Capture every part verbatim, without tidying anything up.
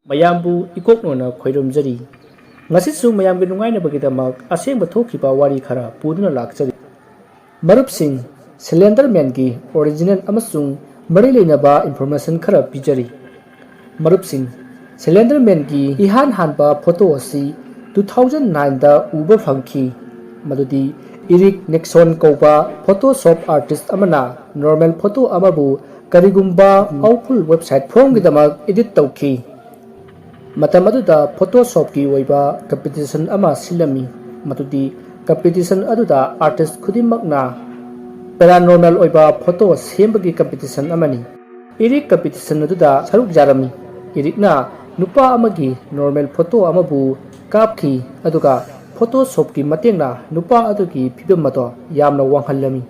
ꯃꯌꯥꯝꯕꯨ ꯏꯀꯣꯛꯅꯣꯅ ꯈꯣꯏꯔꯨꯝꯖꯔꯤ꯫ ꯉꯁꯤꯁꯨ ꯃꯌꯥꯝꯒꯤ ꯅꯨꯡꯉꯥꯏꯅꯕꯒꯤꯗꯃꯛ ꯑꯁꯦꯡꯕ ꯊꯣꯛꯈꯤꯕ ꯋꯥꯔꯤ ꯈꯔ ꯄꯨꯗꯨꯅ ꯂꯥꯛꯆꯔꯤ꯫ ꯃꯔꯨꯞꯁꯤꯡ, ꯁꯦꯂꯦꯟꯗꯔ ꯃꯦꯟꯒꯤ ꯑꯣꯔꯤꯖꯤꯅꯦꯜ ꯑꯃꯁꯨꯡ ꯃꯔꯤ ꯂꯩꯅꯕ ꯏꯟꯐꯣꯔꯃꯦꯁꯟ ꯈꯔ ꯄꯤꯖꯔꯤ꯫ ꯃꯔꯨꯞꯁꯤꯡ, ꯁꯦꯂꯦꯟꯗꯔ ꯃꯦꯟꯒꯤ ꯏꯍꯥꯟ ꯍꯥꯟꯕ ꯐꯣꯇꯣ ꯑꯁꯤ ꯇꯨ ꯊꯥꯎꯖꯟ ꯅꯥꯏꯟꯗ ꯎꯕ ꯐꯪꯈꯤ꯫ ꯃꯗꯨꯗꯤ ꯏꯔꯤꯛ ꯅꯤꯛꯁꯣꯟ ꯀꯧꯕ ꯐꯣꯇꯣꯁꯣꯞ ꯑꯥꯔꯇꯤꯁ ꯑꯃꯅ ꯅꯣꯔꯃꯦꯜ ꯐꯣꯇꯣ ꯑꯃꯕꯨ ꯀꯔꯤꯒꯨꯝꯕ ꯄꯥꯋꯔꯐꯨꯜ ꯋꯦꯕꯁꯥꯏꯠ ꯐꯣꯔꯝꯒꯤꯗꯃꯛ ꯏꯗꯤꯠ ꯇꯧꯈꯤ꯫ ꯃꯇꯝ ꯑꯗꯨꯗ ꯐꯣꯇꯣꯁꯣꯞꯀꯤ ꯑꯣꯏꯕ ꯀꯝꯄꯤꯇꯤꯁꯟ ꯑꯃ ꯁꯤꯜꯂꯝꯃꯤ, ꯃꯗꯨꯗꯤ ꯀꯝꯄꯤꯇꯤꯁꯟ ꯑꯗꯨꯗ ꯑꯥꯔꯇꯤꯁ ꯈꯨꯗꯤꯡꯃꯛꯅ ꯄꯦꯔꯥꯅꯣꯔꯃꯦꯜ ꯑꯣꯏꯕ ꯐꯣꯇꯣ ꯁꯦꯝꯕꯒꯤ ꯀꯝꯄꯤꯇꯤꯁꯟ ꯑꯃꯅꯤ꯫ ꯏꯔꯤꯛ ꯀꯝꯄꯤꯇꯤꯁꯟ ꯑꯗꯨꯗ ꯁꯔꯨꯛ ꯌꯥꯔꯝꯃꯤ꯫ ꯏꯔꯤꯛꯅ ꯅꯨꯄꯥ ꯑꯃꯒꯤ ꯅꯣꯔꯃꯦꯜ ꯐꯣꯇꯣ ꯑꯃꯕꯨ ꯀꯥꯞꯈꯤ, ꯑꯗꯨꯒ ꯐꯣꯇꯣꯁꯣꯞꯀꯤ ꯃꯇꯦꯡꯅ ꯅꯨꯄꯥ ꯑꯗꯨꯒꯤ ꯐꯤꯕꯝ ꯑꯗꯣ ꯌꯥꯝꯅ ꯋꯥꯡꯍꯜꯂꯝꯃꯤ꯫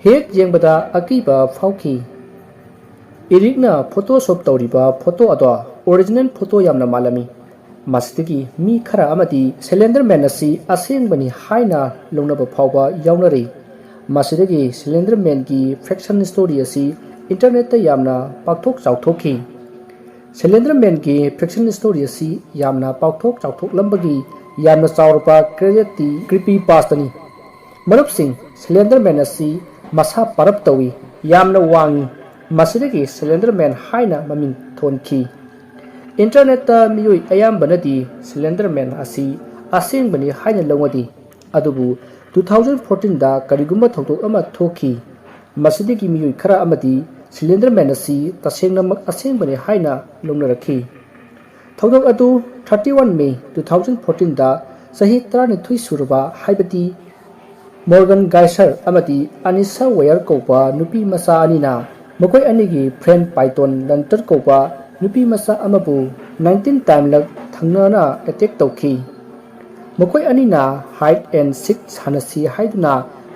ꯍꯦꯛ ꯌꯦꯡꯕꯗ ꯑꯀꯤꯕ ꯐꯥꯎꯈꯤ꯫ ꯏꯔꯤꯛꯅ ꯐꯣꯇꯣꯁꯣꯞ ꯇꯧꯔꯤꯕ ꯐꯣꯇꯣ ꯑꯗꯣ ꯑꯣꯔꯤꯖꯤꯅꯦꯜ ꯐꯣꯇꯣ ꯌꯥꯝꯅ ꯃꯥꯜꯂꯝꯃꯤ꯫ ꯃꯁꯤꯗꯒꯤ ꯃꯤ ꯈꯔ ꯑꯃꯗꯤ ꯁꯦꯂꯦꯟꯗꯔ ꯃꯦꯟ ꯑꯁꯤ ꯑꯁꯦꯡꯕꯅꯤ ꯍꯥꯏꯅ ꯂꯧꯅꯕ ꯐꯥꯎꯕ ꯌꯥꯎꯅꯔꯤ꯫ ꯃꯁꯤꯗꯒꯤ ꯁꯦꯂꯦꯟꯗꯔ ꯃꯦꯟꯒꯤ ꯐꯦꯛꯁꯟ ꯁ꯭ꯇꯣꯔꯤ ꯑꯁꯤ ꯏꯟꯇꯔꯅꯦꯠꯇ ꯌꯥꯝꯅ ꯄꯥꯛꯊꯣꯛ ꯆꯥꯎꯊꯣꯛꯈꯤ꯫ ꯁꯦꯂꯦꯟꯗꯔ ꯃꯦꯟꯒꯤ ꯐꯦꯛꯁꯟ ꯁ꯭ꯇꯣꯔꯤ ꯑꯁꯤ ꯌꯥꯝꯅ ꯄꯥꯛꯊꯣꯛ ꯆꯥꯎꯊꯣꯛꯂꯝꯕꯒꯤ ꯌꯥꯝꯅ ꯆꯥꯎꯔꯕ ꯀ꯭ꯔꯦꯗꯤꯠꯇꯤ ꯀ꯭ꯔꯤꯄꯤ ꯄꯥꯁꯇꯅꯤ꯫ ꯃꯔꯨꯞꯁꯤꯡ, ꯁꯦꯂꯦꯟꯗꯔ ꯃꯦꯟ ꯑꯁꯤ ꯃꯁꯥ ꯄꯔꯞ ꯇꯧꯏ, ꯌꯥꯝꯅ ꯋꯥꯡꯏ꯫ ꯃꯁꯤꯗꯒꯤ ꯁꯦꯂꯦꯟꯗꯔ ꯃꯦꯟ ꯍꯥꯏꯅ ꯃꯃꯤꯡ ꯊꯣꯟꯈꯤ꯫ ꯏꯟꯇꯔꯅꯦꯠꯇ ꯃꯤꯑꯣꯏ ꯑꯌꯥꯝꯕꯅꯗꯤ ꯁꯦꯂꯦꯟꯗꯔ ꯃꯦꯟ ꯑꯁꯤ ꯑꯁꯦꯡꯕꯅꯤ ꯍꯥꯏꯅ ꯂꯧꯅꯗꯦ꯫ ꯑꯗꯨꯕꯨ ꯇꯨ ꯊꯥꯎꯖꯟ ꯐꯣꯔꯇꯤꯟꯗ ꯀꯔꯤꯒꯨꯝꯕ ꯊꯧꯗꯣꯛ ꯑꯃ ꯊꯣꯛꯈꯤ꯫ ꯃꯁꯤꯗꯒꯤ ꯃꯤꯑꯣꯏ ꯈꯔ ꯑꯃꯗꯤ ꯁꯦꯂꯦꯟꯗꯔ ꯃꯦꯟ ꯑꯁꯤ ꯇꯁꯦꯡꯅꯃꯛ ꯑꯁꯦꯡꯕꯅꯤ ꯍꯥꯏꯅ ꯂꯧꯅꯔꯛꯈꯤ꯫ ꯊꯧꯗꯣꯛ ꯑꯗꯨ thirty one May two thousand ꯐꯣꯔꯇꯤꯟꯗ ꯆꯍꯤ ꯇꯔꯥꯅꯤꯊꯣꯏ ꯁꯨꯔꯕ, ꯍꯥꯏꯕꯗꯤ ꯃꯣꯔꯒꯟ ꯒꯥꯏꯁꯔ ꯑꯃꯗꯤ ꯑꯅꯤꯁꯥ ꯋꯦꯌꯔ ꯀꯧꯕ ꯅꯨꯄꯤ ꯃꯆꯥ ꯑꯅꯤꯅ ꯃꯈꯣꯏ ꯑꯅꯤꯒꯤ ꯐ꯭ꯔꯦꯟ ꯄꯥꯏꯇꯣꯟ ꯂꯟꯇꯔ ꯀꯧꯕ ꯅꯨꯄꯤ ꯃꯆꯥ ꯑꯃꯕꯨ ꯅꯥꯏꯟꯇꯤꯟ ꯇꯥꯏꯝꯂꯛ ꯊꯪꯅꯅ ꯑꯦꯇꯦꯛ ꯇꯧꯈꯤ꯫ ꯃꯈꯣꯏ ꯑꯅꯤꯅ ꯍꯥꯏꯠ ꯑꯦꯟ ꯁꯤꯛ ꯁꯥꯟꯅꯁꯤ ꯍꯥꯏꯗꯨꯅ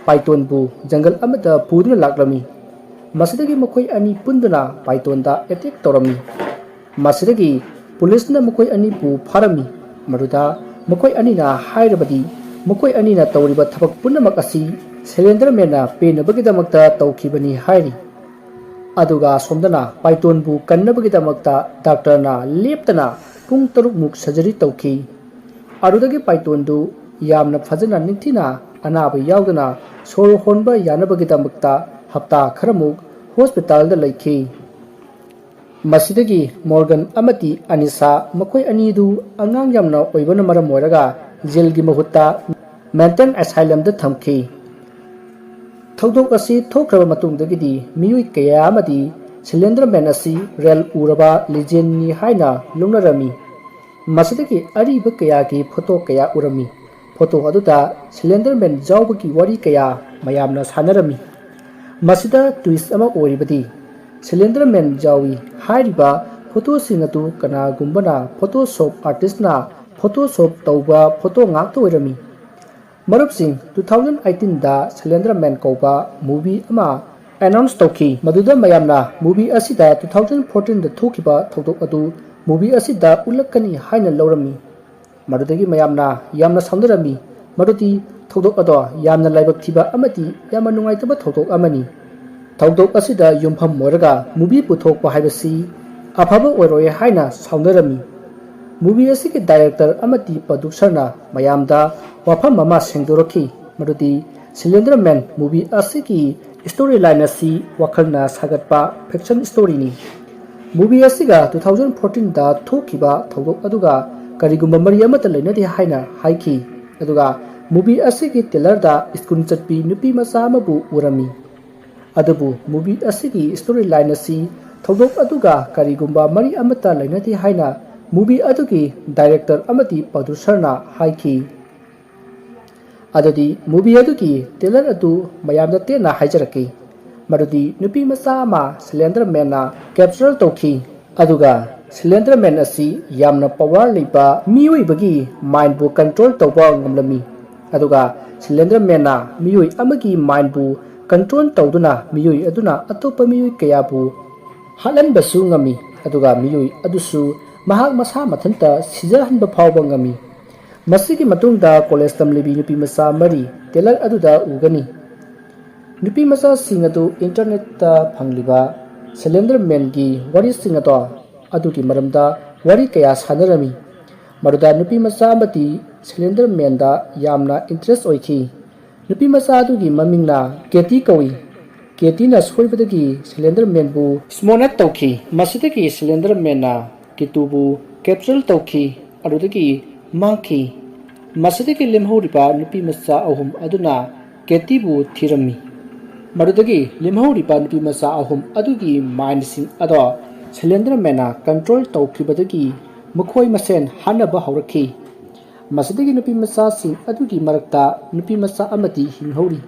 ꯄꯥꯏꯇꯣꯟꯕꯨ ꯖꯪꯒꯜ ꯑꯃꯗ ꯄꯨꯗꯨꯅ ꯂꯥꯛꯂꯝꯃꯤ꯫ ꯃꯁꯤꯗꯒꯤ ꯃꯈꯣꯏ ꯑꯅꯤ ꯄꯨꯟꯗꯨꯅ ꯄꯥꯏꯇꯣꯟꯗ ꯑꯦꯇꯦꯛ ꯇꯧꯔꯝꯃꯤ꯫ ꯃꯁꯤꯗꯒꯤ ꯄꯨꯂꯤꯁꯅ ꯃꯈꯣꯏ ꯑꯅꯤꯕꯨ ꯐꯥꯔꯝꯃꯤ꯫ ꯃꯗꯨꯗ ꯃꯈꯣꯏ ꯑꯅꯤꯅ ꯍꯥꯏꯔꯕꯗꯤ ꯃꯈꯣꯏ ꯑꯅꯤꯅ ꯇꯧꯔꯤꯕ ꯊꯕꯛ ꯄꯨꯝꯅꯃꯛ ꯑꯁꯤ ꯁꯦꯂꯦꯟꯗꯔ ꯃꯦꯟꯅ ꯄꯦꯟꯅꯕꯒꯤꯗꯃꯛꯇ ꯇꯧꯈꯤꯕꯅꯤ ꯍꯥꯏꯔꯤ꯫ ꯑꯗꯨꯒ ꯑꯁꯣꯝꯗꯅ ꯄꯥꯏꯇꯣꯟꯕꯨ ꯀꯟꯅꯕꯒꯤꯗꯃꯛꯇ ꯗꯥꯛꯇꯔꯅ ꯂꯦꯞꯇꯅ ꯄꯨꯡ ꯇꯔꯨꯛꯃꯨꯛ ꯁꯔꯖꯔꯤ ꯇꯧꯈꯤ꯫ ꯑꯗꯨꯗꯒꯤ ꯄꯥꯏꯇꯣꯟꯗꯨ ꯌꯥꯝꯅ ꯐꯖꯅ ꯅꯤꯡꯊꯤꯅ ꯑꯅꯥꯕ ꯌꯥꯎꯗꯅ ꯁꯣꯔ ꯍꯣꯟꯕ ꯌꯥꯅꯕꯒꯤꯗꯃꯛꯇ ꯍꯞꯇꯥ ꯈꯔꯃꯨꯛ ꯍꯣꯁꯄꯤꯇꯥꯜꯗ ꯂꯩꯈꯤ꯫ ꯃꯁꯤꯗꯒꯤ ꯃꯣꯔꯒꯟ ꯑꯃꯗꯤ ꯑꯅꯤꯁꯥ, ꯃꯈꯣꯏ ꯑꯅꯤꯗꯨ ꯑꯉꯥꯡ ꯌꯥꯝꯅ ꯑꯣꯏꯕꯅ ꯃꯔꯝ ꯑꯣꯏꯔꯒ ꯖꯦꯜꯒꯤ ꯃꯍꯨꯠꯇ ꯃꯦꯟꯇꯦꯜ ꯑꯦꯁꯥꯏꯂꯝꯗ ꯊꯝꯈꯤ꯫ ꯊꯧꯗꯣꯛ ꯑꯁꯤ ꯊꯣꯛꯈ꯭ꯔꯕ ꯃꯇꯨꯡꯗꯒꯤꯗꯤ ꯃꯤꯑꯣꯏ ꯀꯌꯥ ꯑꯃꯗꯤ ꯁꯤꯂꯤꯟꯗꯔ ꯃꯦꯟ ꯑꯁꯤ ꯔꯦꯜ ꯎꯔꯕ ꯂꯤꯖꯦꯟꯅꯤ ꯍꯥꯏꯅ ꯂꯧꯅꯔꯝꯃꯤ꯫ ꯃꯁꯤꯗꯒꯤ ꯑꯔꯤꯕ ꯀꯌꯥꯒꯤ ꯐꯣꯇꯣ ꯀꯌꯥ ꯎꯔꯝꯃꯤ꯫ ꯐꯣꯇꯣ ꯑꯗꯨꯗ ꯁꯤꯂꯤꯟꯗꯔ ꯃꯦꯟ ꯌꯥꯎꯕꯒꯤ ꯋꯥꯔꯤ ꯀꯌꯥ ꯃꯌꯥꯝꯅ ꯁꯥꯟꯅꯔꯝꯃꯤ꯫ ꯃꯁꯤꯗ ꯇ꯭ꯋꯤꯁ ꯑꯃ ꯑꯣꯏꯔꯤꯕꯗꯤ ꯁꯤꯂꯤꯟꯗꯔ ꯃꯦꯟ ꯌꯥꯎꯏ ꯍꯥꯏꯔꯤꯕ ꯐꯣꯇꯣꯁꯤꯡ ꯑꯗꯨ ꯀꯅꯥꯒꯨꯝꯕꯅ ꯐꯣꯇꯣꯁꯣꯞ ꯑꯥꯔꯇꯤꯁꯅ ꯐꯣꯇꯣꯁꯣꯞ ꯇꯧꯕ ꯐꯣꯇꯣ ꯉꯥꯛꯇ ꯑꯣꯏꯔꯝꯃꯤ꯫ ꯃꯔꯨꯞꯁꯤꯡ, ꯇꯨ ꯊꯥꯎꯖꯟ ꯑꯩꯠꯇꯤꯟꯗ ꯁꯤꯂꯤꯟꯗꯔ ꯃꯦꯟ ꯀꯧꯕ ꯃꯨꯚꯤ ꯑꯃ ꯑꯦꯅꯥꯎꯟꯁ ꯇꯧꯈꯤ꯫ ꯃꯗꯨꯗ ꯃꯌꯥꯝꯅ ꯃꯨꯚꯤ ꯑꯁꯤꯗ ꯇꯨ ꯊꯥꯎꯖꯟ ꯐꯣꯔꯇꯤꯟꯗ ꯊꯣꯛꯈꯤꯕ ꯊꯧꯗꯣꯛ ꯑꯗꯨ ꯃꯨꯚꯤ ꯑꯁꯤꯗ ꯎꯠꯂꯛꯀꯅꯤ ꯍꯥꯏꯅ ꯂꯧꯔꯝꯃꯤ꯫ ꯃꯗꯨꯗꯒꯤ ꯃꯌꯥꯝꯅ ꯌꯥꯝꯅ ꯁꯥꯎꯅꯔꯝꯃꯤ꯫ ꯃꯗꯨꯗꯤ ꯊꯧꯗꯣꯛ ꯑꯗꯣ ꯌꯥꯝꯅ ꯂꯥꯏꯕꯛ ꯊꯤꯕ ꯑꯃꯗꯤ ꯌꯥꯝꯅ ꯅꯨꯡꯉꯥꯏꯇꯕ ꯊꯧꯗꯣꯛ ꯑꯃꯅꯤ꯫ ꯊꯧꯗꯣꯛ ꯑꯁꯤꯗ ꯌꯨꯝꯐꯝ ꯑꯣꯏꯔꯒ ꯃꯨꯚꯤ ꯄꯨꯊꯣꯛꯄ ꯍꯥꯏꯕꯁꯤ ꯑꯐꯕ ꯑꯣꯏꯔꯣꯏ ꯍꯥꯏꯅ ꯁꯥꯎꯅꯔꯝꯃꯤ꯫ ꯃꯨꯚꯤ ꯑꯁꯤꯒꯤ ꯗꯥꯏꯔꯦꯛꯇꯔ ꯑꯃꯗꯤ ꯄ꯭ꯔꯣꯗ꯭ꯌꯨꯁꯔꯅ ꯃꯌꯥꯝꯗ ꯋꯥꯐꯝ ꯑꯃ ꯁꯦꯡꯗꯣꯔꯛꯈꯤ, ꯃꯗꯨꯗꯤ ꯁꯤꯂꯤꯟꯗꯔ ꯃꯦꯟ ꯃꯨꯚꯤ ꯑꯁꯤꯒꯤ ꯁ꯭ꯇꯣꯔꯤ ꯂꯥꯏꯟ ꯑꯁꯤ ꯋꯥꯈꯜꯅ ꯁꯥꯒꯠꯄ ꯐꯤꯛꯁꯟ ꯁ꯭ꯇꯣꯔꯤꯅꯤ꯫ ꯃꯨꯚꯤ ꯑꯁꯤꯒ ꯇꯨ ꯊꯥꯎꯖꯟ ꯐꯣꯔꯇꯤꯟꯗ ꯊꯣꯛꯈꯤꯕ ꯊꯧꯗꯣꯛ ꯑꯗꯨꯒ ꯀꯔꯤꯒꯨꯝꯕ ꯃꯔꯤ ꯑꯃꯠꯇ ꯂꯩꯅꯗꯦ ꯍꯥꯏꯅ ꯍꯥꯏꯈꯤ꯫ ꯑꯗꯨꯒ ꯃꯨꯚꯤ ꯑꯁꯤꯒꯤ ꯇ꯭ꯔꯦꯂꯔꯗ ꯁ꯭ꯀꯨꯜ ꯆꯠꯄꯤ ꯅꯨꯄꯤ ꯃꯆꯥ ꯑꯃꯕꯨ ꯎꯔꯝꯃꯤ꯫ ꯑꯗꯨꯕꯨ ꯃꯨꯚꯤ ꯑꯁꯤꯒꯤ ꯁ꯭ꯇꯣꯔꯤ ꯂꯥꯏꯟ ꯑꯁꯤ ꯊꯧꯗꯣꯛ ꯑꯗꯨꯒ ꯀꯔꯤꯒꯨꯝꯕ ꯃꯔꯤ ꯑꯃꯠꯇ ꯂꯩꯅꯗꯦ ꯍꯥꯏꯅ ꯃꯨꯚꯤ ꯑꯗꯨꯒꯤ ꯗꯥꯏꯔꯦꯛꯇꯔ ꯑꯃꯗꯤ ꯄ꯭ꯔꯣꯗ꯭ꯌꯨꯁꯔꯅ ꯍꯥꯏꯈꯤ꯫ ꯑꯗꯨꯗꯤ ꯃꯨꯚꯤ ꯑꯗꯨꯒꯤ ꯇ꯭ꯔꯦꯂꯔ ꯑꯗꯨ ꯃꯌꯥꯝꯗ ꯇꯦꯟꯅ ꯍꯥꯏꯖꯔꯛꯀꯦ꯫ ꯃꯗꯨꯗꯤ ꯅꯨꯄꯤ ꯃꯆꯥ ꯑꯃ ꯁꯤꯂꯤꯟꯗꯔ ꯃꯦꯟꯅ ꯀꯦꯞꯆꯔ ꯇꯧꯈꯤ꯫ ꯑꯗꯨꯒ ꯁꯤꯂꯤꯟꯗꯔ ꯃꯦꯟ ꯑꯁꯤ ꯌꯥꯝꯅ ꯄꯋꯥꯔ ꯂꯩꯕ ꯃꯤꯑꯣꯏꯕꯒꯤ ꯃꯥꯏꯟꯕꯨ ꯀꯟꯇ꯭ꯔꯣꯜ ꯇꯧꯕ ꯉꯝꯂꯝꯃꯤ꯫ ꯑꯗꯨꯒ ꯁꯤꯂꯤꯟꯗꯔ ꯃꯦꯟꯅ ꯃꯤꯑꯣꯏ ꯑꯃꯒꯤ ꯃꯥꯏꯟꯕꯨ ꯀꯟꯇ꯭ꯔꯣꯜ ꯇꯧꯗꯨꯅ ꯃꯤꯑꯣꯏ ꯑꯗꯨꯅ ꯑꯇꯣꯞꯄ ꯃꯤꯑꯣꯏ ꯀꯌꯥꯕꯨ ꯍꯥꯠꯍꯟꯕꯁꯨ ꯉꯝꯃꯤ꯫ ꯑꯗꯨꯒ ꯃꯤꯑꯣꯏ ꯑꯗꯨꯁꯨ ꯃꯍꯥꯛ ꯃꯁꯥ ꯃꯊꯟꯇ ꯁꯤꯖꯍꯟꯕ ꯐꯥꯎꯕ ꯉꯝꯃꯤ꯫ ꯃꯁꯤꯒꯤ ꯃꯇꯨꯡꯗ ꯀꯣꯂꯦꯖ ꯇꯝꯂꯤꯕꯤ ꯅꯨꯄꯤ ꯃꯆꯥ ꯃꯔꯤ ꯇ꯭ꯔꯦꯂꯔ ꯑꯗꯨꯗ ꯎꯒꯅꯤ꯫ ꯅꯨꯄꯤ ꯃꯆꯥꯁꯤꯡ ꯑꯗꯨ ꯏꯟꯇꯔꯅꯦꯠꯇ ꯐꯪꯂꯤꯕ ꯁꯦꯂꯦꯟꯗꯔ ꯃꯦꯟꯒꯤ ꯋꯥꯔꯤꯁꯤꯡ ꯑꯗꯣ ꯑꯗꯨꯒꯤ ꯃꯔꯝꯗ ꯋꯥꯔꯤ ꯀꯌꯥ ꯁꯥꯟꯅꯔꯝꯃꯤ꯫ ꯃꯗꯨꯗ ꯅꯨꯄꯤ ꯃꯆꯥ ꯑꯃꯗꯤ ꯁꯦꯂꯦꯟꯗꯔ ꯃꯦꯟꯗ ꯌꯥꯝꯅ ꯏꯟꯇꯔꯦꯁ ꯑꯣꯏꯈꯤ꯫ ꯅꯨꯄꯤ ꯃꯆꯥ ꯑꯗꯨꯒꯤ ꯃꯃꯤꯡꯅ ꯀꯦꯇꯤ ꯀꯧꯏ꯫ ꯀꯦꯇꯤꯅ ꯁꯣꯏꯕꯗꯒꯤ ꯁꯦꯂꯦꯟꯗꯔ ꯃꯦꯟꯕꯨ ꯁ꯭ꯃꯣꯅꯦꯠ ꯇꯧꯈꯤ꯫ ꯃꯁꯤꯗꯒꯤ ꯁꯦꯂꯦꯟꯗꯔ ꯃꯦꯟꯅ ꯀꯤꯇꯨꯕꯨ ꯀꯦꯞꯆꯔ ꯇꯧꯈꯤ꯫ ꯑꯗꯨꯗꯒꯤ ꯃꯥꯡꯈꯤ꯫ ꯃꯁꯤꯗꯒꯤ ꯂꯦꯝꯍꯧꯔꯤꯕ ꯅꯨꯄꯤ ꯃꯆꯥ ꯑꯍꯨꯝ ꯑꯗꯨꯅ ꯀꯦꯇꯤꯕꯨ ꯊꯤꯔꯝꯃꯤ꯫ ꯃꯗꯨꯗꯒꯤ ꯂꯦꯝꯍꯧꯔꯤꯕ ꯅꯨꯄꯤ ꯃꯆꯥ ꯑꯍꯨꯝ ꯑꯗꯨꯒꯤ ꯃꯥꯏꯟꯁꯤꯡ ꯑꯗꯣ ꯁꯦꯂꯦꯟꯗꯔ ꯃꯦꯟꯅ ꯀꯟꯇ꯭ꯔꯣꯜ ꯇꯧꯈꯤꯕꯗꯒꯤ ꯃꯈꯣꯏ ꯃꯁꯦꯟ ꯍꯥꯠꯅꯕ ꯍꯧꯔꯛꯈꯤ꯫ ꯃꯁꯤꯗꯒꯤ ꯅꯨꯄꯤ ꯃꯆꯥꯁꯤꯡ ꯑꯗꯨꯒꯤ ꯃꯔꯛꯇ ꯅꯨꯄꯤ ꯃꯆꯥ ꯑꯃꯗꯤ ꯍꯤꯡꯍꯧꯔꯤ꯫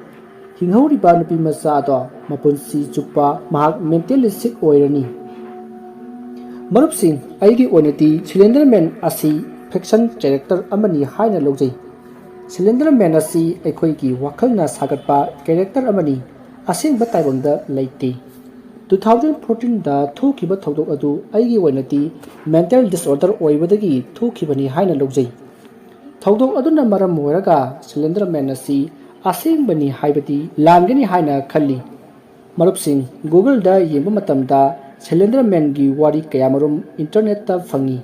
ꯍꯤꯡꯍꯧꯔꯤꯕ ꯅꯨꯄꯤ ꯃꯆꯥ ꯑꯗꯣ ꯃꯄꯨꯟꯁꯤ ꯆꯨꯞꯄ ꯃꯍꯥꯛ ꯃꯦꯟꯇꯦꯜꯂꯤ ꯁꯤꯛ ꯑꯣꯏꯔꯅꯤ꯫ ꯃꯔꯨꯞꯁꯤꯡ, ꯑꯩꯒꯤ ꯑꯣꯏꯅꯗꯤ ꯁꯤꯂꯤꯟꯗꯔ ꯃꯦꯟ ꯑꯁꯤ ꯐꯤꯛꯁꯟ ꯀꯦꯔꯦꯛꯇꯔ ꯑꯃꯅꯤ ꯍꯥꯏꯅ ꯂꯧꯖꯩ꯫ ꯁꯤꯂꯤꯟꯗꯔ ꯃꯦꯟ ꯑꯁꯤ ꯑꯩꯈꯣꯏꯒꯤ ꯋꯥꯈꯜꯅ ꯁꯥꯒꯠꯄ ꯀꯦꯔꯦꯛꯇꯔ ꯑꯃꯅꯤ, ꯑꯁꯦꯡꯕ ꯇꯥꯏꯕꯪꯗ ꯂꯩꯇꯦ꯫ ꯇꯨ ꯊꯥꯎꯖꯟ ꯐꯣꯔꯇꯤꯟꯗ ꯊꯣꯛꯈꯤꯕ ꯊꯧꯗꯣꯛ ꯑꯗꯨ ꯑꯩꯒꯤ ꯑꯣꯏꯅꯗꯤ ꯃꯦꯟꯇꯦꯜ ꯗꯤꯁꯑꯣꯔꯗꯔ ꯑꯣꯏꯕꯗꯒꯤ ꯊꯣꯛꯈꯤꯕꯅꯤ ꯍꯥꯏꯅ ꯂꯧꯖꯩ꯫ ꯊꯧꯗꯣꯛ ꯑꯗꯨꯅ ꯃꯔꯝ ꯑꯣꯏꯔꯒ ꯁꯤꯂꯤꯟꯗꯔ ꯃꯦꯟ ꯑꯁꯤ ꯑꯁꯦꯡꯕꯅꯤ ꯍꯥꯏꯕꯗꯤ ꯂꯥꯟꯒꯅꯤ ꯍꯥꯏꯅ ꯈꯜꯂꯤ꯫ ꯃꯔꯨꯞꯁꯤꯡ, ꯒꯨꯒꯜꯗ ꯌꯦꯡꯕ ꯃꯇꯝꯗ ꯁꯤꯂꯤꯟꯗꯔ ꯃꯦꯟꯒꯤ ꯋꯥꯔꯤ ꯀꯌꯥꯃꯔꯨꯝ ꯏꯟꯇꯔꯅꯦꯠꯇ ꯐꯪꯏ꯫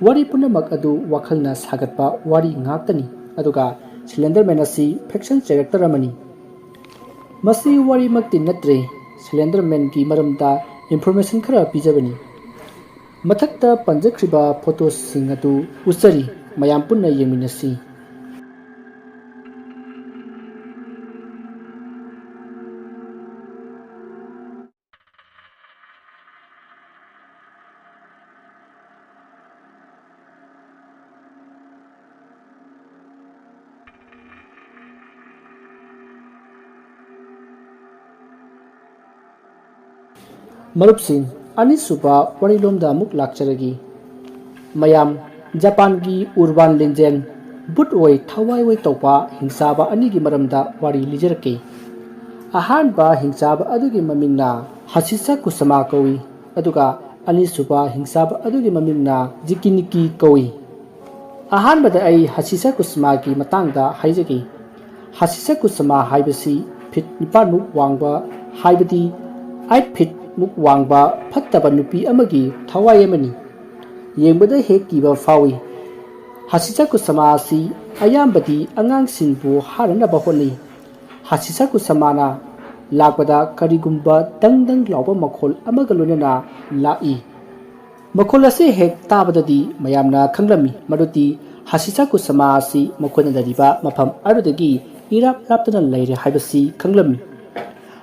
ꯋꯥꯔꯤ ꯄꯨꯝꯅꯃꯛ ꯑꯗꯨ ꯋꯥꯈꯜꯅ ꯁꯥꯒꯠꯄ ꯋꯥꯔꯤ ꯉꯥꯛꯇꯅꯤ, ꯑꯗꯨꯒ ꯁꯤꯂꯤꯟꯗꯔ ꯃꯦꯟ ꯑꯁꯤ ꯐꯤꯛꯁꯟ ꯀꯦꯔꯦꯛꯇꯔ ꯑꯃꯅꯤ꯫ ꯃꯁꯤ ꯋꯥꯔꯤꯃꯛꯇꯤ ꯅꯠꯇ꯭ꯔꯦ, ꯁꯤꯂꯤꯟꯗꯔ ꯃꯦꯟꯒꯤ ꯃꯔꯝꯗ ꯏꯟꯐꯣꯔꯃꯦꯁꯟ ꯈꯔ ꯄꯤꯖꯕꯅꯤ꯫ ꯃꯊꯛꯇ ꯄꯟꯖꯈ꯭ꯔꯤꯕ ꯐꯣꯇꯣꯁꯤꯡ ꯑꯗꯨ ꯎꯠꯆꯔꯤ, ꯃꯌꯥꯝ ꯄꯨꯟꯅ ꯌꯦꯡꯃꯤꯟꯅꯁꯤ꯫ ꯃꯔꯨꯞꯁꯤꯡ, ꯑꯅꯤꯁꯨꯕ ꯋꯥꯔꯤꯂꯣꯝꯗ ꯑꯃꯨꯛ ꯂꯥꯛꯆꯔꯒꯦ꯫ ꯃꯌꯥꯝ, ꯖꯄꯥꯟꯒꯤ urban legend, ꯚꯨꯠ ꯑꯣꯏ ꯊꯋꯥꯏ ꯑꯣꯏ ꯇꯧꯕ ꯍꯤꯡꯆꯥꯕ ꯑꯅꯤꯒꯤ ꯃꯔꯝꯗ ꯋꯥꯔꯤ ꯂꯤꯖꯔꯛꯀꯦ꯫ ꯑꯍꯥꯟꯕ ꯍꯤꯡꯆꯥꯕ ꯑꯗꯨꯒꯤ ꯃꯃꯤꯡꯅ ꯍꯁꯤꯁꯥ ꯀꯨꯁꯃꯥ ꯀꯧꯏ, ꯑꯗꯨꯒ ꯑꯅꯤꯁꯨꯕ ꯍꯤꯡꯆꯥꯕ ꯑꯗꯨꯒꯤ ꯃꯃꯤꯡꯅ ꯖꯤꯀꯤꯅꯤꯀꯤ ꯀꯧꯏ꯫ ꯑꯍꯥꯟꯕꯗ ꯑꯩ ꯍꯁꯤꯁꯥ ꯀꯨꯁꯃꯥꯒꯤ ꯃꯇꯥꯡꯗ ꯍꯥꯏꯖꯒꯦ꯫ ꯍꯁꯤꯁꯥ ꯀꯨꯁꯃꯥ ꯍꯥꯏꯕꯁꯤ ꯐꯤꯠ ꯅꯤꯄꯥꯟꯃꯨꯛ ꯋꯥꯡꯕ, ꯍꯥꯏꯕꯗꯤ ꯑꯩꯠ ꯐꯤꯠ ꯃꯨꯛ ꯋꯥꯡꯕ ꯐꯠꯇꯕ ꯅꯨꯄꯤ ꯑꯃꯒꯤ ꯊꯋꯥꯏ ꯑꯃꯅꯤ꯫ ꯌꯦꯡꯕꯗ ꯍꯦꯛ ꯀꯤꯕ ꯐꯥꯎꯏ꯫ ꯍꯥꯁꯤꯁꯥ ꯀꯨꯁꯥꯃꯥ ꯑꯁꯤ ꯑꯌꯥꯝꯕꯗꯤ ꯑꯉꯥꯡꯁꯤꯡꯕꯨ ꯍꯥꯠꯅꯅꯕ ꯍꯣꯠꯅꯩ꯫ ꯍꯥꯁꯤꯁꯥ ꯀꯨꯁꯥꯃꯥꯅ ꯂꯥꯛꯄꯗ ꯀꯔꯤꯒꯨꯝꯕ ꯗꯪ ꯗꯪ ꯂꯥꯎꯕ ꯃꯈꯣꯜ ꯑꯃꯒ ꯂꯣꯏꯅꯅ ꯂꯥꯛꯏ꯫ ꯃꯈꯣꯜ ꯑꯁꯤ ꯍꯦꯛ ꯇꯥꯕꯗꯗꯤ ꯃꯌꯥꯝꯅ ꯈꯪꯂꯝꯃꯤ ꯃꯗꯨꯗꯤ ꯍꯥꯁꯤꯁꯥ ꯀꯨꯁꯥꯃꯥ ꯑꯁꯤ ꯃꯈꯣꯏꯅ ꯂꯩꯔꯤꯕ ꯃꯐꯝ ꯑꯗꯨꯗꯒꯤ ꯏꯔꯥꯞ ꯂꯥꯞꯇꯅ ꯂꯩꯔꯦ ꯍꯥꯏꯕꯁꯤ ꯈꯪꯂꯝꯃꯤ꯫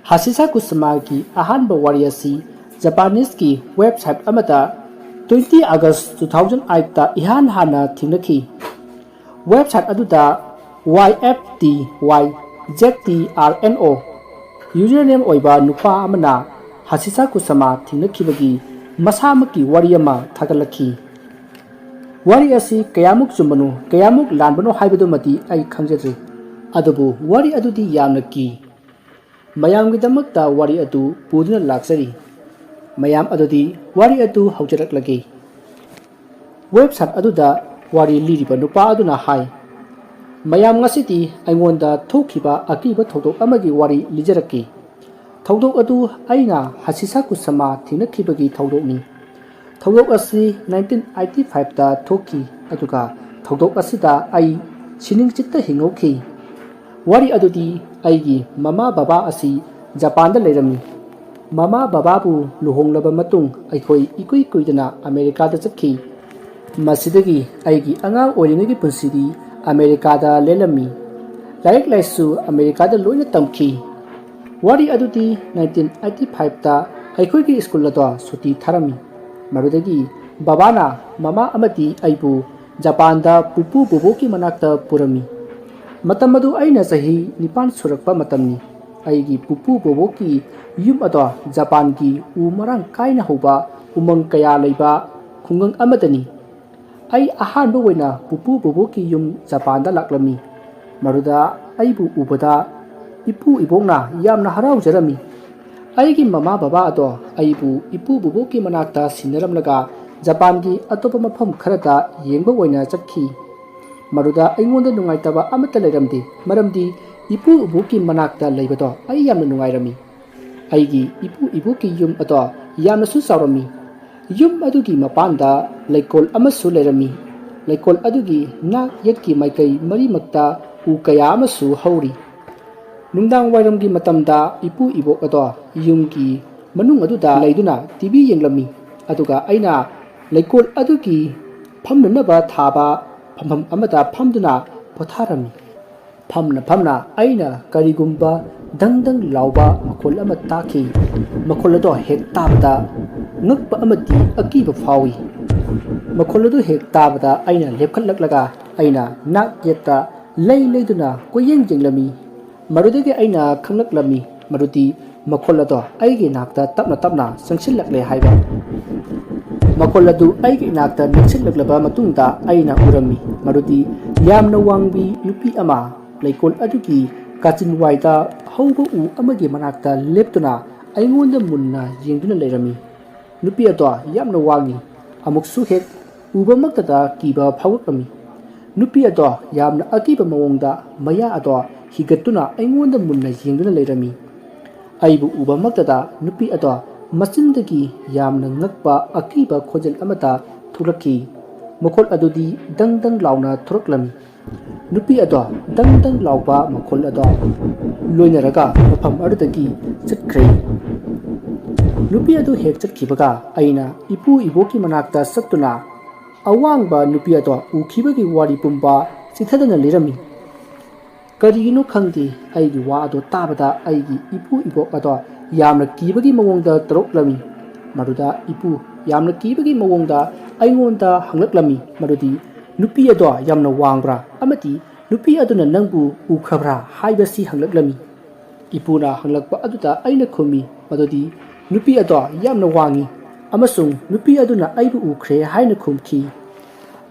ꯍꯥꯁꯤꯁꯥ ꯀꯨꯁꯥꯃꯥꯒꯤ ꯑꯍꯥꯟꯕ ꯋꯥꯔꯤ ꯑꯁꯤ ꯖꯄꯥꯅꯤꯁꯀꯤ ꯋꯦꯕꯁꯥꯏꯠ ꯑꯃꯗ twenty August two thousand eight ꯇ ꯏꯍꯥꯟ ꯍꯥꯟꯅ ꯊꯦꯡꯅꯈꯤ꯫ ꯋꯦꯕꯁꯥꯏꯠ ꯑꯗꯨꯗ Y F T Y Z T R N O username ꯑꯣꯏꯕ ꯅꯨꯄꯥ ꯑꯃꯅ ꯍꯥꯁꯤꯁꯥ ꯀꯨꯁꯥꯃꯥ ꯊꯦꯡꯅꯈꯤꯕꯒꯤ ꯃꯁꯥꯃꯛꯀꯤ ꯋꯥꯔꯤ ꯑꯃ ꯊꯥꯒꯠꯂꯛꯈꯤ꯫ ꯋꯥꯔꯤ ꯑꯁꯤ ꯀꯌꯥꯃꯨꯛ ꯆꯨꯝꯕꯅꯣ, ꯀꯌꯥꯃꯨꯛ ꯂꯥꯟꯕꯅꯣ ꯍꯥꯏꯕꯗꯨꯃꯗꯤ ꯑꯩ ꯈꯪꯖꯗ꯭ꯔꯦ, ꯑꯗꯨꯕꯨ ꯋꯥꯔꯤ ꯑꯗꯨꯗꯤ ꯌꯥꯝꯅ ꯀꯤ꯫ ꯃꯌꯥꯝꯒꯤꯗꯃꯛꯇ ꯋꯥꯔꯤ ꯑꯗꯨ ꯄꯨꯗꯨꯅ ꯂꯥꯛꯆꯔꯤ꯫ ꯃꯌꯥꯝ ꯑꯗꯨꯗꯤ ꯋꯥꯔꯤ ꯑꯗꯨ ꯍꯧꯖꯔꯛꯂꯒꯦ꯫ ꯋꯦꯕꯁꯥꯏꯠ ꯑꯗꯨꯗ ꯋꯥꯔꯤ ꯂꯤꯔꯤꯕ ꯅꯨꯄꯥ ꯑꯗꯨꯅ ꯍꯥꯏ, "ꯃꯌꯥꯝ, ꯉꯁꯤꯗꯤ ꯑꯩꯉꯣꯟꯗ ꯊꯣꯛꯈꯤꯕ ꯑꯀꯤꯕ ꯊꯧꯗꯣꯛ ꯑꯃꯒꯤ ꯋꯥꯔꯤ ꯂꯤꯖꯔꯛꯀꯦ꯫ ꯊꯧꯗꯣꯛ ꯑꯗꯨ ꯑꯩꯅ ꯍꯥꯁꯤꯁꯥ ꯀꯨꯁꯥꯃꯥ ꯊꯦꯡꯅꯈꯤꯕꯒꯤ ꯊꯧꯗꯣꯛꯅꯤ꯫ ꯊꯧꯗꯣꯛ ꯑꯁꯤ nineteen eighty five ꯇ ꯊꯣꯛꯈꯤ, ꯑꯗꯨꯒ ꯊꯧꯗꯣꯛ ꯑꯁꯤꯗ ꯑꯩ ꯁꯤꯅꯤꯡꯆꯤꯠꯇ ꯍꯤꯡꯍꯧꯈꯤ꯫ ꯋꯥꯔꯤ ꯑꯗꯨꯗꯤ ꯑꯩꯒꯤ ꯃꯃꯥ ꯕꯕꯥ ꯑꯁꯤ ꯖꯄꯥꯟꯗ ꯂꯩꯔꯝꯃꯤ꯫ ꯃꯃꯥ ꯕꯕꯥꯕꯨ ꯂꯨꯍꯣꯡꯂꯕ ꯃꯇꯨꯡ ꯑꯩꯈꯣꯏ ꯏꯀꯨꯏ ꯀꯨꯏꯗꯅ ꯑꯃꯦꯔꯤꯀꯥꯗ ꯆꯠꯈꯤ꯫ ꯃꯁꯤꯗꯒꯤ ꯑꯩꯒꯤ ꯑꯉꯥꯡ ꯑꯣꯏꯔꯤꯉꯩꯒꯤ ꯄꯨꯟꯁꯤꯗꯤ ꯑꯃꯦꯔꯤꯀꯥꯗ ꯂꯦꯜꯂꯝꯃꯤ꯫ ꯂꯥꯏꯔꯤꯛ ꯂꯥꯏꯁꯨ ꯑꯃꯦꯔꯤꯀꯥꯗ ꯂꯣꯏꯅ ꯇꯝꯈꯤ꯫ ꯋꯥꯔꯤ ꯑꯗꯨꯗꯤ nineteen eighty five ꯇ ꯑꯩꯈꯣꯏꯒꯤ ꯁ꯭ꯀꯨꯜ ꯑꯗꯣ ꯁꯨꯇꯤ ꯊꯥꯔꯝꯃꯤ꯫ ꯃꯗꯨꯗꯒꯤ ꯕꯕꯥꯅ ꯃꯃꯥ ꯑꯃꯗꯤ ꯑꯩꯕꯨ ꯖꯄꯥꯟꯗ ꯄꯨꯄꯨ ꯕꯣꯕꯣꯛꯀꯤ ꯃꯅꯥꯛꯇ ꯄꯨꯔꯝꯃꯤ꯫ ꯃꯇꯝ ꯑꯗꯨ ꯑꯩꯅ ꯆꯍꯤ ꯅꯤꯄꯥꯟ ꯁꯨꯔꯛꯄ ꯃꯇꯝꯅꯤ꯫ ꯑꯩꯒꯤ ꯄꯨꯄꯨ ꯕꯣꯕꯣꯛꯀꯤ ꯌꯨꯝ ꯑꯗꯣ ꯖꯄꯥꯟꯒꯤ ꯎ ꯃꯔꯥꯡ ꯀꯥꯏꯅ ꯍꯧꯕ ꯎꯃꯪ ꯀꯌꯥ ꯂꯩꯕ ꯈꯨꯡꯒꯪ ꯑꯃꯗꯅꯤ꯫ ꯑꯩ ꯑꯍꯥꯟꯕ ꯑꯣꯏꯅ ꯄꯨꯄꯨ ꯕꯣꯕꯣꯛꯀꯤ ꯌꯨꯝ ꯖꯄꯥꯟꯗ ꯂꯥꯛꯂꯝꯃꯤ꯫ ꯃꯗꯨꯗ ꯑꯩꯕꯨ ꯎꯕꯗ ꯏꯄꯨ ꯏꯕꯣꯛꯅ ꯌꯥꯝꯅ ꯍꯔꯥꯎꯖꯔꯝꯃꯤ꯫ ꯑꯩꯒꯤ ꯃꯃꯥ ꯕꯕꯥ ꯑꯗꯣ ꯑꯩꯕꯨ ꯏꯄꯨ ꯕꯣꯕꯣꯛꯀꯤ ꯃꯅꯥꯛꯇ ꯁꯤꯟꯅꯔꯝꯂꯒ ꯖꯄꯥꯟꯒꯤ ꯑꯇꯣꯞꯄ ꯃꯐꯝ ꯈꯔꯗ ꯌꯦꯡꯕ ꯑꯣꯏꯅ ꯆꯠꯈꯤ꯫ ꯃꯗꯨꯗ ꯑꯩꯉꯣꯟꯗ ꯅꯨꯡꯉꯥꯏꯇꯕ ꯑꯃꯠꯇ ꯂꯩꯔꯝꯗꯦ, ꯃꯔꯝꯗꯤ ꯏꯄꯨ ꯏꯕꯣꯛꯀꯤ ꯃꯅꯥꯛꯇ ꯂꯩꯕꯗꯣ ꯑꯩ ꯌꯥꯝꯅ ꯅꯨꯡꯉꯥꯏꯔꯝꯃꯤ꯫ ꯑꯩꯒꯤ ꯏꯄꯨ ꯏꯕꯣꯛꯀꯤ ꯌꯨꯝ ꯑꯗꯣ ꯌꯥꯝꯅꯁꯨ ꯆꯥꯎꯔꯝꯃꯤ꯫ ꯌꯨꯝ ꯑꯗꯨꯒꯤ ꯃꯄꯥꯟꯗ ꯂꯩꯀꯣꯜ ꯑꯃꯁꯨ ꯂꯩꯔꯝꯃꯤ꯫ ꯂꯩꯀꯣꯜ ꯑꯗꯨꯒꯤ ꯅꯥꯛ ꯌꯦꯠꯀꯤ ꯃꯥꯏꯀꯩ ꯃꯔꯤꯃꯛꯇ ꯎ ꯀꯌꯥ ꯑꯃꯁꯨ ꯍꯧꯔꯤ꯫ ꯅꯨꯡꯗꯥꯡ ꯋꯥꯏꯔꯝꯒꯤ ꯃꯇꯝꯗ ꯏꯄꯨ ꯏꯕꯣꯛ ꯑꯗꯣ ꯌꯨꯝꯒꯤ ꯃꯅꯨꯡ ꯑꯗꯨꯗ ꯂꯩꯗꯨꯅ ꯇꯤ ꯚꯤ ꯌꯦꯡꯂꯝꯃꯤ꯫ ꯑꯗꯨꯒ ꯑꯩꯅ ꯂꯩꯀꯣꯜ ꯑꯗꯨꯒꯤ ꯐꯝꯅꯅꯕ ꯊꯥꯕ ꯐꯝꯐꯝ ꯑꯃꯗ ꯐꯝꯗꯨꯅ ꯄꯣꯊꯥꯔꯝꯃꯤ꯫ ꯐꯝꯅ ꯐꯝꯅ ꯑꯩꯅ ꯀꯔꯤꯒꯨꯝꯕ ꯗꯪ ꯗꯪ ꯂꯥꯎꯕ ꯃꯈꯣꯜ ꯑꯃ ꯇꯥꯈꯤ꯫ ꯃꯈꯣꯜ ꯑꯗꯣ ꯍꯦꯛ ꯇꯥꯕꯗ ꯉꯛꯄ ꯑꯃꯗꯤ ꯑꯀꯤꯕ ꯐꯥꯎꯏ꯫ ꯃꯈꯣꯜ ꯑꯗꯨ ꯍꯦꯛ ꯇꯥꯕꯗ ꯑꯩꯅ ꯂꯦꯞꯈꯠꯂꯛꯂꯒ ꯑꯩꯅ ꯅꯥꯛ ꯌꯦꯠꯇ ꯂꯩ ꯂꯩꯗꯨꯅ ꯀꯣꯏꯌꯦꯡ ꯌꯦꯡꯂꯝꯃꯤ꯫ ꯃꯗꯨꯗꯒꯤ ꯑꯩꯅ ꯈꯪꯂꯛꯂꯝꯃꯤ ꯃꯗꯨꯗꯤ ꯃꯈꯣꯜ ꯑꯗꯣ ꯑꯩꯒꯤ ꯅꯥꯛꯇ ꯇꯞꯅ ꯇꯞꯅ ꯆꯪꯁꯤꯜꯂꯛꯂꯦ ꯍꯥꯏꯕ꯫ ꯃꯈꯣꯜ ꯑꯗꯨ ꯑꯩꯒꯤ ꯏꯅꯥꯛꯇ ꯅꯛꯁꯤꯜꯂꯛꯂꯕ ꯃꯇꯨꯡꯗ ꯑꯩꯅ ꯎꯔꯝꯃꯤ ꯃꯗꯨꯗꯤ ꯌꯥꯝꯅ ꯋꯥꯡꯕꯤ ꯅꯨꯄꯤ ꯑꯃ ꯂꯩꯀꯣꯜ ꯑꯗꯨꯒꯤ ꯀꯥꯆꯤꯟ ꯋꯥꯏꯗ ꯍꯧꯕ ꯎ ꯑꯃꯒꯤ ꯃꯅꯥꯛꯇ ꯂꯦꯞꯇꯨꯅ ꯑꯩꯉꯣꯟꯗ ꯃꯨꯟꯅ ꯌꯦꯡꯗꯨꯅ ꯂꯩꯔꯝꯃꯤ꯫ ꯅꯨꯄꯤ ꯑꯗꯣ ꯌꯥꯝꯅ ꯋꯥꯡꯏ꯫ ꯑꯃꯨꯛꯁꯨ ꯍꯦꯛ ꯎꯕꯃꯛꯇꯗ ꯀꯤꯕ ꯐꯥꯎꯔꯛꯂꯝꯃꯤ꯫ ꯅꯨꯄꯤ ꯑꯗꯣ ꯌꯥꯝꯅ ꯑꯀꯤꯕ ꯃꯑꯣꯡꯗ ꯃꯌꯥ ꯑꯗꯣ ꯍꯤꯒꯠꯇꯨꯅ ꯑꯩꯉꯣꯟꯗ ꯃꯨꯟꯅ ꯌꯦꯡꯗꯨꯅ ꯂꯩꯔꯝꯃꯤ꯫ ꯑꯩꯕꯨ ꯎꯕꯃꯛꯇꯗ ꯅꯨꯄꯤ ꯑꯗꯣ ꯃꯆꯤꯟꯗꯒꯤ ꯌꯥꯝꯅ ꯉꯛꯄ ꯑꯀꯤꯕ ꯈꯣꯟꯖꯦꯜ ꯑꯃꯠꯇ ꯊꯣꯛꯂꯛꯈꯤ꯫ ꯃꯈꯣꯜ ꯑꯗꯨꯗꯤ ꯗꯪ ꯗꯪ ꯂꯥꯎꯅ ꯊꯣꯔꯛꯂꯝꯃꯤ꯫ ꯅꯨꯄꯤ ꯑꯗꯣ ꯗꯪ ꯗꯪ ꯂꯥꯎꯕ ꯃꯈꯣꯜ ꯑꯗꯣ ꯂꯣꯏꯅꯔꯒ ꯃꯐꯝ ꯑꯗꯨꯗꯒꯤ ꯆꯠꯈ꯭ꯔꯦ꯫ ꯅꯨꯄꯤ ꯑꯗꯨ ꯍꯦꯛ ꯆꯠꯈꯤꯕꯒ ꯑꯩꯅ ꯏꯄꯨ ꯏꯕꯣꯛꯀꯤ ꯃꯅꯥꯛꯇ ꯆꯠꯇꯨꯅ ꯑꯋꯥꯡꯕ ꯅꯨꯄꯤ ꯑꯗꯣ ꯎꯈꯤꯕꯒꯤ ꯋꯥꯔꯤ ꯄꯨꯝꯕ ꯆꯤꯊꯗꯅ ꯂꯤꯔꯝꯃꯤ꯫ ꯀꯔꯤꯒꯤꯅꯣ ꯈꯪꯗꯦ, ꯑꯩꯒꯤ ꯋꯥ ꯑꯗꯣ ꯇꯥꯕꯗ ꯑꯩꯒꯤ ꯏꯄꯨ ꯏꯕꯣꯛ ꯑꯗꯣ ꯌꯥꯝꯅ ꯀꯤꯕꯒꯤ ꯃꯑꯣꯡꯗ ꯇꯧꯔꯛꯂꯝꯃꯤ꯫ ꯃꯗꯨꯗ ꯏꯄꯨ ꯌꯥꯝꯅ ꯀꯤꯕꯒꯤ ꯃꯑꯣꯡꯗ ꯑꯩꯉꯣꯟꯗ ꯍꯪꯂꯛꯂꯝꯃꯤ ꯃꯗꯨꯗꯤ ꯅꯨꯄꯤ ꯑꯗꯣ ꯌꯥꯝꯅ ꯋꯥꯡꯕ꯭ꯔꯥ ꯑꯃꯗꯤ ꯅꯨꯄꯤ ꯑꯗꯨꯅ ꯅꯪꯕꯨ ꯎꯈ꯭ꯔꯕ꯭ꯔꯥ ꯍꯥꯏꯕꯁꯤ ꯍꯪꯂꯛꯂꯝꯃꯤ꯫ ꯏꯄꯨꯅ ꯍꯪꯂꯛꯄ ꯑꯗꯨꯗ ꯑꯩꯅ ꯈꯨꯝꯃꯤ ꯃꯗꯨꯗꯤ ꯅꯨꯄꯤ ꯑꯗꯣ ꯌꯥꯝꯅ ꯋꯥꯡꯏ ꯑꯃꯁꯨꯡ ꯅꯨꯄꯤ ꯑꯗꯨꯅ ꯑꯩꯕꯨ ꯎꯈ꯭ꯔꯦ ꯍꯥꯏꯅ ꯈꯨꯝꯈꯤ꯫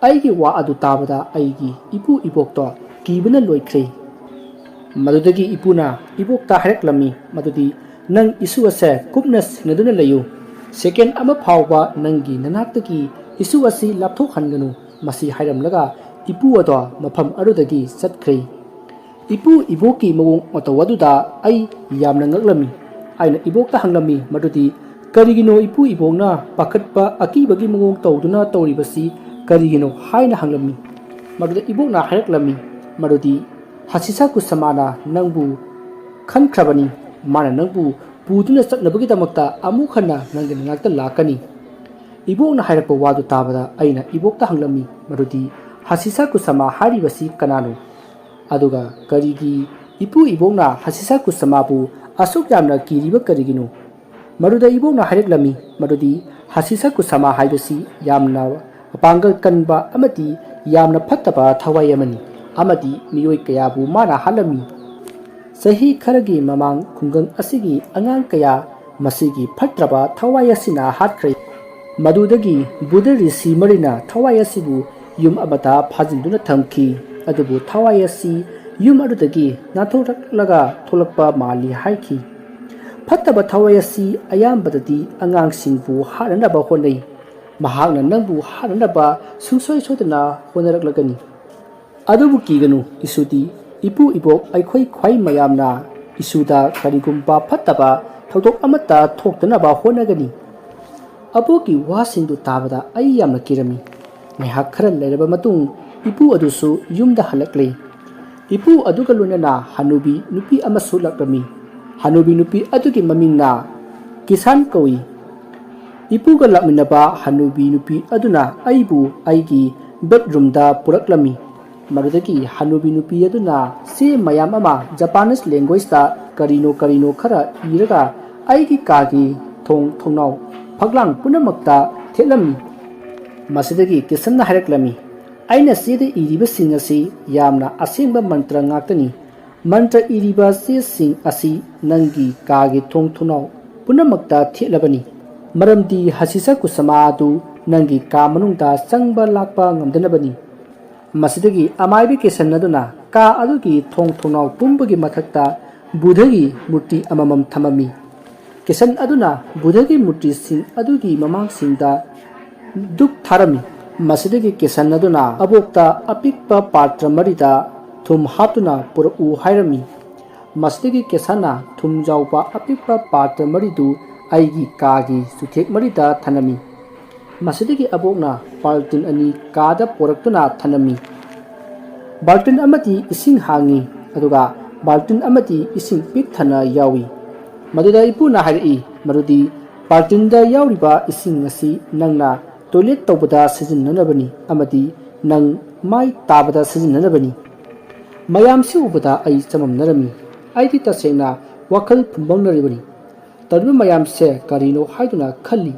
ꯑꯩꯒꯤ ꯋꯥ ꯑꯗꯨ ꯇꯥꯕꯗ ꯑꯩꯒꯤ ꯏꯄꯨ ꯏꯕꯣꯛꯇꯣ ꯀꯤꯕꯅ ꯂꯣꯏꯈ꯭ꯔꯦ꯫ ꯃꯗꯨꯗꯒꯤ ꯏꯄꯨꯅ ꯏꯕꯣꯛꯇ ꯍꯥꯏꯔꯛꯂꯝꯃꯤ ꯃꯗꯨꯗꯤ ꯅꯪ ꯏꯁꯨ ꯑꯁꯦ ꯀꯨꯞꯅ ꯁꯦꯟꯅꯗꯨꯅ ꯂꯩꯌꯨ꯫ ꯁꯦꯀꯦꯟ ꯑꯃ ꯐꯥꯎꯕ ꯅꯪꯒꯤ ꯅꯅꯥꯛꯇꯒꯤ ꯏꯁꯨ ꯑꯁꯤ ꯂꯥꯞꯊꯣꯛꯍꯟꯒꯅꯨ꯫ ꯃꯁꯤ ꯍꯥꯏꯔꯝꯂꯒ ꯏꯄꯨ ꯑꯗꯣ ꯃꯐꯝ ꯑꯗꯨꯗꯒꯤ ꯆꯠꯈ꯭ꯔꯦ꯫ ꯏꯄꯨ ꯏꯕꯣꯛꯀꯤ ꯃꯑꯣꯡ ꯃꯇꯧ ꯑꯗꯨꯗ ꯑꯩ ꯌꯥꯝꯅ ꯉꯛꯂꯝꯃꯤ꯫ ꯑꯩꯅ ꯏꯕꯣꯛꯇ ꯍꯪꯂꯝꯃꯤ ꯃꯗꯨꯗꯤ, "ꯀꯔꯤꯒꯤꯅꯣ ꯏꯄꯨ ꯏꯕꯣꯛꯅ ꯄꯥꯈꯠꯄ ꯑꯀꯤꯕꯒꯤ ꯃꯑꯣꯡ ꯇꯧꯗꯨꯅ ꯇꯧꯔꯤꯕꯁꯤ ꯀꯔꯤꯒꯤꯅꯣ?" ꯍꯥꯏꯅ ꯍꯪꯂꯝꯃꯤ꯫ ꯃꯗꯨꯗ ꯏꯕꯣꯛꯅ ꯍꯥꯏꯔꯛꯂꯝꯃꯤ ꯃꯗꯨꯗꯤ, "ꯍꯁꯤꯁꯥ ꯀꯨꯁꯃꯥꯅ ꯅꯪꯕꯨ ꯈꯟꯈ꯭ꯔꯕꯅꯤ꯫ ꯃꯥꯅ ꯅꯪꯕꯨ ꯄꯨꯗꯨꯅ ꯆꯠꯅꯕꯒꯤꯗꯃꯛꯇ ꯑꯃꯨꯛ ꯍꯟꯅ ꯅꯪꯒꯤ ꯅꯅꯥꯛꯇ ꯂꯥꯛꯀꯅꯤ꯫" ꯏꯕꯣꯛꯅ ꯍꯥꯏꯔꯛꯄ ꯋꯥꯗꯨ ꯇꯥꯕꯗ ꯑꯩꯅ ꯏꯕꯣꯛꯇ ꯍꯪꯂꯝꯃꯤ ꯃꯗꯨꯗꯤ, "ꯍꯁꯤꯁꯥ ꯀꯨꯁꯃꯥ ꯍꯥꯏꯔꯤꯕꯁꯤ ꯀꯅꯥꯅꯣ? ꯑꯗꯨꯒ ꯀꯔꯤꯒꯤ ꯏꯄꯨ ꯏꯕꯣꯛꯅ ꯍꯁꯤꯁꯥ ꯀꯨꯁꯃꯥꯕꯨ ꯑꯁꯨꯛ ꯌꯥꯝꯅ ꯀꯤꯔꯤꯕ ꯀꯔꯤꯒꯤꯅꯣ?" ꯃꯗꯨꯗ ꯏꯕꯣꯛꯅ ꯍꯥꯏꯔꯛꯂꯝꯃꯤ ꯃꯗꯨꯗꯤ, "ꯍꯁꯤꯁꯥ ꯀꯨꯁꯃꯥ ꯍꯥꯏꯕꯁꯤ ꯌꯥꯝꯅ ꯄꯥꯡꯒꯜ ꯀꯟꯕ ꯑꯃꯗꯤ ꯌꯥꯝꯅ ꯐꯠꯇꯕ ꯊꯋꯥꯏ ꯑꯃꯅꯤ, ꯑꯃꯗꯤ ꯃꯤꯑꯣꯏ ꯀꯌꯥꯕꯨ ꯃꯥꯅ ꯍꯥꯠꯂꯝꯃꯤ꯫ ꯆꯍꯤ ꯈꯔꯒꯤ ꯃꯃꯥꯡ ꯈꯨꯡꯒꯪ ꯑꯁꯤꯒꯤ ꯑꯉꯥꯡ ꯀꯌꯥ ꯃꯁꯤꯒꯤ ꯐꯠꯇ꯭ꯔꯕ ꯊꯋꯥꯏ ꯑꯁꯤꯅ ꯍꯥꯠꯈ꯭ꯔꯦ꯫ ꯃꯗꯨꯗꯒꯤ ꯕꯨꯙ ꯔꯤꯁꯤ ꯃꯔꯤꯅ ꯊꯋꯥꯏ ꯑꯁꯤꯕꯨ ꯌꯨꯝ ꯑꯃꯗ ꯐꯥꯖꯤꯟꯗꯨꯅ ꯊꯝꯈꯤ꯫ ꯑꯗꯨꯕꯨ ꯊꯋꯥꯏ ꯑꯁꯤ ꯌꯨꯝ ꯑꯗꯨꯗꯒꯤ ꯅꯥꯟꯊꯣꯔꯛꯂꯒ ꯊꯣꯛꯂꯛꯄ ꯃꯥꯜꯂꯤ ꯍꯥꯏꯈꯤ꯫ ꯐꯠꯇꯕ ꯊꯋꯥꯏ ꯑꯁꯤ ꯑꯌꯥꯝꯕꯗꯗꯤ ꯑꯉꯥꯡꯁꯤꯡꯕꯨ ꯍꯥꯠꯅꯅꯕ ꯍꯣꯠꯅꯩ꯫ ꯃꯍꯥꯛꯅ ꯅꯪꯕꯨ ꯍꯥꯠꯅꯅꯕ ꯁꯨꯡꯁꯣꯏ ꯁꯣꯏꯗꯅ ꯍꯣꯠꯅꯔꯛꯂꯒꯅꯤ꯫ ꯑꯗꯨꯕꯨ ꯀꯤꯒꯅꯨ, ꯏꯁꯨꯗꯤ ꯏꯄꯨ ꯏꯕꯣꯛ ꯑꯩꯈꯣꯏ ꯈ꯭ꯋꯥꯏ ꯃꯌꯥꯝꯅ ꯏꯁꯨꯗ ꯀꯔꯤꯒꯨꯝꯕ ꯐꯠꯇꯕ ꯊꯧꯗꯣꯛ ꯑꯃꯠꯇ ꯊꯣꯛꯇꯅꯕ ꯍꯣꯠꯅꯒꯅꯤ꯫" ꯑꯕꯣꯛꯀꯤ ꯋꯥꯁꯤꯡꯗꯨ ꯇꯥꯕꯗ ꯑꯩ ꯌꯥꯝꯅ ꯀꯤꯔꯝꯃꯤ꯫ ꯉꯥꯏꯍꯥꯛ ꯈꯔ ꯂꯩꯔꯕ ꯃꯇꯨꯡ ꯏꯄꯨ ꯑꯗꯨꯁꯨ ꯌꯨꯝꯗ ꯍꯜꯂꯛꯂꯦ꯫ ꯏꯄꯨ ꯑꯗꯨꯒ ꯂꯣꯏꯅꯅ ꯍꯅꯨꯕꯤ ꯅꯨꯄꯤ ꯑꯃꯁꯨ ꯂꯥꯛꯂꯝꯃꯤ꯫ ꯍꯅꯨꯕꯤ ꯅꯨꯄꯤ ꯑꯗꯨꯒꯤ ꯃꯃꯤꯡꯅ ꯀꯤꯁꯥꯟ ꯀꯧꯏ꯫ ꯏꯄꯨꯒ ꯂꯥꯛꯃꯤꯟꯅꯕ ꯍꯅꯨꯕꯤ ꯅꯨꯄꯤ ꯑꯗꯨꯅ ꯑꯩꯕꯨ ꯑꯩꯒꯤ ꯕꯦꯗꯔꯨꯝꯗ ꯄꯨꯔꯛꯂꯝꯃꯤ꯫ ꯃꯗꯨꯗꯒꯤ ꯍꯅꯨꯕꯤ ꯅꯨꯄꯤ ꯑꯗꯨꯅ ꯆꯦ ꯃꯌꯥꯝ ꯑꯃ ꯖꯄꯥꯅꯤꯁ ꯂꯦꯡꯒ꯭ꯋꯦꯖꯇ ꯀꯔꯤꯅꯣ ꯀꯔꯤꯅꯣ ꯈꯔ ꯏꯔꯒ ꯑꯩꯒꯤ ꯀꯥꯒꯤ ꯊꯣꯡ ꯊꯣꯡꯅꯥꯎ ꯐꯛꯂꯥꯡ ꯄꯨꯝꯅꯃꯛꯇ ꯊꯦꯠꯂꯝꯃꯤ꯫ ꯃꯁꯤꯗꯒꯤ ꯀꯤꯁꯟꯅ ꯍꯥꯏꯔꯛꯂꯝꯃꯤ, "ꯑꯩꯅ ꯆꯦꯗ ꯏꯔꯤꯕꯁꯤꯡ ꯑꯁꯤ ꯌꯥꯝꯅ ꯑꯁꯦꯡꯕ ꯃꯟꯇ꯭ꯔ ꯉꯥꯛꯇꯅꯤ꯫ ꯃꯟꯇ꯭ꯔ ꯏꯔꯤꯕ ꯆꯦꯁꯤꯡ ꯑꯁꯤ ꯅꯪꯒꯤ ꯀꯥꯒꯤ ꯊꯣꯡ ꯊꯣꯡꯅꯥꯎ ꯄꯨꯝꯅꯃꯛꯇ ꯊꯦꯠꯂꯕꯅꯤ꯫ ꯃꯔꯝꯗꯤ ꯍꯁꯤꯁꯥ ꯀꯨꯁꯃꯥ ꯑꯗꯨ ꯅꯪꯒꯤ ꯀꯥ ꯃꯅꯨꯡꯗ ꯆꯪꯕ ꯂꯥꯛꯄ ꯉꯝꯗꯅꯕꯅꯤ꯫" ꯃꯁꯤꯗꯒꯤ ꯑꯃꯥꯏꯕꯤ ꯀꯤꯁꯟ ꯑꯗꯨꯅ ꯀꯥ ꯑꯗꯨꯒꯤ ꯊꯣꯡ ꯊꯣꯡꯅꯥꯎ ꯄꯨꯝꯕꯒꯤ ꯃꯊꯛꯇ ꯕꯨꯙꯒꯤ ꯃꯨꯔꯇꯤ ꯑꯃꯃꯝ ꯊꯝꯃꯝꯃꯤ꯫ ꯀꯤꯁꯟ ꯑꯗꯨꯅ ꯕꯨꯙꯒꯤ ꯃꯨꯔꯇꯤꯁꯤꯡ ꯑꯗꯨꯒꯤ ꯃꯃꯥꯡꯁꯤꯡꯗ ꯙꯨꯞ ꯊꯥꯔꯝꯃꯤ꯫ ꯃꯁꯤꯗꯒꯤ ꯀꯤꯁꯟ ꯑꯗꯨꯅ ꯑꯕꯣꯛꯇ ꯑꯄꯤꯛꯄ ꯄꯥꯇ꯭ꯔ ꯃꯔꯤꯗ ꯊꯨꯝ ꯍꯥꯞꯇꯨꯅ ꯄꯨꯔꯛꯎ ꯍꯥꯏꯔꯝꯃꯤ꯫ ꯃꯁꯤꯗꯒꯤ ꯀꯤꯁꯟꯅ ꯊꯨꯝ ꯌꯥꯎꯕ ꯑꯄꯤꯛꯄ ꯄꯥꯇ꯭ꯔ ꯃꯔꯤꯗꯨ ꯑꯩꯒꯤ ꯀꯥꯒꯤ ꯆꯨꯊꯦꯛ ꯃꯔꯤꯗ ꯊꯅꯝꯃꯤ꯫ ꯃꯁꯤꯗꯒꯤ ꯑꯕꯣꯛꯅ ꯕꯥꯜꯇꯤꯟ ꯑꯅꯤ ꯀꯥꯗ ꯄꯣꯔꯛꯇꯨꯅ ꯊꯅꯝꯃꯤ꯫ ꯕꯥꯜꯇꯤꯟ ꯑꯃꯗꯤ ꯏꯁꯤꯡ ꯍꯥꯡꯉꯤ, ꯑꯗꯨꯒ ꯕꯥꯜꯇꯤꯟ ꯑꯃꯗꯤ ꯏꯁꯤꯡ ꯄꯤꯛ ꯊꯟꯅ ꯌꯥꯎꯏ꯫ ꯃꯗꯨꯗ ꯏꯄꯨꯅ ꯍꯥꯏꯔꯛꯏ ꯃꯗꯨꯗꯤ, "ꯕꯥꯜꯇꯤꯟꯗ ꯌꯥꯎꯔꯤꯕ ꯏꯁꯤꯡ ꯑꯁꯤ ꯅꯪꯅ ꯇꯣꯏꯂꯦꯠ ꯇꯧꯕꯗ ꯁꯤꯖꯤꯟꯅꯅꯕꯅꯤ ꯑꯃꯗꯤ ꯅꯪ ꯃꯥꯏ ꯇꯥꯕꯗ ꯁꯤꯖꯤꯟꯅꯅꯕꯅꯤ"꯫ ꯃꯌꯥꯝꯁꯤ ꯎꯕꯗ ꯑꯩ ꯆꯃꯝꯅꯔꯝꯃꯤ꯫ ꯑꯩꯗꯤ ꯇꯁꯦꯡꯅ ꯋꯥꯈꯜ ꯐꯨꯝꯕꯪꯅꯔꯤꯕꯅꯤ꯫ ꯇꯧꯔꯤꯕ ꯃꯌꯥꯝꯁꯦ ꯀꯔꯤꯅꯣ ꯍꯥꯏꯗꯨꯅ ꯈꯜꯂꯤ꯫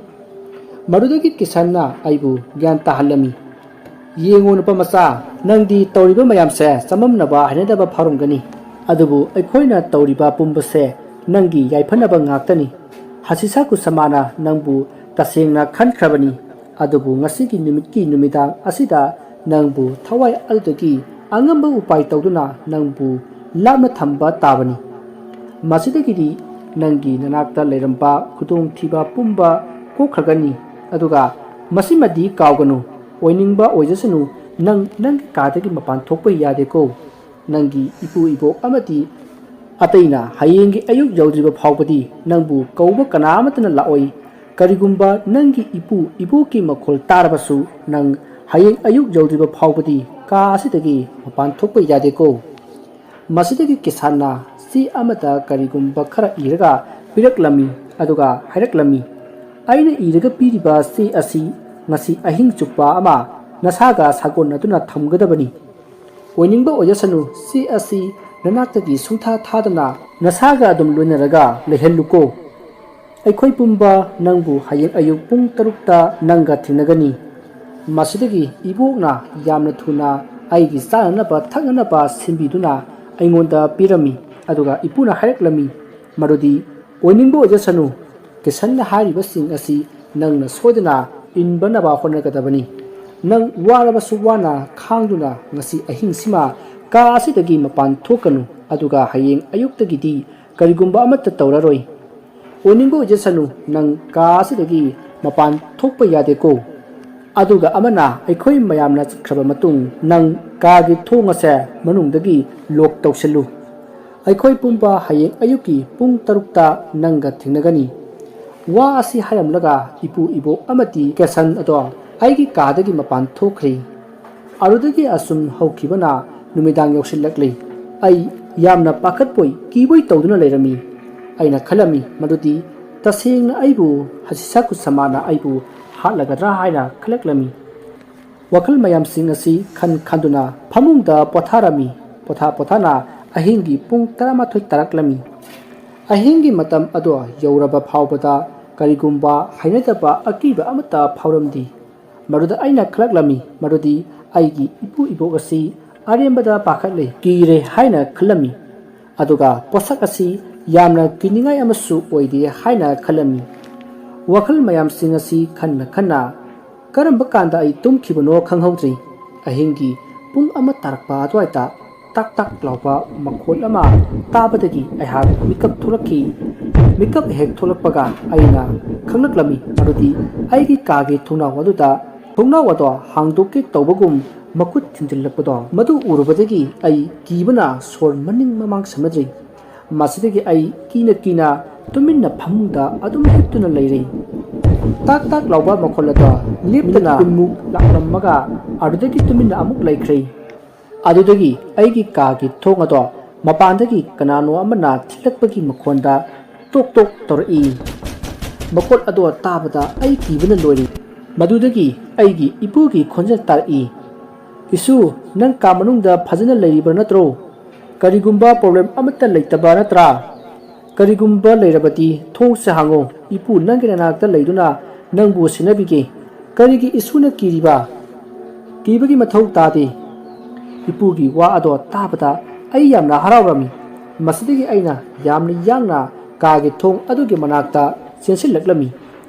ꯃꯗꯨꯗꯒꯤ ꯀꯤꯁꯟꯅ ꯑꯩꯕꯨ ꯒ꯭ꯌꯥꯟ ꯇꯥꯍꯜꯂꯝꯃꯤ꯫ "ꯌꯦꯡꯉꯣ ꯅꯨꯄꯥ ꯃꯆꯥ, ꯅꯪꯗꯤ ꯇꯧꯔꯤꯕ ꯃꯌꯥꯝꯁꯦ ꯆꯃꯝꯅꯕ ꯍꯩꯅꯗꯕ ꯐꯥꯎꯔꯝꯒꯅꯤ, ꯑꯗꯨꯕꯨ ꯑꯩꯈꯣꯏꯅ ꯇꯧꯔꯤꯕ ꯄꯨꯝꯕꯁꯦ ꯅꯪꯒꯤ ꯌꯥꯏꯐꯅꯕ ꯉꯥꯛꯇꯅꯤ꯫ ꯍꯁꯤꯁꯥ ꯀꯨꯁꯃꯥꯅ ꯅꯪꯕꯨ ꯇꯁꯦꯡꯅ ꯈꯟꯈ꯭ꯔꯕꯅꯤ, ꯑꯗꯨꯕꯨ ꯉꯁꯤꯒꯤ ꯅꯨꯃꯤꯠꯀꯤ ꯅꯨꯃꯤꯗꯥꯡ ꯑꯁꯤꯗ ꯅꯪꯕꯨ ꯊꯋꯥꯏ ꯑꯗꯨꯗꯒꯤ ꯑꯉꯝꯕ ꯎꯄꯥꯏ ꯇꯧꯗꯨꯅ ꯅꯪꯕꯨ ꯂꯥꯞꯅ ꯊꯝꯕ ꯇꯥꯕꯅꯤ꯫ ꯃꯁꯤꯗꯒꯤꯗꯤ ꯅꯪꯒꯤ ꯅꯅꯥꯛꯇ ꯂꯩꯔꯝꯕ ꯈꯨꯗꯣꯡꯊꯤꯕ ꯄꯨꯝꯕ ꯀꯣꯛꯈ꯭ꯔꯒꯅꯤ꯫ ꯑꯗꯨꯒ ꯃꯁꯤꯃꯗꯤ ꯀꯥꯎꯒꯅꯨ, ꯑꯣꯏꯅꯤꯡꯕ ꯑꯣꯏꯖꯁꯅꯨ, ꯅꯪ ꯅꯪꯒꯤ ꯀꯥꯗꯒꯤ ꯃꯄꯥꯟ ꯊꯣꯛꯄ ꯌꯥꯗꯦꯀꯣ꯫ ꯅꯪꯒꯤ ꯏꯄꯨ ꯏꯕꯣꯛ ꯑꯃꯗꯤ ꯑꯇꯩꯅ ꯍꯌꯦꯡꯒꯤ ꯑꯌꯨꯛ ꯌꯧꯗ꯭ꯔꯤꯕ ꯐꯥꯎꯕꯗꯤ ꯅꯪꯕꯨ ꯀꯧꯕ ꯀꯅꯥ ꯑꯃꯠꯇꯅ ꯂꯥꯛꯑꯣꯏ꯫ ꯀꯔꯤꯒꯨꯝꯕ ꯅꯪꯒꯤ ꯏꯄꯨ ꯏꯕꯣꯛꯀꯤ ꯃꯈꯣꯜ ꯇꯥꯔꯕꯁꯨ ꯅꯪ ꯍꯌꯦꯡ ꯑꯌꯨꯛ ꯌꯧꯗ꯭ꯔꯤꯕ ꯐꯥꯎꯕꯗꯤ ꯀꯥ ꯑꯁꯤꯗꯒꯤ ꯃꯄꯥꯟ ꯊꯣꯛꯄ ꯌꯥꯗꯦꯀꯣ"꯫ ꯃꯁꯤꯗꯒꯤ ꯀꯤꯁꯥꯟꯅ ꯆꯦ ꯑꯃꯗ ꯀꯔꯤꯒꯨꯝꯕ ꯈꯔ ꯏꯔꯒ ꯄꯤꯔꯛꯂꯝꯃꯤ, ꯑꯗꯨꯒ ꯍꯥꯏꯔꯛꯂꯝꯃꯤ, "ꯑꯩꯅ ꯏꯔꯒ ꯄꯤꯔꯤꯕ ꯆꯦ ꯑꯁꯤ ꯉꯁꯤ ꯑꯍꯤꯡ ꯆꯨꯞꯄ ꯑꯃ ꯅꯁꯥꯒ ꯁꯥꯒꯣꯟꯅꯗꯨꯅ ꯊꯝꯒꯗꯕꯅꯤ꯫ ꯑꯣꯏꯅꯤꯡꯕ ꯑꯣꯏꯖꯁꯅꯨ, ꯆꯦ ꯑꯁꯤ ꯅꯅꯥꯛꯇꯒꯤ ꯁꯨꯡꯊꯥ ꯊꯥꯗꯅ ꯅꯁꯥꯒ ꯑꯗꯨꯝ ꯂꯣꯏꯅꯔꯒ ꯂꯩꯍꯜꯂꯨꯀꯣ꯫ ꯑꯩꯈꯣꯏ ꯄꯨꯝꯕ ꯅꯪꯕꯨ ꯍꯌꯦꯡ ꯑꯌꯨꯛ ꯄꯨꯡ ꯇꯔꯨꯛꯇ ꯅꯪꯒ ꯊꯦꯡꯅꯒꯅꯤ"꯫ ꯃꯁꯤꯗꯒꯤ ꯏꯕꯣꯛꯅ ꯌꯥꯝꯅ ꯊꯨꯅ ꯑꯩꯒꯤ ꯆꯥꯅꯅꯕ ꯊꯛꯅꯅꯕ ꯁꯤꯟꯕꯤꯗꯨꯅ ꯑꯩꯉꯣꯟꯗ ꯄꯤꯔꯝꯃꯤ, ꯑꯗꯨꯒ ꯏꯄꯨꯅ ꯍꯥꯏꯔꯛꯂꯝꯃꯤ ꯃꯗꯨꯗꯤ, "ꯑꯣꯏꯅꯤꯡꯕ ꯑꯣꯏꯖꯁꯅꯨ, ꯀꯤꯁꯟꯅ ꯍꯥꯏꯔꯤꯕꯁꯤꯡ ꯑꯁꯤ ꯅꯪꯅ ꯁꯣꯏꯗꯅ ꯏꯟꯕꯅꯕ ꯍꯣꯠꯅꯒꯗꯕꯅꯤ꯫ ꯅꯪ ꯋꯥꯔꯕꯁꯨ ꯋꯥꯅ ꯈꯥꯡꯗꯨꯅ ꯉꯁꯤ ꯑꯍꯤꯡꯁꯤꯃ ꯀꯥ ꯑꯁꯤꯗꯒꯤ ꯃꯄꯥꯟ ꯊꯣꯛꯀꯅꯨ, ꯑꯗꯨꯒ ꯍꯌꯦꯡ ꯑꯌꯨꯛꯇꯒꯤꯗꯤ ꯀꯔꯤꯒꯨꯝꯕ ꯑꯃꯠꯇ ꯇꯧꯔꯔꯣꯏ꯫ ꯑꯣꯏꯅꯤꯡꯕ ꯑꯣꯏꯖꯁꯅꯨ, ꯅꯪ ꯀꯥ ꯑꯁꯤꯗꯒꯤ ꯃꯄꯥꯟ ꯊꯣꯛꯄ ꯌꯥꯗꯦꯀꯣ꯫ ꯑꯗꯨꯒ ꯑꯃꯅ, ꯑꯩꯈꯣꯏ ꯃꯌꯥꯝꯅ ꯆꯠꯈ꯭ꯔꯕ ꯃꯇꯨꯡ ꯅꯪ ꯀꯥꯒꯤ ꯊꯣꯡ ꯑꯁꯦ ꯃꯅꯨꯡꯗꯒꯤ ꯂꯣꯛ ꯇꯧꯁꯤꯜꯂꯨ꯫ "ꯑꯩꯈꯣꯏ ꯄꯨꯝꯕ ꯍꯌꯦꯡ ꯑꯌꯨꯛꯀꯤ ꯄꯨꯡ ꯇꯔꯨꯛꯇ ꯅꯪꯒ ꯊꯦꯡꯅꯒꯅꯤ"꯫ ꯋꯥ ꯑꯁꯤ ꯍꯥꯏꯔꯝꯂꯒ ꯏꯄꯨ ꯏꯕꯣꯛ ꯑꯃꯗꯤ ꯀꯦꯁꯟ ꯑꯗꯣ ꯑꯩꯒꯤ ꯀꯥꯗꯒꯤ ꯃꯄꯥꯟ ꯊꯣꯛꯈ꯭ꯔꯦ꯫ ꯑꯗꯨꯗꯒꯤ ꯑꯁꯨꯝ ꯍꯧꯈꯤꯕꯅ ꯅꯨꯃꯤꯗꯥꯡ ꯌꯧꯁꯤꯜꯂꯛꯂꯦ꯫ ꯑꯩ ꯌꯥꯝꯅ ꯄꯥꯈꯠꯄꯣꯏ ꯀꯤꯕꯣꯏ ꯇꯧꯗꯨꯅ ꯂꯩꯔꯝꯃꯤ꯫ ꯑꯩꯅ ꯈꯜꯂꯝꯃꯤ ꯃꯗꯨꯗꯤ ꯇꯁꯦꯡꯅ ꯑꯩꯕꯨ ꯍꯁꯤꯁꯥꯀꯨꯁꯃꯥꯅ ꯑꯩꯕꯨ ꯍꯥꯠꯂꯒꯗ꯭ꯔꯥ ꯍꯥꯏꯅ ꯈꯜꯂꯛꯂꯝꯃꯤ꯫ ꯋꯥꯈꯜ ꯃꯌꯥꯝꯁꯤꯡ ꯑꯁꯤ ꯈꯟ ꯈꯟꯗꯨꯅ ꯐꯃꯨꯡꯗ ꯄꯣꯊꯥꯔꯝꯃꯤ꯫ ꯄꯣꯊꯥ ꯄꯣꯊꯥꯅ ꯑꯍꯤꯡꯒꯤ ꯄꯨꯡ ꯇꯔꯥꯃꯥꯊꯣꯏ ꯇꯥꯔꯛꯂꯝꯃꯤ꯫ ꯑꯍꯤꯡꯒꯤ ꯃꯇꯝ ꯑꯗꯣ ꯌꯧꯔꯕ ꯐꯥꯎꯕꯗ ꯀꯔꯤꯒꯨꯝꯕ ꯍꯩꯅꯗꯕ ꯑꯀꯤꯕ ꯑꯃꯠꯇ ꯐꯥꯎꯔꯝꯗꯦ꯫ ꯃꯗꯨꯗ ꯑꯩꯅ ꯈꯜꯂꯛꯂꯝꯃꯤ ꯃꯗꯨꯗꯤ ꯑꯩꯒꯤ ꯏꯄꯨ ꯏꯕꯣꯛ ꯑꯁꯤ ꯑꯔꯦꯝꯕꯗ ꯄꯥꯈꯠꯂꯦ, ꯀꯤꯔꯦ ꯍꯥꯏꯅ ꯈꯜꯂꯝꯃꯤ꯫ ꯑꯗꯨꯒ ꯄꯣꯠꯁꯛ ꯑꯁꯤ ꯌꯥꯝꯅ ꯀꯤꯅꯤꯡꯉꯥꯏ ꯑꯃꯁꯨ ꯑꯣꯏꯗꯦ ꯍꯥꯏꯅ ꯈꯜꯂꯝꯃꯤ꯫ ꯋꯥꯈꯜ ꯃꯌꯥꯝꯁꯤꯡ ꯑꯁꯤ ꯈꯟꯅ ꯈꯟꯅ ꯀꯔꯝꯕ ꯀꯥꯟꯗ ꯑꯩ ꯇꯨꯝꯈꯤꯕꯅꯣ ꯈꯪꯍꯧꯗ꯭ꯔꯦ꯫ ꯑꯍꯤꯡꯒꯤ ꯄꯨꯡ ꯑꯃ ꯇꯥꯔꯛꯄ ꯑꯗꯨꯋꯥꯏꯗ ꯇꯥꯛ ꯇꯥꯛ ꯂꯥꯎꯕ ꯃꯈꯣꯜ ꯑꯃ ꯇꯥꯕꯗꯒꯤ ꯑꯩꯍꯥꯛ ꯃꯤꯀꯞ ꯊꯣꯛꯂꯛꯈꯤ꯫ ꯃꯤꯀꯞ ꯍꯦꯛ ꯊꯣꯛꯂꯛꯄꯒ ꯑꯩꯅ ꯈꯪꯂꯛꯂꯝꯃꯤ ꯃꯗꯨꯗꯤ ꯑꯩꯒꯤ ꯀꯥꯒꯤ ꯊꯣꯡꯅꯥꯎ ꯑꯗꯨꯗ ꯊꯣꯡꯅꯥꯎ ꯑꯗꯣ ꯍꯥꯡꯗꯣꯛꯀꯦ ꯇꯧꯕꯒꯨꯝ ꯃꯈꯨꯠ ꯊꯤꯟꯖꯤꯜꯂꯛꯄꯗꯣ꯫ ꯃꯗꯨ ꯎꯔꯨꯕꯗꯒꯤ ꯑꯩ ꯀꯤꯕꯅ ꯁꯣꯔ ꯃꯅꯤꯡ ꯃꯃꯥꯡ ꯁꯝꯅꯗ꯭ꯔꯤ꯫ ꯃꯁꯤꯗꯒꯤ ꯑꯩ ꯀꯤꯅ ꯀꯤꯅ ꯇꯨꯃꯤꯟꯅ ꯐꯃꯨꯡꯗ ꯑꯗꯨꯝ ꯍꯤꯞꯇꯨꯅ ꯂꯩꯔꯦ꯫ ꯇꯥꯛ ꯇꯥꯛ ꯂꯥꯎꯕ ꯃꯈꯣꯜ ꯑꯗꯣ ꯂꯦꯞꯇꯅ ꯀꯨꯟꯃꯨꯛ ꯂꯥꯛꯂꯝꯃꯒ ꯑꯗꯨꯗꯒꯤ ꯇꯨꯃꯤꯟꯅ ꯑꯃꯨꯛ ꯂꯩꯈ꯭ꯔꯦ꯫ ꯑꯗꯨꯗꯒꯤ ꯑꯩꯒꯤ ꯀꯥꯒꯤ ꯊꯣꯡ ꯑꯗꯣ ꯃꯄꯥꯟꯗꯒꯤ ꯀꯅꯥꯅꯣ ꯑꯃꯅ ꯊꯤꯜꯂꯛꯄꯒꯤ ꯃꯈꯣꯟꯗ ꯇꯣꯛ ꯇꯣꯛ ꯇꯧꯔꯛꯏ꯫ ꯃꯈꯣꯜ ꯑꯗꯣ ꯇꯥꯕꯗ ꯑꯩ ꯀꯤꯕꯅ ꯂꯣꯏꯔꯦ꯫ ꯃꯗꯨꯗꯒꯤ ꯑꯩꯒꯤ ꯏꯄꯨꯒꯤ ꯈꯣꯟꯖꯦꯜ ꯇꯥꯔꯛꯏ, "ꯏꯁꯨ, ꯅꯪ ꯀꯥ ꯃꯅꯨꯡꯗ ꯐꯖꯅ ꯂꯩꯔꯤꯕ ꯅꯠꯇ꯭ꯔꯣ? ꯀꯔꯤꯒꯨꯝꯕ problem ꯑꯃꯠꯇ ꯂꯩꯇꯕ ꯅꯠꯇ꯭ꯔꯥ? ꯀꯔꯤꯒꯨꯝꯕ ꯂꯩꯔꯕꯗꯤ ꯊꯣꯡꯁꯦ ꯍꯥꯡꯉꯣ, ꯏꯄꯨ ꯅꯪꯒꯤ ꯅꯅꯥꯛꯇ ꯂꯩꯗꯨꯅ ꯅꯪꯕꯨ ꯁꯦꯟꯅꯕꯤꯒꯦ꯫ ꯀꯔꯤꯒꯤ ꯏꯁꯨꯅ ꯀꯤꯔꯤꯕ? ꯀꯤꯕꯒꯤ ꯃꯊꯧ ꯇꯥꯗꯦ"꯫ ꯏꯄꯨꯒꯤ ꯋꯥ ꯑꯗꯣ ꯇꯥꯕꯗ ꯑꯩ ꯌꯥꯝꯅ ꯍꯔꯥꯎꯔꯝꯃꯤ꯫ ꯃꯁꯤꯗꯒꯤ ꯑꯩꯅ ꯌꯥꯝꯅ ꯌꯥꯡꯅ ꯀꯥꯒꯤ ꯊꯣꯡ ꯑꯗꯨꯒꯤ ꯃꯅꯥꯛꯇ ꯆꯦꯟꯁꯤꯜꯂꯛꯂꯝꯃꯤ꯫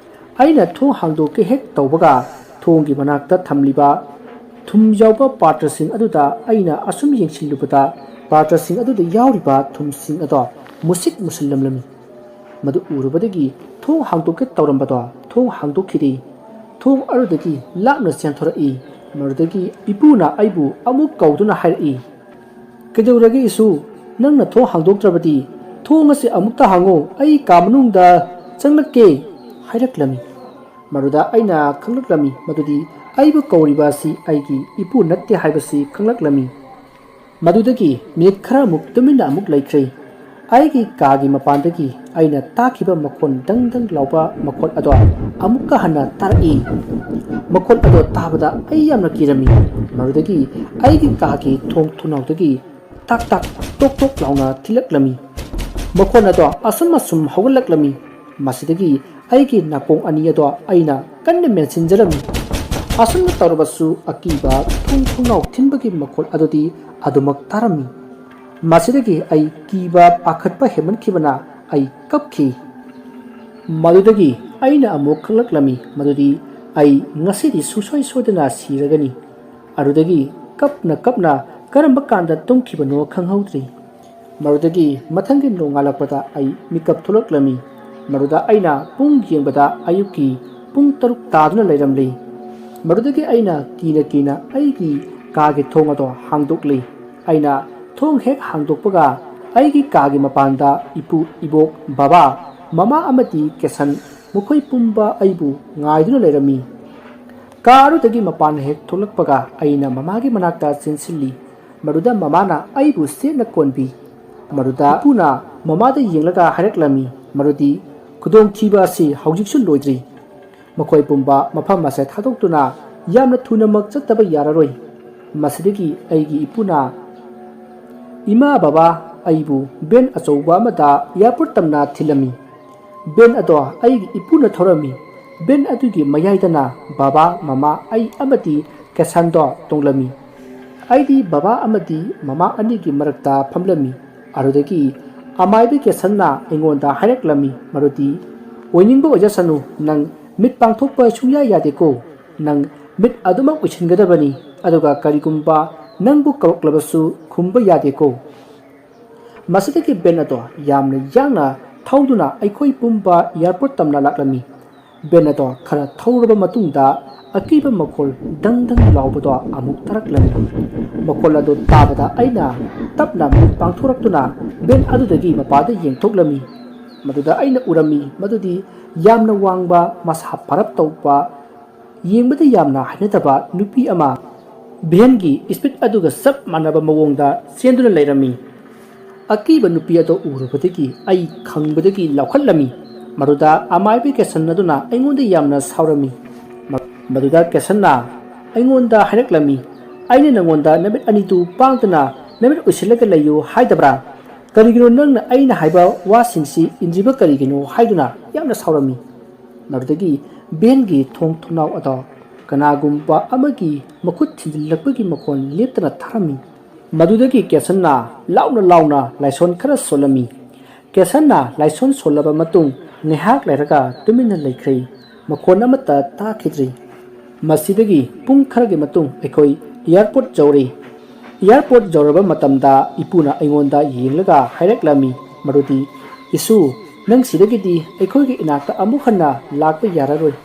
ꯑꯩꯅ ꯊꯣꯡ ꯍꯥꯡꯗꯣꯛꯀꯦ ꯍꯦꯛ ꯇꯧꯕꯒ ꯊꯣꯡꯒꯤ ꯃꯅꯥꯛꯇ ꯊꯝꯂꯤꯕ ꯊꯨꯝ ꯌꯥꯎꯕ ꯄꯥꯇ꯭ꯔꯁꯤꯡ ꯑꯗꯨꯗ ꯑꯩꯅ ꯑꯁꯨꯝ ꯌꯦꯡꯁꯤꯜꯂꯨꯕꯗ ꯄꯥꯇ꯭ꯔꯁꯤꯡ ꯑꯗꯨꯗ ꯌꯥꯎꯔꯤꯕ ꯊꯨꯝꯁꯤꯡ ꯑꯗꯣ ꯃꯨꯁꯤꯛ ꯃꯨꯁꯤꯜꯂꯝꯂꯝꯃꯤ꯫ ꯃꯗꯨ ꯎꯔꯨꯕꯗꯒꯤ ꯊꯣꯡ ꯍꯥꯡꯗꯣꯛꯀꯦ ꯇꯧꯔꯝꯕꯗꯣ ꯊꯣꯡ ꯍꯥꯡꯗꯣꯛꯈꯤꯗꯦ꯫ ꯊꯣꯡ ꯑꯗꯨꯗꯒꯤ ꯂꯥꯞꯅ ꯆꯦꯟꯊꯣꯔꯛꯏ꯫ ꯃꯗꯨꯗꯒꯤ ꯏꯄꯨꯅ ꯑꯩꯕꯨ ꯑꯃꯨꯛ ꯀꯧꯗꯨꯅ ꯍꯥꯏꯔꯛꯏ, "ꯀꯩꯗꯧꯔꯒꯦ ꯏꯁꯨ? "ꯅꯪꯅ ꯊꯣꯡ ꯍꯥꯡꯗꯣꯛꯇ꯭ꯔꯕꯗꯤ ꯊꯣꯡ ꯑꯁꯤ ꯑꯃꯨꯛꯇ ꯍꯥꯡꯉꯨ, ꯑꯩ ꯀꯥ ꯃꯅꯨꯡꯗ ꯆꯪꯂꯛꯀꯦ" ꯍꯥꯏꯔꯛꯂꯝꯃꯤ꯫ ꯃꯗꯨꯗ ꯑꯩꯅ ꯈꯪꯂꯛꯂꯝꯃꯤ ꯃꯗꯨꯗꯤ ꯑꯩꯕꯨ ꯀꯧꯔꯤꯕ ꯑꯁꯤ ꯑꯩꯒꯤ ꯏꯄꯨ ꯅꯠꯇꯦ ꯍꯥꯏꯕꯁꯤ ꯈꯪꯂꯛꯂꯝꯃꯤ꯫ ꯃꯗꯨꯗꯒꯤ ꯃꯤꯅꯤꯠ ꯈꯔꯃꯨꯛ ꯇꯨꯃꯤꯟꯅ ꯑꯃꯨꯛ ꯂꯩꯈ꯭ꯔꯦ꯫ ꯑꯩꯒꯤ ꯀꯥꯒꯤ ꯃꯄꯥꯟꯗꯒꯤ ꯑꯩꯅ ꯇꯥꯈꯤꯕ ꯃꯈꯣꯟ ꯗꯪ ꯗꯪ ꯂꯥꯎꯕ ꯃꯈꯣꯟ ꯑꯗꯣ ꯑꯃꯨꯛꯀ ꯍꯟꯅ ꯇꯥꯔꯛꯏ꯫ ꯃꯈꯣꯟ ꯑꯗꯣ ꯇꯥꯕꯗ ꯑꯩ ꯌꯥꯝꯅ ꯀꯤꯔꯝꯃꯤ꯫ ꯃꯗꯨꯗꯒꯤ ꯑꯩꯒꯤ ꯀꯥꯒꯤ ꯊꯣꯡ ꯊꯣꯡꯅꯥꯎꯗꯒꯤ ꯇꯥꯛ ꯇꯥꯛ ꯇꯣꯛ ꯇꯣꯛ ꯂꯥꯎꯅ ꯊꯤꯜꯂꯛꯂꯝꯃꯤ꯫ ꯃꯈꯣꯟ ꯑꯗꯣ ꯑꯁꯨꯝ ꯑꯁꯨꯝ ꯍꯧꯒꯠꯂꯛꯂꯝꯃꯤ꯫ ꯃꯁꯤꯗꯒꯤ ꯑꯩꯒꯤ ꯅꯥꯀꯣꯡ ꯑꯅꯤ ꯑꯗꯣ ꯑꯩꯅ ꯀꯟꯅ ꯃꯦꯟꯁꯤꯟꯖꯔꯝꯃꯤ꯫ ꯑꯁꯨꯝꯅ ꯇꯧꯔꯕꯁꯨ ꯑꯀꯤꯕ ꯊꯣꯡ ꯊꯣꯡꯅꯥꯎ ꯊꯤꯟꯕꯒꯤ ꯃꯈꯣꯜ ꯑꯗꯨꯗꯤ ꯑꯗꯨꯃꯛ ꯇꯥꯔꯝꯃꯤ꯫ ꯃꯁꯤꯗꯒꯤ ꯑꯩ ꯀꯤꯕ ꯄꯥꯈꯠꯄ ꯍꯦꯟꯃꯟꯈꯤꯕꯅ ꯑꯩ ꯀꯞꯈꯤ꯫ ꯃꯗꯨꯗꯒꯤ ꯑꯩꯅ ꯑꯃꯨꯛ ꯈꯪꯂꯛꯂꯝꯃꯤ ꯃꯗꯨꯗꯤ ꯑꯩ ꯉꯁꯤꯗꯤ ꯁꯨꯡꯁꯣꯏ ꯁꯣꯏꯗꯅ ꯁꯤꯔꯒꯅꯤ꯫ ꯑꯗꯨꯗꯒꯤ ꯀꯞꯅ ꯀꯞꯅ ꯀꯔꯝꯕ ꯀꯥꯟꯗ ꯇꯨꯝꯈꯤꯕꯅꯣ ꯈꯪꯍꯧꯗ꯭ꯔꯤ꯫ ꯃꯗꯨꯗꯒꯤ ꯃꯊꯪꯒꯤ ꯅꯣꯡꯉꯥꯜꯂꯛꯄꯗ ꯑꯩ ꯃꯤꯀꯞ ꯊꯣꯛꯂꯛꯂꯝꯃꯤ꯫ ꯃꯗꯨꯗ ꯑꯩꯅ ꯄꯨꯡ ꯌꯦꯡꯕꯗ ꯑꯌꯨꯛꯀꯤ ꯄꯨꯡ ꯇꯔꯨꯛ ꯇꯥꯗꯨꯅ ꯂꯩꯔꯝꯂꯤ꯫ ꯃꯗꯨꯗꯒꯤ ꯑꯩꯅ ꯀꯤꯅ ꯀꯤꯅ ꯑꯩꯒꯤ ꯀꯥꯒꯤ ꯊꯣꯡ ꯑꯗꯣ ꯍꯥꯡꯗꯣꯛꯂꯤ꯫ ꯑꯩꯅ ꯊꯣꯡ ꯍꯦꯛ ꯍꯥꯡꯗꯣꯛꯄꯒ ꯑꯩꯒꯤ ꯀꯥꯒꯤ ꯃꯄꯥꯟꯗ ꯏꯄꯨ, ꯏꯕꯣꯛ, ꯕꯕꯥ, ꯃꯃꯥ ꯑꯃꯗꯤ ꯀꯦꯁꯟ, ꯃꯈꯣꯏ ꯄꯨꯝꯕ ꯑꯩꯕꯨ ꯉꯥꯏꯗꯨꯅ ꯂꯩꯔꯝꯃꯤ꯫ ꯀꯥ ꯑꯗꯨꯗꯒꯤ ꯃꯄꯥꯟ ꯍꯦꯛ ꯊꯣꯛꯂꯛꯄꯒ ꯑꯩꯅ ꯃꯃꯥꯒꯤ ꯃꯅꯥꯛꯇ ꯆꯦꯟꯁꯤꯜꯂꯤ꯫ ꯃꯗꯨꯗ ꯃꯃꯥꯅ ꯑꯩꯕꯨ ꯆꯦꯠꯅ ꯀꯣꯟꯕꯤ꯫ ꯃꯗꯨꯗ ꯏꯄꯨꯅ ꯃꯃꯥꯗ ꯌꯦꯡꯂꯒ ꯍꯥꯏꯔꯛꯂꯝꯃꯤ ꯃꯗꯨꯗꯤ ꯈꯨꯗꯣꯡꯊꯤꯕ ꯑꯁꯤ ꯍꯧꯖꯤꯛꯁꯨ ꯂꯣꯏꯗ꯭ꯔꯤ꯫ ꯃꯈꯣꯏ ꯄꯨꯝꯕ ꯃꯐꯝ ꯑꯁꯦ ꯊꯥꯗꯣꯛꯇꯨꯅ ꯌꯥꯝꯅ ꯊꯨꯅꯃꯛ ꯆꯠꯇꯕ ꯌꯥꯔꯔꯣꯏ꯫ ꯃꯁꯤꯗꯒꯤ ꯑꯩꯒꯤ ꯏꯄꯨꯅ ꯏꯃꯥ ꯕꯕꯥ ꯑꯩꯕꯨ ꯚꯦꯟ ꯑꯆꯧꯕ ꯑꯃꯗ ꯑꯦꯌꯥꯔꯄꯣꯔꯠ ꯇꯝꯅ ꯊꯤꯜꯂꯝꯃꯤ꯫ ꯚꯦꯟ ꯑꯗꯣ ꯑꯩꯒꯤ ꯏꯄꯨꯅ ꯊꯧꯔꯝꯃꯤ꯫ ꯚꯦꯟ ꯑꯗꯨꯒꯤ ꯃꯌꯥꯏꯗꯅ ꯕꯕꯥ, ꯃꯃꯥ, ꯑꯩ ꯑꯃꯗꯤ ꯀꯦꯁꯟꯗꯣ ꯇꯣꯡꯂꯝꯃꯤ꯫ ꯑꯩꯗꯤ ꯕꯕꯥ ꯑꯃꯗꯤ ꯃꯃꯥ ꯑꯅꯤꯒꯤ ꯃꯔꯛꯇ ꯐꯝꯂꯝꯃꯤ꯫ ꯑꯗꯨꯗꯒꯤ ꯑꯃꯥꯏꯕꯤ ꯀꯦꯁꯟꯅ ꯑꯩꯉꯣꯟꯗ ꯍꯥꯏꯔꯛꯂꯝꯃꯤ ꯃꯗꯨꯗꯤ, "ꯑꯣꯏꯅꯤꯡꯕ ꯑꯣꯏꯖꯁꯅꯨ, ꯅꯪ ꯃꯤꯠ ꯄꯥꯡꯊꯣꯛꯄ ꯁꯨꯡꯌꯥ ꯌꯥꯗꯦꯀꯣ꯫ ꯅꯪ ꯃꯤꯠ ꯑꯗꯨꯃꯛ ꯎꯏꯁꯤꯟꯒꯗꯕꯅꯤ, ꯑꯗꯨꯒ ꯀꯔꯤꯒꯨꯝꯕ ꯅꯪꯕꯨ ꯀꯧꯔꯛꯂꯕꯁꯨ ꯈꯨꯝꯕ ꯌꯥꯗꯦꯀꯣ"꯫ ꯃꯁꯤꯗꯒꯤ ꯚꯦꯟ ꯑꯗꯣ ꯌꯥꯝꯅ ꯌꯥꯡꯅ ꯊꯧꯗꯨꯅ ꯑꯩꯈꯣꯏ ꯄꯨꯝꯕ ꯑꯦꯌꯥꯔꯄꯣꯔꯠ ꯇꯝꯅ ꯂꯥꯛꯂꯝꯃꯤ꯫ ꯚꯦꯟ ꯑꯗꯣ ꯈꯔ ꯊꯧꯔꯕ ꯃꯇꯨꯡꯗ ꯑꯀꯤꯕ ꯃꯈꯣꯜ ꯗꯪ ꯗꯪ ꯂꯥꯎꯕꯗꯣ ꯑꯃꯨꯛ ꯇꯥꯔꯛꯂꯝꯃꯤ꯫ ꯃꯈꯣꯜ ꯑꯗꯨ ꯇꯥꯕꯗ ꯑꯩꯅ ꯇꯞꯅ ꯃꯤꯠ ꯄꯥꯡꯊꯣꯔꯛꯇꯨꯅ ꯚꯦꯟ ꯑꯗꯨꯗꯒꯤ ꯃꯄꯥꯗ ꯌꯦꯡꯊꯣꯛꯂꯝꯃꯤ꯫ ꯃꯗꯨꯗ ꯑꯩꯅ ꯎꯔꯝꯃꯤ ꯃꯗꯨꯗꯤ ꯌꯥꯝꯅ ꯋꯥꯡꯕ, ꯃꯁꯥ ꯄꯔꯞ ꯇꯧꯕ, ꯌꯦꯡꯕꯗ ꯌꯥꯝꯅ ꯍꯩꯅꯗꯕ ꯅꯨꯄꯤ ꯑꯃ ꯚꯦꯟꯒꯤ ꯁ꯭ꯄꯤꯗ ꯑꯗꯨꯒ ꯆꯞ ꯃꯥꯟꯅꯕ ꯃꯑꯣꯡꯗ ꯆꯦꯟꯗꯨꯅ ꯂꯩꯔꯝꯃꯤ꯫ ꯑꯀꯤꯕ ꯅꯨꯄꯤ ꯑꯗꯨ ꯎꯔꯨꯕꯗꯒꯤ ꯑꯩ ꯈꯪꯕꯗꯒꯤ ꯂꯥꯎꯈꯠꯂꯝꯃꯤ꯫ ꯃꯗꯨꯗ ꯑꯃꯥꯏꯕ ꯀꯦꯁꯟ ꯑꯗꯨꯅ ꯑꯩꯉꯣꯟꯗ ꯌꯥꯝꯅ ꯁꯥꯎꯔꯝꯃꯤ꯫ ꯃ-, ꯃꯗꯨꯗ ꯀꯦꯁꯟꯅ ꯑꯩꯉꯣꯟꯗ ꯍꯥꯏꯔꯛꯂꯝꯃꯤ, "ꯑꯩꯅ ꯅꯉꯣꯟꯗ ꯅꯃꯤꯠ ꯑꯅꯤꯗꯨ ꯄꯥꯡꯗꯅ ꯅꯃꯤꯠ ꯎꯏꯁꯤꯜꯂꯒ ꯂꯩꯌꯨ ꯍꯥꯏꯗꯕ꯭ꯔꯥ? ꯀꯔꯤꯒꯤꯅꯣ ꯅꯪꯅ ꯑꯩꯅ ꯍꯥꯏꯕ ꯋꯥꯁꯤꯡꯁꯤ ꯏꯟꯗ꯭ꯔꯤꯕ ꯀꯔꯤꯒꯤꯅꯣ?" ꯍꯥꯏꯗꯨꯅ ꯌꯥꯝꯅ ꯁꯥꯎꯔꯝꯃꯤ꯫ ꯃꯗꯨꯗꯒꯤ ꯚꯦꯟꯒꯤ ꯊꯣꯡ ꯊꯣꯡꯅꯥꯎ ꯑꯗꯣ ꯀꯅꯥꯒꯨꯝꯕ ꯑꯃꯒꯤ ꯃꯈꯨꯠ ꯊꯤꯟꯖꯤꯜꯂꯛꯄꯒꯤ ꯃꯈꯣꯟ ꯂꯦꯞꯇꯅ ꯇꯥꯔꯝꯃꯤ꯫ ꯃꯗꯨꯗꯒꯤ ꯀꯦꯁꯟꯅ ꯂꯥꯎꯅ ꯂꯥꯎꯅ ꯂꯥꯏꯁꯣꯟ ꯈꯔ ꯁꯣꯜꯂꯝꯃꯤ꯫ ꯀꯦꯁꯟꯅ ꯂꯥꯏꯁꯣꯟ ꯁꯣꯜꯂꯕ ꯃꯇꯨꯡ ꯉꯥꯏꯍꯥꯛ ꯂꯩꯔꯒ ꯇꯨꯃꯤꯟꯅ ꯂꯩꯈ꯭ꯔꯦ꯫ ꯃꯈꯣꯟ ꯑꯃꯠꯇ ꯇꯥꯈꯤꯗ꯭ꯔꯦ꯫ ꯃꯁꯤꯗꯒꯤ ꯄꯨꯡ ꯈꯔꯒꯤ ꯃꯇꯨꯡ ꯑꯩꯈꯣꯏ ꯑꯦꯌꯥꯔꯄꯣꯔꯠ ꯌꯧꯔꯦ꯫ ꯑꯦꯌꯥꯔꯄꯣꯔꯠ ꯌꯧꯔꯕ ꯃꯇꯝꯗ ꯏꯄꯨꯅ ꯑꯩꯉꯣꯟꯗ ꯌꯦꯡꯂꯒ ꯍꯥꯏꯔꯛꯂꯝꯃꯤ ꯃꯗꯨꯗꯤ, "ꯏꯁꯨ, ꯅꯪ ꯁꯤꯗꯒꯤꯗꯤ ꯑꯩꯈꯣꯏꯒꯤ ꯏꯅꯥꯛꯇ ꯑꯃꯨꯛ ꯍꯟꯅ ꯂꯥꯛꯄ ꯌꯥꯔꯔꯣꯏ꯫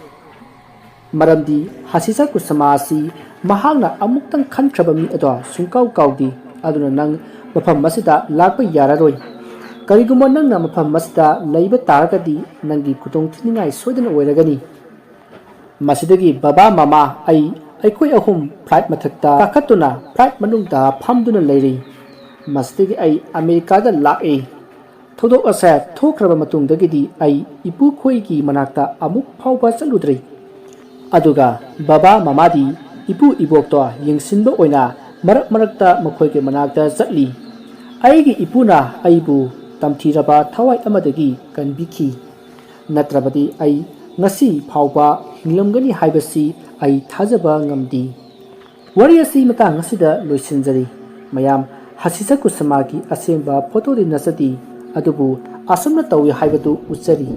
ꯃꯔꯝꯗꯤ ꯍꯁꯤꯁꯥ ꯀꯨꯁꯥꯃꯥ ꯑꯁꯤ ꯃꯍꯥꯛꯅ ꯑꯃꯨꯛꯇꯪ ꯈꯟꯈ꯭ꯔꯕ ꯃꯤ ꯑꯗꯣ ꯁꯨꯡꯀꯥꯎ ꯀꯥꯎꯗꯦ꯫ ꯑꯗꯨꯅ ꯅꯪ ꯃꯐꯝ ꯑꯁꯤꯗ ꯂꯥꯛꯄ ꯌꯥꯔꯔꯣꯏ꯫ ꯀꯔꯤꯒꯨꯝꯕ ꯅꯪꯅ ꯃꯐꯝ ꯑꯁꯤꯗ ꯂꯩꯕ ꯇꯥꯔꯒꯗꯤ ꯅꯪꯒꯤ ꯈꯨꯗꯣꯡꯊꯤꯅꯤꯡꯉꯥꯏ ꯁꯣꯏꯗꯅ ꯑꯣꯏꯔꯒꯅꯤ꯫" ꯃꯁꯤꯗꯒꯤ ꯕꯕꯥ, ꯃꯃꯥ, ꯑꯩ, ꯑꯩꯈꯣꯏ ꯑꯍꯨꯝ ꯐ꯭ꯂꯥꯏꯠ ꯃꯊꯛꯇ ꯀꯥꯈꯠꯇꯨꯅ ꯐ꯭ꯂꯥꯏꯠ ꯃꯅꯨꯡꯗ ꯐꯝꯗꯨꯅ ꯂꯩꯔꯤ꯫ ꯃꯁꯤꯗꯒꯤ ꯑꯩ ꯑꯃꯦꯔꯤꯀꯥꯗ ꯂꯥꯛꯏ꯫ ꯊꯧꯗꯣꯛ ꯑꯁꯦ ꯊꯣꯛꯈ꯭ꯔꯕ ꯃꯇꯨꯡꯗꯒꯤꯗꯤ ꯑꯩ ꯏꯄꯨꯈꯣꯏꯒꯤ ꯃꯅꯥꯛꯇ ꯑꯃꯨꯛ ꯐꯥꯎꯕ ꯆꯠꯂꯨꯗ꯭ꯔꯤ꯫ ꯑꯗꯨꯒ ꯕꯕꯥ ꯃꯃꯥꯗꯤ ꯏꯄꯨ ꯏꯕꯣꯛꯇꯣ ꯌꯦꯡꯁꯤꯟꯕ ꯑꯣꯏꯅ ꯃꯔꯛ ꯃꯔꯛꯇ ꯃꯈꯣꯏꯒꯤ ꯃꯅꯥꯛꯇ ꯆꯠꯂꯤ꯫ ꯑꯩꯒꯤ ꯏꯄꯨꯅ ꯑꯩꯕꯨ ꯇꯝꯊꯤꯔꯕ ꯊꯋꯥꯏ ꯑꯃꯗꯒꯤ ꯀꯟꯕꯤꯈꯤ꯫ ꯅꯠꯇ꯭ꯔꯕꯗꯤ ꯑꯩ ꯉꯁꯤ ꯐꯥꯎꯕ ꯍꯤꯡꯂꯝꯒꯅꯤ ꯍꯥꯏꯕꯁꯤ ꯑꯩ ꯊꯥꯖꯕ ꯉꯝꯗꯦ꯫ ꯋꯥꯔꯤ ꯑꯁꯤ ꯃꯇꯥꯡ ꯑꯁꯤꯗ ꯂꯣꯏꯁꯤꯟꯖꯔꯤ꯫ ꯃꯌꯥꯝ, ꯍꯁꯤꯁꯥ ꯀꯨꯁꯥꯃꯥꯒꯤ ꯑꯁꯦꯡꯕ ꯐꯣꯇꯣꯗꯤ ꯅꯠꯆꯗꯦ, ꯑꯗꯨꯕꯨ ꯑꯁꯨꯝꯅ ꯇꯧꯏ ꯍꯥꯏꯕꯗꯨ ꯎꯠꯆꯔꯤ꯫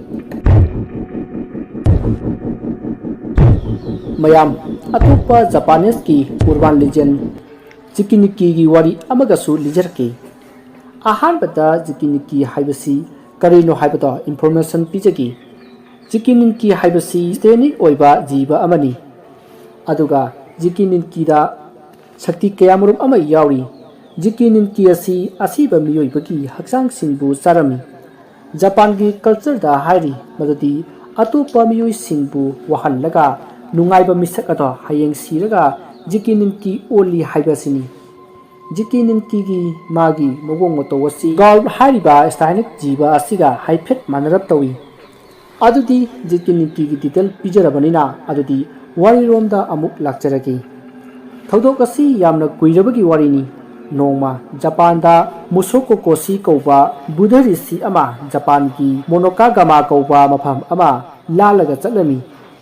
ꯃꯌꯥꯝ, ꯑꯇꯣꯞꯄ ꯖꯄꯥꯅꯤꯁꯀꯤ urban legend ꯖꯤꯀꯤꯅꯤꯀꯤꯒꯤ ꯋꯥꯔꯤ ꯑꯃꯒꯁꯨ ꯂꯤꯖꯔꯛꯀꯦ꯫ ꯑꯍꯥꯟꯕꯗ ꯖꯤꯀꯤꯅꯤꯀꯤ ꯍꯥꯏꯕꯁꯤ ꯀꯔꯤꯅꯣ ꯍꯥꯏꯕꯗꯣ information ꯄꯤꯖꯒꯦ꯫ ꯖꯤꯀꯤꯅꯤꯀꯤ ꯍꯥꯏꯕꯁꯤ satanic ꯑꯣꯏꯕ ꯖꯤꯕ ꯑꯃꯅꯤ꯫ ꯑꯗꯨꯒ ꯖꯤꯀꯤ ꯅꯤꯟꯀꯤꯗ ꯁꯛꯇꯤ ꯀꯌꯥꯃꯔꯨꯝ ꯑꯃ ꯌꯥꯎꯔꯤ꯫ ꯖꯤꯀꯤ ꯅꯤꯟꯀꯤ ꯑꯁꯤ ꯑꯁꯤꯕ ꯃꯤꯑꯣꯏꯕꯒꯤ ꯍꯛꯆꯥꯡꯁꯤꯡꯕꯨ ꯆꯥꯔꯝꯃꯤ꯫ ꯖꯄꯥꯟꯒꯤ ꯀꯜꯆꯔꯗ ꯍꯥꯏꯔꯤ ꯃꯗꯨꯗꯤ ꯑꯇꯣꯞꯄ ꯃꯤꯑꯣꯏꯁꯤꯡꯕꯨ ꯋꯥꯍꯜꯂꯒ ꯅꯨꯡꯉꯥꯏꯕ ꯃꯤꯁꯛ ꯑꯗꯣ ꯍꯌꯦꯡ ꯁꯤꯔꯒ ꯖꯤꯀꯤ ꯅꯤꯟꯀꯤ ꯑꯣꯜꯂꯤ ꯍꯥꯏꯕꯁꯤꯅꯤ꯫ ꯖꯤꯀꯤ ꯅꯤꯟꯀꯤꯒꯤ ꯃꯥꯒꯤ ꯃꯑꯣꯡ ꯃꯇꯧ ꯑꯁꯤ ꯒꯥꯜ ꯍꯥꯏꯔꯤꯕ ꯁ꯭ꯇꯥꯏꯅꯤꯛ ꯖꯤꯕ ꯑꯁꯤꯒ ꯍꯥꯏꯐꯦꯠ ꯃꯥꯟꯅꯔꯞ ꯇꯧꯏ꯫ ꯑꯗꯨꯗꯤ ꯖꯤꯀꯤ ꯅꯤꯟꯀꯤꯒꯤ ꯗꯤꯇꯦꯜ ꯄꯤꯖꯔꯕꯅꯤꯅ ꯑꯗꯨꯗꯤ ꯋꯥꯔꯤꯔꯣꯝꯗ ꯑꯃꯨꯛ ꯂꯥꯛꯆꯔꯒꯦ꯫ ꯊꯧꯗꯣꯛ ꯑꯁꯤ ꯌꯥꯝꯅ ꯀꯨꯏꯔꯕꯒꯤ ꯋꯥꯔꯤꯅꯤ꯫ ꯅꯣꯡꯃ ꯖꯄꯥꯟꯗ ꯃꯨꯁꯣꯀꯣꯀꯣꯁꯤ ꯀꯧꯕ ꯕꯨꯙ ꯔꯤꯁꯤ ꯑꯃ ꯖꯄꯥꯟꯒꯤ ꯃꯣꯅꯣꯀꯥꯒꯥꯃꯥ ꯀꯧꯕ ꯃꯐꯝ ꯑꯃ ꯂꯥꯜꯂꯒ ꯆꯠꯂꯝꯃꯤ꯫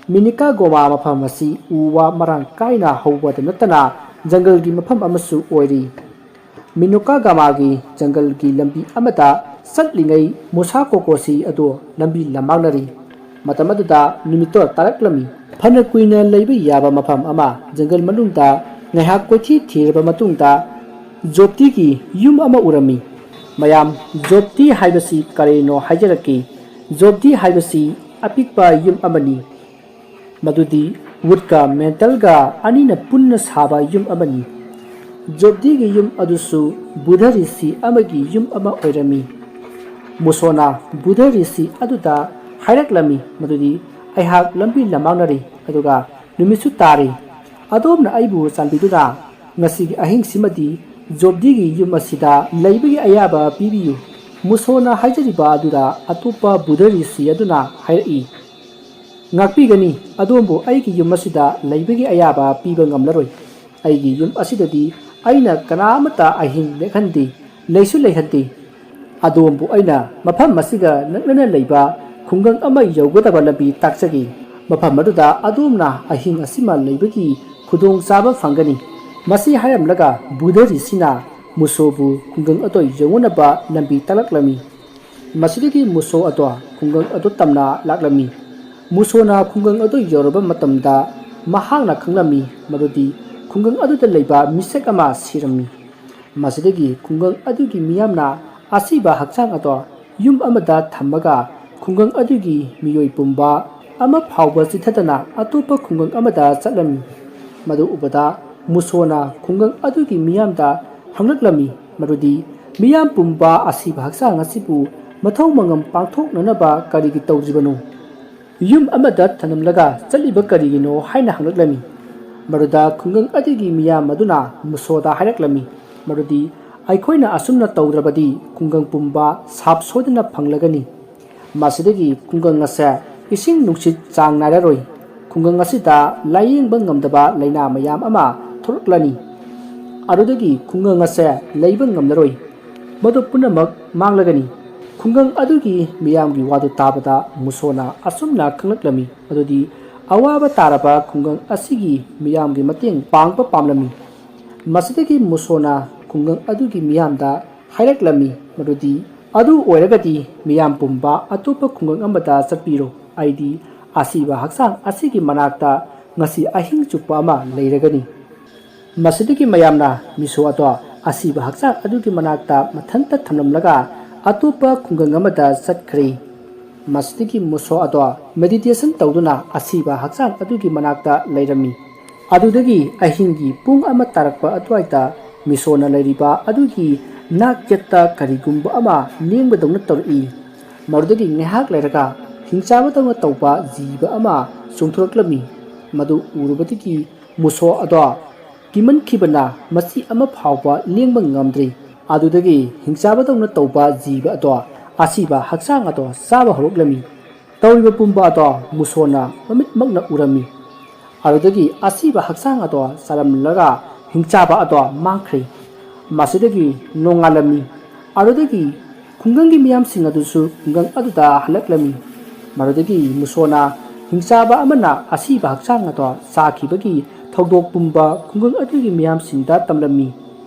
ꯃꯤꯅꯤꯀꯥꯒꯣꯃꯥ ꯃꯐꯝ ꯑꯁꯤ ꯎ ꯋꯥ ꯃꯔꯥꯡ ꯀꯥꯏꯅ ꯍꯧꯕꯗ ꯅꯠꯇꯅ ꯖꯪꯒꯜꯒꯤ ꯃꯐꯝ ꯑꯃꯁꯨ ꯑꯣꯏꯔꯤ꯫ ꯃꯤꯅꯣꯀꯥꯒꯥꯃꯥꯒꯤ ꯖꯪꯒꯜꯒꯤ ꯂꯝꯕꯤ ꯑꯃꯗ ꯆꯠꯂꯤꯉꯩ ꯃꯨꯁꯥꯀꯣꯀꯣꯁꯤ ꯑꯗꯨ ꯂꯝꯕꯤ ꯂꯝꯃꯥꯡꯅꯔꯤ꯫ ꯃꯇꯝ ꯑꯗꯨꯗ ꯅꯨꯃꯤꯠꯇꯣ ꯇꯥꯔꯛꯂꯝꯃꯤ꯫ ꯐꯅ ꯀꯨꯏꯅ ꯂꯩꯕ ꯌꯥꯕ ꯃꯐꯝ ꯑꯃ ꯖꯪꯒꯜ ꯃꯅꯨꯡꯗ ꯉꯥꯏꯍꯥꯛ ꯀꯣꯏꯊꯤ ꯊꯤꯔꯕ ꯃꯇꯨꯡꯗ ꯖꯣꯞꯇꯤꯒꯤ ꯌꯨꯝ ꯑꯃ ꯎꯔꯝꯃꯤ꯫ ꯃꯌꯥꯝ, ꯖꯣꯞꯇꯤ ꯍꯥꯏꯕꯁꯤ ꯀꯔꯤꯅꯣ ꯍꯥꯏꯖꯔꯛꯀꯦ꯫ ꯖꯣꯞꯇꯤ ꯍꯥꯏꯕꯁꯤ ꯑꯄꯤꯛꯄ ꯌꯨꯝ ꯑꯃꯅꯤ꯫ ꯃꯗꯨꯗꯤ ꯋꯨꯗꯀ ꯃꯦꯟꯇꯜꯒ ꯑꯅꯤꯅ ꯄꯨꯟꯅ ꯁꯥꯕ ꯌꯨꯝ ꯑꯃꯅꯤ꯫ ꯖꯣꯞꯇꯤꯒꯤ ꯌꯨꯝ ꯑꯗꯨꯁꯨ ꯕꯨꯙ ꯔꯤꯁꯤ ꯑꯃꯒꯤ ꯌꯨꯝ ꯑꯃ ꯑꯣꯏꯔꯝꯃꯤ꯫ ꯃꯨꯁꯣꯅ ꯕꯨꯙ ꯔꯤꯁꯤ ꯑꯗꯨꯗ ꯍꯥꯏꯔꯛꯂꯝꯃꯤ ꯃꯗꯨꯗꯤ, "ꯑꯩꯍꯥꯛ ꯂꯝꯕꯤ ꯂꯝꯃꯥꯡꯅꯔꯤ, ꯑꯗꯨꯒ ꯅꯨꯃꯤꯠꯁꯨ ꯇꯥꯔꯦ꯫ ꯑꯗꯣꯝꯅ ꯑꯩꯕꯨ ꯆꯥꯟꯕꯤꯗꯨꯅ ꯉꯁꯤꯒꯤ ꯑꯍꯤꯡꯁꯤꯃꯗꯤ ꯖꯣꯞꯇꯤꯒꯤ ꯌꯨꯝ ꯑꯁꯤꯗ ꯂꯩꯕꯒꯤ ꯑꯌꯥꯕ ꯄꯤꯕꯤꯌꯨ꯫" ꯃꯨꯁꯣꯅ ꯍꯥꯏꯖꯔꯤꯕ ꯑꯗꯨꯗ ꯑꯇꯣꯞꯄ ꯕꯨꯙ ꯔꯤꯁꯤ ꯑꯗꯨꯅ ꯍꯥꯏꯔꯛꯏ, "ꯉꯥꯛꯄꯤꯒꯅꯤ, ꯑꯗꯣꯝꯕꯨ ꯑꯩꯒꯤ ꯌꯨꯝ ꯑꯁꯤꯗ ꯂꯩꯕꯒꯤ ꯑꯌꯥꯕ ꯄꯤꯕ ꯉꯝꯂꯔꯣꯏ꯫ ꯑꯩꯒꯤ ꯌꯨꯝ ꯑꯁꯤꯗꯗꯤ ꯑꯩꯅ ꯀꯅꯥ ꯑꯃꯠꯇ ꯑꯍꯤꯡ ꯂꯦꯛꯍꯟꯗꯦ, ꯂꯩꯁꯨ ꯂꯩꯍꯟꯗꯦ꯫ ꯑꯗꯣꯝꯕꯨ ꯑꯩꯅ ꯃꯐꯝ ꯑꯁꯤꯒ ꯅꯛꯅꯅ ꯂꯩꯕ ꯈꯨꯡꯒꯪ ꯑꯃ ꯌꯧꯒꯗꯕ ꯂꯝꯕꯤ ꯇꯥꯛꯆꯒꯦ꯫ ꯃꯐꯝ ꯑꯗꯨꯗ ꯑꯗꯣꯝꯅ ꯑꯍꯤꯡ ꯑꯁꯤꯃ ꯂꯩꯕꯒꯤ ꯈꯨꯗꯣꯡꯆꯥꯕ ꯐꯪꯒꯅꯤ꯫" ꯃꯁꯤ ꯍꯥꯏꯔꯝꯂꯒ ꯕꯨꯙ ꯔꯤꯁꯤꯅ ꯃꯨꯁꯣꯕꯨ ꯈꯨꯡꯒꯪ ꯑꯗꯨ ꯌꯧꯅꯅꯕ ꯂꯝꯕꯤ ꯇꯥꯛꯂꯛꯂꯝꯃꯤ꯫ ꯃꯁꯤꯗꯒꯤ ꯃꯨꯁꯣ ꯑꯗꯣ ꯈꯨꯡꯒꯪ ꯑꯗꯨ ꯇꯝꯅ ꯂꯥꯛꯂꯝꯃꯤ꯫ ꯃꯨꯁꯣꯅ ꯈꯨꯡꯒꯪ ꯑꯗꯨ ꯌꯧꯔꯕ ꯃꯇꯝꯗ ꯃꯍꯥꯛꯅ ꯈꯪꯂꯝꯃꯤ ꯃꯗꯨꯗꯤ ꯈꯨꯡꯒꯪ ꯑꯗꯨꯗ ꯂꯩꯕ ꯃꯤꯁꯛ ꯑꯃ ꯁꯤꯔꯝꯃꯤ꯫ ꯃꯁꯤꯗꯒꯤ ꯈꯨꯡꯒꯪ ꯑꯗꯨꯒꯤ ꯃꯤꯌꯥꯝꯅ ꯑꯁꯤꯕ ꯍꯛꯆꯥꯡ ꯑꯗꯣ ꯌꯨꯝ ꯑꯃꯗ ꯊꯝꯃꯒ ꯈꯨꯡꯒꯪ ꯑꯗꯨꯒꯤ ꯃꯤꯑꯣꯏ ꯄꯨꯝꯕ ꯑꯃ ꯐꯥꯎꯕ ꯆꯤꯊꯗꯅ ꯑꯇꯣꯞꯄ ꯈꯨꯡꯒꯪ ꯑꯃꯗ ꯆꯠꯂꯝꯃꯤ꯫ ꯃꯗꯨ ꯎꯕꯗ ꯃꯨꯁꯣꯅ ꯈꯨꯡꯒꯪ ꯑꯗꯨꯒꯤ ꯃꯤꯌꯥꯝꯗ ꯍꯪꯂꯛꯂꯝꯃꯤ, ꯃꯗꯨꯗꯤ, "ꯃꯤꯌꯥꯝ ꯄꯨꯝꯕ ꯑꯁꯤꯕ ꯍꯛꯆꯥꯡ ꯑꯁꯤꯕꯨ ꯃꯊꯧ ꯃꯉꯝ ꯄꯥꯡꯊꯣꯛꯅꯅꯕ ꯀꯔꯤꯒꯤ ꯇꯧꯗ꯭ꯔꯤꯕꯅꯣ? ꯌꯨꯝ ꯑꯃꯗ ꯊꯅꯝꯂꯒ ꯆꯠꯂꯤꯕ ꯀꯔꯤꯒꯤꯅꯣ?" ꯍꯥꯏꯅ ꯍꯪꯂꯛꯂꯝꯃꯤ꯫ ꯃꯗꯨꯗ ꯈꯨꯡꯒꯪ ꯑꯗꯨꯒꯤ ꯃꯤꯌꯥꯝ ꯑꯗꯨꯅ ꯃꯨꯁꯣꯗ ꯍꯥꯏꯔꯛꯂꯝꯃꯤ, ꯃꯗꯨꯗꯤ, "ꯑꯩꯈꯣꯏꯅ ꯑꯁꯨꯝꯅ ꯇꯧꯗ꯭ꯔꯕꯗꯤ ꯈꯨꯡꯒꯪ ꯄꯨꯝꯕ ꯁꯥꯞ ꯁꯣꯏꯗꯅ ꯐꯪꯂꯒꯅꯤ꯫ ꯃꯁꯤꯗꯒꯤ ꯈꯨꯡꯒꯪ ꯑꯁꯦ ꯏꯁꯤꯡ ꯅꯨꯡꯁꯤꯠ ꯆꯥꯡ ꯅꯥꯏꯔꯔꯣꯏ꯫ ꯈꯨꯡꯒꯪ ꯑꯁꯤꯗ ꯂꯥꯌꯦꯡꯕ ꯉꯝꯗꯕ ꯂꯥꯏꯅꯥ ꯃꯌꯥꯝ ꯑꯃ ꯊꯣꯛꯂꯛꯂꯅꯤ꯫ ꯑꯗꯨꯗꯒꯤ ꯈꯨꯡꯒꯪ ꯑꯁꯦ ꯂꯩꯕ ꯉꯝꯂꯔꯣꯏ꯫ ꯃꯗꯨ ꯄꯨꯝꯅꯃꯛ ꯃꯥꯡꯂꯒꯅꯤ꯫" ꯈꯨꯡꯒꯪ ꯑꯗꯨꯒꯤ ꯃꯤꯌꯥꯝꯒꯤ ꯋꯥꯗꯨ ꯇꯥꯕꯗ ꯃꯨꯁꯣꯅ ꯑꯁꯨꯝꯅ ꯈꯪꯂꯛꯂꯝꯃꯤ, ꯃꯗꯨꯗꯤ ꯑꯋꯥꯕ ꯇꯥꯔꯕ ꯈꯨꯡꯒꯪ ꯑꯁꯤꯒꯤ ꯃꯤꯌꯥꯝꯒꯤ ꯃꯇꯦꯡ ꯄꯥꯡꯕ ꯄꯥꯝꯂꯝꯃꯤ꯫ ꯃꯁꯤꯗꯒꯤ ꯃꯨꯁꯣꯅ ꯈꯨꯡꯒꯪ ꯑꯗꯨꯒꯤ ꯃꯤꯌꯥꯝꯗ ꯍꯥꯏꯔꯛꯂꯝꯃꯤ, ꯃꯗꯨꯗꯤ, "ꯑꯗꯨ ꯑꯣꯏꯔꯒꯗꯤ ꯃꯤꯌꯥꯝ ꯄꯨꯝꯕ ꯑꯇꯣꯞꯄ ꯈꯨꯡꯒꯪ ꯑꯃꯗ ꯆꯠꯄꯤꯔꯣ꯫ ꯑꯩꯗꯤ ꯑꯁꯤꯕ ꯍꯛꯆꯥꯡ ꯑꯁꯤꯒꯤ ꯃꯅꯥꯛꯇ ꯉꯁꯤ ꯑꯍꯤꯡ ꯆꯨꯞꯄ ꯑꯃ ꯂꯩꯔꯒꯅꯤ꯫" ꯃꯁꯤꯗꯒꯤ ꯃꯌꯥꯝꯅ ꯃꯨꯁꯣ ꯑꯗꯣ ꯑꯁꯤꯕ ꯍꯛꯆꯥꯡ ꯑꯗꯨꯒꯤ ꯃꯅꯥꯛꯇ ꯃꯊꯟꯇ ꯊꯝꯂꯝꯂꯒ ꯑꯇꯣꯞꯄ ꯈꯨꯡꯒꯪ ꯑꯃꯗ ꯆꯠꯈ꯭ꯔꯦ꯫ ꯃꯁꯤꯗꯒꯤ ꯃꯨꯁꯣ ꯑꯗꯣ ꯃꯦꯗꯤꯇꯦꯁꯟ ꯇꯧꯗꯨꯅ ꯑꯁꯤꯕ ꯍꯛꯆꯥꯡ ꯑꯗꯨꯒꯤ ꯃꯅꯥꯛꯇ ꯂꯩꯔꯝꯃꯤ꯫ ꯑꯗꯨꯗꯒꯤ ꯑꯍꯤꯡꯒꯤ ꯄꯨꯡ ꯑꯃ ꯇꯥꯔꯛꯄ ꯑꯗꯨꯋꯥꯏꯗ ꯃꯨꯁꯣꯅ ꯂꯩꯔꯤꯕ ꯑꯗꯨꯒꯤ ꯅꯥꯛ ꯌꯦꯠꯇ ꯀꯔꯤꯒꯨꯝꯕ ꯑꯃ ꯂꯦꯡꯕꯗꯧꯅ ꯇꯧꯔꯛꯏ꯫ ꯃꯗꯨꯗꯒꯤ ꯉꯥꯏꯍꯥꯛ ꯂꯩꯔꯒ ꯍꯤꯡꯆꯥꯕꯗꯧꯅ ꯇꯧꯕ ꯖꯤꯕ ꯑꯃ ꯆꯣꯡꯊꯣꯔꯛꯂꯝꯃꯤ꯫ ꯃꯗꯨ ꯎꯔꯨꯕꯗꯒꯤ ꯃꯨꯁꯣ ꯑꯗꯣ ꯀꯤꯃꯟꯈꯤꯕꯅ ꯃꯆꯤ ꯑꯃ ꯐꯥꯎꯕ ꯂꯦꯡꯕ ꯉꯝꯗ꯭ꯔꯤ꯫ ꯑꯗꯨꯗꯒꯤ ꯍꯤꯡꯆꯥꯕꯗꯧꯅ ꯇꯧꯕ ꯖꯤꯕ ꯑꯗꯣ ꯑꯁꯤꯕ ꯍꯛꯆꯥꯡ ꯑꯗꯣ ꯆꯥꯕ ꯍꯧꯔꯛꯂꯝꯃꯤ꯫ ꯇꯧꯔꯤꯕ ꯄꯨꯝꯕ ꯑꯗꯣ ꯃꯨꯁꯣꯅ ꯃꯃꯤꯠꯃꯛꯅ ꯎꯔꯝꯃꯤ꯫ ꯑꯗꯨꯗꯒꯤ ꯑꯁꯤꯕ ꯍꯛꯆꯥꯡ ꯑꯗꯣ ꯆꯥꯔꯝꯂꯒ ꯍꯤꯡꯆꯥꯕ ꯑꯗꯣ ꯃꯥꯡꯈ꯭ꯔꯦ꯫ ꯃꯁꯤꯗꯒꯤ ꯅꯣꯡꯉꯥꯜꯂꯝꯃꯤ꯫ ꯑꯗꯨꯗꯒꯤ ꯈꯨꯡꯒꯪꯒꯤ ꯃꯤꯌꯥꯝꯁꯤꯡ ꯑꯗꯨꯁꯨ ꯈꯨꯡꯒꯪ ꯑꯗꯨꯗ ꯍꯜꯂꯛꯂꯝꯃꯤ꯫ ꯃꯗꯨꯗꯒꯤ ꯃꯨꯁꯣꯅ ꯍꯤꯡꯆꯥꯕ ꯑꯃꯅ ꯑꯁꯤꯕ ꯍꯛꯆꯥꯡ ꯑꯗꯣ ꯆꯥꯈꯤꯕꯒꯤ ꯊꯧꯗꯣꯛ ꯄꯨꯝꯕ ꯈꯨꯡꯒꯪ ꯑꯗꯨꯒꯤ ꯃꯤꯌꯥꯝꯁꯤꯡꯗ ꯇꯝꯂꯝꯃꯤ꯫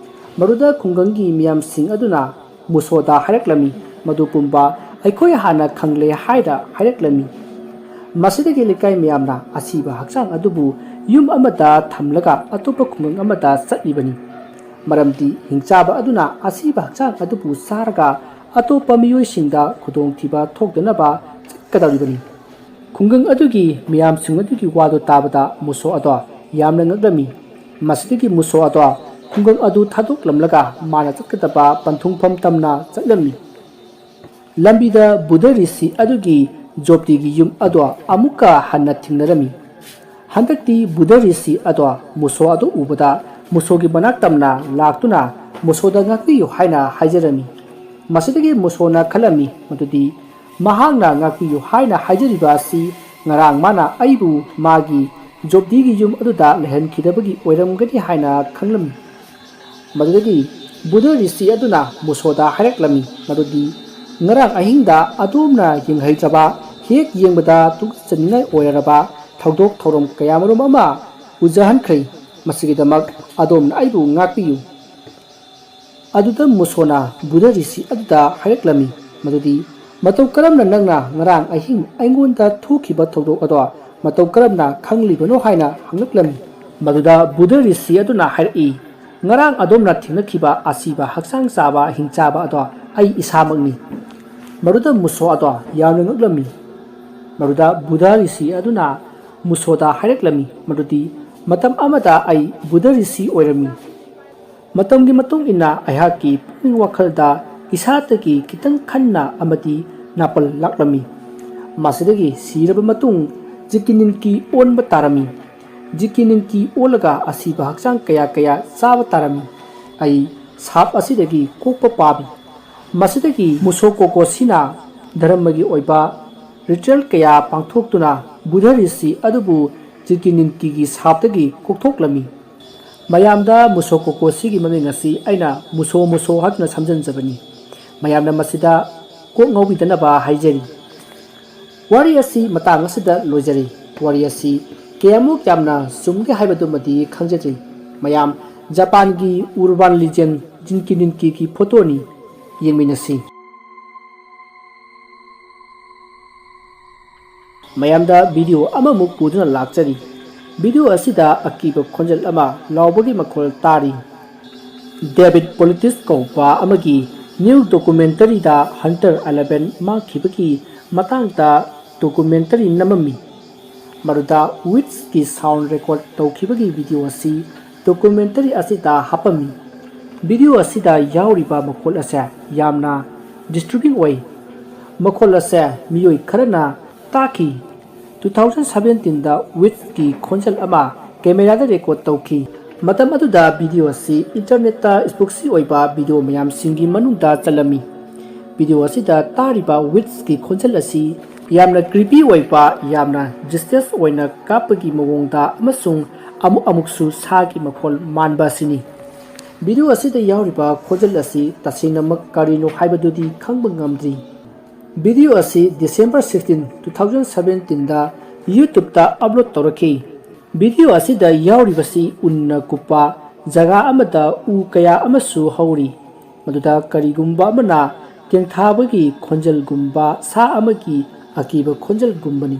ꯃꯗꯨꯗ ꯈꯨꯡꯒꯪꯒꯤ ꯃꯤꯌꯥꯝꯁꯤꯡ ꯑꯗꯨꯅ ꯃꯨꯁꯣꯗ ꯍꯥꯏꯔꯛꯂꯝꯃꯤ, ꯃꯗꯨ ꯄꯨꯝꯕ ꯑꯩꯈꯣꯏ ꯍꯥꯟꯅ ꯈꯪꯂꯦ ꯍꯥꯏꯅ ꯍꯥꯏꯔꯛꯂꯝꯃꯤ꯫ ꯃꯁꯤꯗꯒꯤ ꯂꯩꯀꯥꯏ ꯃꯌꯥꯝꯅ ꯑꯁꯤꯕ ꯍꯛꯆꯥꯡ ꯑꯗꯨꯕꯨ ꯌꯨꯝ ꯑꯃꯗ ꯊꯝꯂꯒ ꯑꯇꯣꯞꯄ ꯈꯨꯡꯒꯪ ꯑꯃꯗ ꯆꯠꯂꯤꯕꯅꯤ꯫ ꯃꯔꯝꯗꯤ ꯍꯤꯡꯆꯥꯕ ꯑꯗꯨꯅ ꯑꯁꯤꯕ ꯍꯛꯆꯥꯡ ꯑꯗꯨꯕꯨ ꯆꯥꯔꯒ ꯑꯇꯣꯞꯄ ꯃꯤꯑꯣꯏꯁꯤꯡꯗ ꯈꯨꯗꯣꯡꯊꯤꯕ ꯊꯣꯛꯇꯅꯕ ꯆꯠꯀꯗꯧꯔꯤꯕꯅꯤ꯫ ꯈꯨꯡꯒꯪ ꯑꯗꯨꯒꯤ ꯃꯤꯌꯥꯝꯁꯤꯡ ꯑꯗꯨꯒꯤ ꯋꯥꯗꯨ ꯇꯥꯕꯗ ꯃꯨꯁꯣ ꯑꯗꯣ ꯌꯥꯝꯅ ꯉꯛꯂꯝꯃꯤ꯫ ꯃꯁꯤꯗꯒꯤ ꯃꯨꯁꯣ ꯑꯗꯣ ꯈꯨꯡꯒꯪ ꯑꯗꯨ ꯊꯥꯗꯣꯛꯂꯝꯂꯒ ꯃꯥꯅ ꯆꯠꯀꯗꯕ ꯄꯟꯊꯨꯡꯐꯝ ꯇꯝꯅ ꯆꯠꯂꯝꯃꯤ꯫ ꯂꯝꯕꯤꯗ ꯕꯨꯙ ꯔꯤꯁꯤ ꯑꯗꯨꯒꯤ ꯖꯣꯞꯇꯤꯒꯤ ꯌꯨꯝ ꯑꯗꯣ ꯑꯃꯨꯛꯀ ꯍꯟꯅ ꯊꯦꯡꯅꯔꯝꯃꯤ꯫ ꯍꯟꯗꯛꯇꯤ ꯕꯨꯙ ꯔꯤꯁꯤ ꯑꯗꯣ ꯃꯨꯁꯣ ꯑꯗꯨ ꯎꯕꯗ ꯃꯨꯁꯣꯒꯤ ꯃꯅꯥꯛ ꯇꯝꯅ ꯂꯥꯛꯇꯨꯅ ꯃꯨꯁꯣꯗ ꯉꯥꯛꯄꯤꯌꯨ ꯍꯥꯏꯅ ꯍꯥꯏꯖꯔꯝꯃꯤ꯫ ꯃꯁꯤꯗꯒꯤ ꯃꯨꯁꯣꯅ ꯈꯜꯂꯝꯃꯤ ꯃꯗꯨꯗꯤ ꯃꯍꯥꯛꯅ ꯉꯥꯛꯄꯤꯌꯨ ꯍꯥꯏꯅ ꯍꯥꯏꯖꯔꯤꯕ ꯑꯁꯤ ꯉꯔꯥꯡ ꯃꯥꯅ ꯑꯩꯕꯨ ꯃꯥꯒꯤ ꯖꯣꯞꯇꯤꯒꯤ ꯌꯨꯝ ꯑꯗꯨꯗ ꯂꯩꯍꯟꯈꯤꯗꯕꯒꯤ ꯑꯣꯏꯔꯝꯒꯅꯤ ꯍꯥꯏꯅ ꯈꯪꯂꯝꯃꯤ꯫ ꯃꯗꯨꯗꯒꯤ ꯕꯨꯙ ꯔꯤꯁꯤ ꯑꯗꯨꯅ ꯃꯨꯁꯣꯗ ꯍꯥꯏꯔꯛꯂꯝꯃꯤ ꯃꯗꯨꯗꯤ ꯉꯔꯥꯡ ꯑꯍꯤꯡꯗ ꯑꯗꯣꯝꯅ ꯌꯦꯡꯍꯩꯗ꯭ꯔꯕ, ꯍꯦꯛ ꯌꯦꯡꯕꯗ ꯇꯨꯀꯠꯆꯅꯤꯡꯉꯥꯏ ꯑꯣꯏꯔꯔꯕ ꯊꯧꯗꯣꯛ ꯊꯧꯔꯝ ꯀꯌꯥꯃꯔꯨꯝ ꯑꯃ ꯎꯖꯍꯟꯈ꯭ꯔꯦ꯫ ꯃꯁꯤꯒꯤꯗꯃꯛ ꯑꯗꯣꯝꯅ ꯑꯩꯕꯨ ꯉꯥꯛꯄꯤꯌꯨ꯫ ꯑꯗꯨꯗ ꯃꯨꯁꯣꯅ ꯕꯨꯙ ꯔꯤꯁꯤ ꯑꯗꯨꯗ ꯍꯥꯏꯔꯛꯂꯝꯃꯤ ꯃꯗꯨꯗꯤ ꯃꯇꯧ ꯀꯔꯝꯅ ꯅꯪꯅ ꯉꯔꯥꯡ ꯑꯍꯤꯡ ꯑꯩꯉꯣꯟꯗ ꯊꯣꯛꯈꯤꯕ ꯊꯧꯗꯣꯛ ꯑꯗꯣ ꯃꯇꯧ ꯀꯔꯝꯅ ꯈꯪꯂꯤꯕꯅꯣ ꯍꯥꯏꯅ ꯍꯪꯂꯛꯂꯝꯃꯤ꯫ ꯃꯗꯨꯗ ꯕꯨꯙ ꯔꯤꯁꯤ ꯑꯗꯨꯅ ꯍꯥꯏꯔꯛꯏ, ꯉꯔꯥꯡ ꯑꯗꯣꯝꯅ ꯊꯦꯡꯅꯈꯤꯕ ꯑꯁꯤꯕ ꯍꯛꯆꯥꯡ ꯆꯥꯕ ꯍꯤꯡꯆꯥꯕ ꯑꯗꯣ ꯑꯩ ꯏꯁꯥꯃꯛꯅꯤ꯫ ꯃꯗꯨꯗ ꯃꯨꯁꯣ ꯑꯗꯣ ꯌꯥꯝꯅ ꯉꯛꯂꯝꯃꯤ꯫ ꯃꯗꯨꯗ ꯕꯨꯙ ꯔꯤꯁꯤ ꯑꯗꯨꯅ ꯃꯨꯁꯣꯗ ꯍꯥꯏꯔꯛꯂꯝꯃꯤ ꯃꯗꯨꯗꯤ ꯃꯇꯝ ꯑꯃꯗ ꯑꯩ ꯕꯨꯙ ꯔꯤꯁꯤ ꯑꯣꯏꯔꯝꯃꯤ꯫ ꯃꯇꯝꯒꯤ ꯃꯇꯨꯡ ꯏꯟꯅ ꯑꯩꯍꯥꯛꯀꯤ ꯄꯨꯛꯅꯤꯡ ꯋꯥꯈꯜꯗ ꯏꯁꯥꯗꯒꯤ ꯈꯤꯇꯪ ꯈꯟꯅ ꯑꯃꯗꯤ ꯅꯥꯄꯜ ꯂꯥꯛꯂꯝꯃꯤ꯫ ꯃꯁꯤꯗꯒꯤ ꯁꯤꯔꯕ ꯃꯇꯨꯡ ꯖꯤꯀꯤ ꯅꯤꯟꯀꯤ ꯑꯣꯟꯕ ꯇꯥꯔꯝꯃꯤ꯫ ꯖꯤꯀꯤ ꯅꯤꯟꯀꯤ ꯑꯣꯜꯂꯒ ꯑꯁꯤꯕ ꯍꯛꯆꯥꯡ ꯀꯌꯥ ꯀꯌꯥ ꯆꯥꯕ ꯇꯥꯔꯝꯃꯤ꯫ ꯑꯩ ꯁꯥꯞ ꯑꯁꯤꯗꯒꯤ ꯀꯣꯛꯄ ꯄꯥꯝꯃꯤ꯫ ꯃꯁꯤꯗꯒꯤ ꯃꯨꯁꯣ ꯀꯣꯀꯣꯁꯤꯅ ꯙꯔꯃꯒꯤ ꯑꯣꯏꯕ ꯔꯤꯆꯨꯋꯦꯜ ꯀꯌꯥ ꯄꯥꯡꯊꯣꯛꯇꯨꯅ ꯕꯨꯙ ꯔꯤꯁꯤ ꯑꯗꯨꯕꯨ ꯖꯤꯀꯤ ꯅꯤꯟꯀꯤꯒꯤ ꯁꯥꯞꯇꯒꯤ ꯀꯣꯛꯊꯣꯛꯂꯝꯃꯤ꯫ ꯃꯌꯥꯝꯗ ꯃꯨꯁꯣ ꯀꯣꯀꯣꯁꯤꯒꯤ ꯃꯃꯤꯡ ꯑꯁꯤ ꯑꯩꯅ ꯃꯨꯁꯣ ꯃꯨꯁꯣ ꯍꯥꯏꯗꯨꯅ ꯁꯝꯖꯤꯟꯖꯕꯅꯤ꯫ ꯃꯌꯥꯝꯅ ꯃꯁꯤꯗ ꯀꯣꯛ ꯉꯥꯎꯕꯤꯗꯅꯕ ꯍꯥꯏꯖꯔꯤ꯫ ꯋꯥꯔꯤ ꯑꯁꯤ ꯃꯇꯥꯡ ꯑꯁꯤꯗ ꯂꯣꯏꯖꯔꯦ꯫ ꯋꯥꯔꯤ ꯑꯁꯤ ꯀꯌꯥꯃꯨꯛ ꯌꯥꯝꯅ ꯆꯨꯝꯒꯦ ꯍꯥꯏꯕꯗꯨꯃꯗꯤ ꯈꯪꯖꯗ꯭ꯔꯤ꯫ ꯃꯌꯥꯝ ꯖꯄꯥꯟꯒꯤ ꯎꯔꯕꯥꯟ ꯂꯤꯖꯦꯟ ꯖꯤꯟꯀꯤ ꯅꯤꯟꯀꯤꯒꯤ ꯐꯣꯇꯣꯅꯤ꯫ ꯌꯦꯡꯃꯤꯟꯅꯁꯤ꯫ ꯃꯌꯥꯝꯗ ꯚꯤꯗꯤꯑꯣ ꯑꯃꯃꯨꯛ ꯄꯨꯗꯨꯅ ꯂꯥꯛꯆꯔꯤ꯫ ꯚꯤꯗꯤꯑꯣ ꯑꯁꯤꯗ ꯑꯀꯤꯕ ꯈꯣꯟꯖꯦꯜ ꯑꯃ ꯂꯥꯎꯕꯒꯤ ꯃꯈꯣꯜ ꯇꯥꯔꯤ꯫ ꯗꯦꯕꯤꯠ ꯄꯣꯂꯤꯇꯤꯁ ꯀꯧꯕ ꯑꯃꯒꯤ ꯅ꯭ꯌꯨ ꯗꯣꯀꯨꯃꯦꯟꯇꯔꯤꯗ ꯍꯟꯇꯔ ꯑꯦꯂꯦꯚꯦꯟ ꯃꯥꯡꯈꯤꯕꯒꯤ ꯃꯇꯥꯡꯗ ꯗꯣꯀꯨꯃꯦꯟꯇꯔꯤ ꯅꯝꯃꯝꯃꯤ꯫ ꯃꯗꯨꯗ ꯋꯤꯠꯁꯀꯤ ꯁꯥꯎꯟ ꯔꯦꯀꯣꯔꯗ ꯇꯧꯈꯤꯕꯒꯤ ꯚꯤꯗꯤꯑꯣ ꯑꯁꯤ ꯗꯣꯀꯨꯃꯦꯟꯇꯔꯤ ꯑꯁꯤꯗ ꯍꯥꯞꯄꯝꯃꯤ꯫ ꯚꯤꯗꯤꯑꯣ ꯑꯁꯤꯗ ꯌꯥꯎꯔꯤꯕ ꯃꯈꯣꯜ ꯑꯁꯦ ꯌꯥꯝꯅ ꯗꯤꯁꯇꯔꯕꯤꯡ ꯑꯣꯏ꯫ ꯃꯈꯣꯜ ꯑꯁꯦ ꯃꯤꯑꯣꯏ ꯈꯔꯅ ꯇꯥꯈꯤ꯫ ꯇꯨ ꯊꯥꯎꯖꯟ ꯁꯕꯦꯟꯇꯤꯟꯗ ꯋꯤꯠꯁꯀꯤ ꯈꯣꯟꯖꯦꯜ ꯑꯃ ꯀꯦꯃꯦꯔꯥꯗ ꯔꯦꯀꯣꯔꯗ ꯇꯧꯈꯤ꯫ ꯃꯇꯝ ꯑꯗꯨꯗ ꯚꯤꯗꯤꯑꯣ ꯑꯁꯤ ꯏꯟꯇꯔꯅꯦꯠꯇ ꯁ꯭ꯄꯨꯛꯁꯤ ꯑꯣꯏꯕ ꯚꯤꯗꯤꯑꯣ ꯃꯌꯥꯝꯁꯤꯡꯒꯤ ꯃꯅꯨꯡꯗ ꯆꯜꯂꯝꯃꯤ꯫ ꯚꯤꯗꯤꯑꯣ ꯑꯁꯤꯗ ꯇꯥꯔꯤꯕ ꯋꯤꯠꯁꯀꯤ ꯈꯣꯟꯖꯦꯜ ꯑꯁꯤ ꯌꯥꯝꯅ ꯀ꯭ꯔꯤꯄꯤ ꯑꯣꯏꯕ, ꯌꯥꯝꯅ ꯗꯤꯁꯇꯦꯟꯁ ꯑꯣꯏꯅ ꯀꯥꯞꯄꯒꯤ ꯃꯑꯣꯡꯗ ꯑꯃꯁꯨꯡ ꯑꯃꯨꯛ ꯑꯃꯨꯛꯁꯨ ꯁꯥꯒꯤ ꯃꯈꯣꯜ ꯃꯥꯟꯕ ꯑꯁꯤꯅꯤ꯫ ꯚꯤꯗꯤꯑꯣ ꯑꯁꯤꯗ ꯌꯥꯎꯔꯤꯕ ꯈꯣꯟꯖꯦꯜ ꯑꯁꯤ ꯇꯁꯦꯡꯅꯃꯛ ꯀꯔꯤꯅꯣ ꯍꯥꯏꯕꯗꯨꯗꯤ ꯈꯪꯕ ꯉꯝꯗ꯭ꯔꯤ꯫ ꯚꯤꯗꯤꯑꯣ ꯑꯁꯤ ꯗꯤꯁꯦꯝꯕꯔ ꯁꯤꯛꯁꯇꯤꯟ, ꯇꯨ ꯊꯥꯎꯖꯟ ꯁꯕꯦꯟꯇꯤꯟꯗ YouTube ꯇ ꯑꯞꯂꯣꯗ ꯇꯧꯔꯛꯈꯤ꯫ ꯚꯤꯗꯤꯑꯣ ꯑꯁꯤꯗ ꯌꯥꯎꯔꯤꯕꯁꯤ ꯎꯟꯅ ꯀꯨꯞꯄ ꯖꯒꯥ ꯑꯃꯗ ꯎ ꯀꯌꯥ ꯑꯃꯁꯨ ꯍꯧꯔꯤ, ꯃꯗꯨꯗ ꯀꯔꯤꯒꯨꯝꯕ ꯑꯃꯅ ꯇꯦꯡꯊꯥꯕꯒꯤ ꯈꯣꯟꯖꯦꯜꯒꯨꯝꯕ ꯁꯥ ꯑꯃꯒꯤ ꯑꯀꯤꯕ ꯈꯣꯟꯖꯦꯜꯒꯨꯝꯕꯅꯤ꯫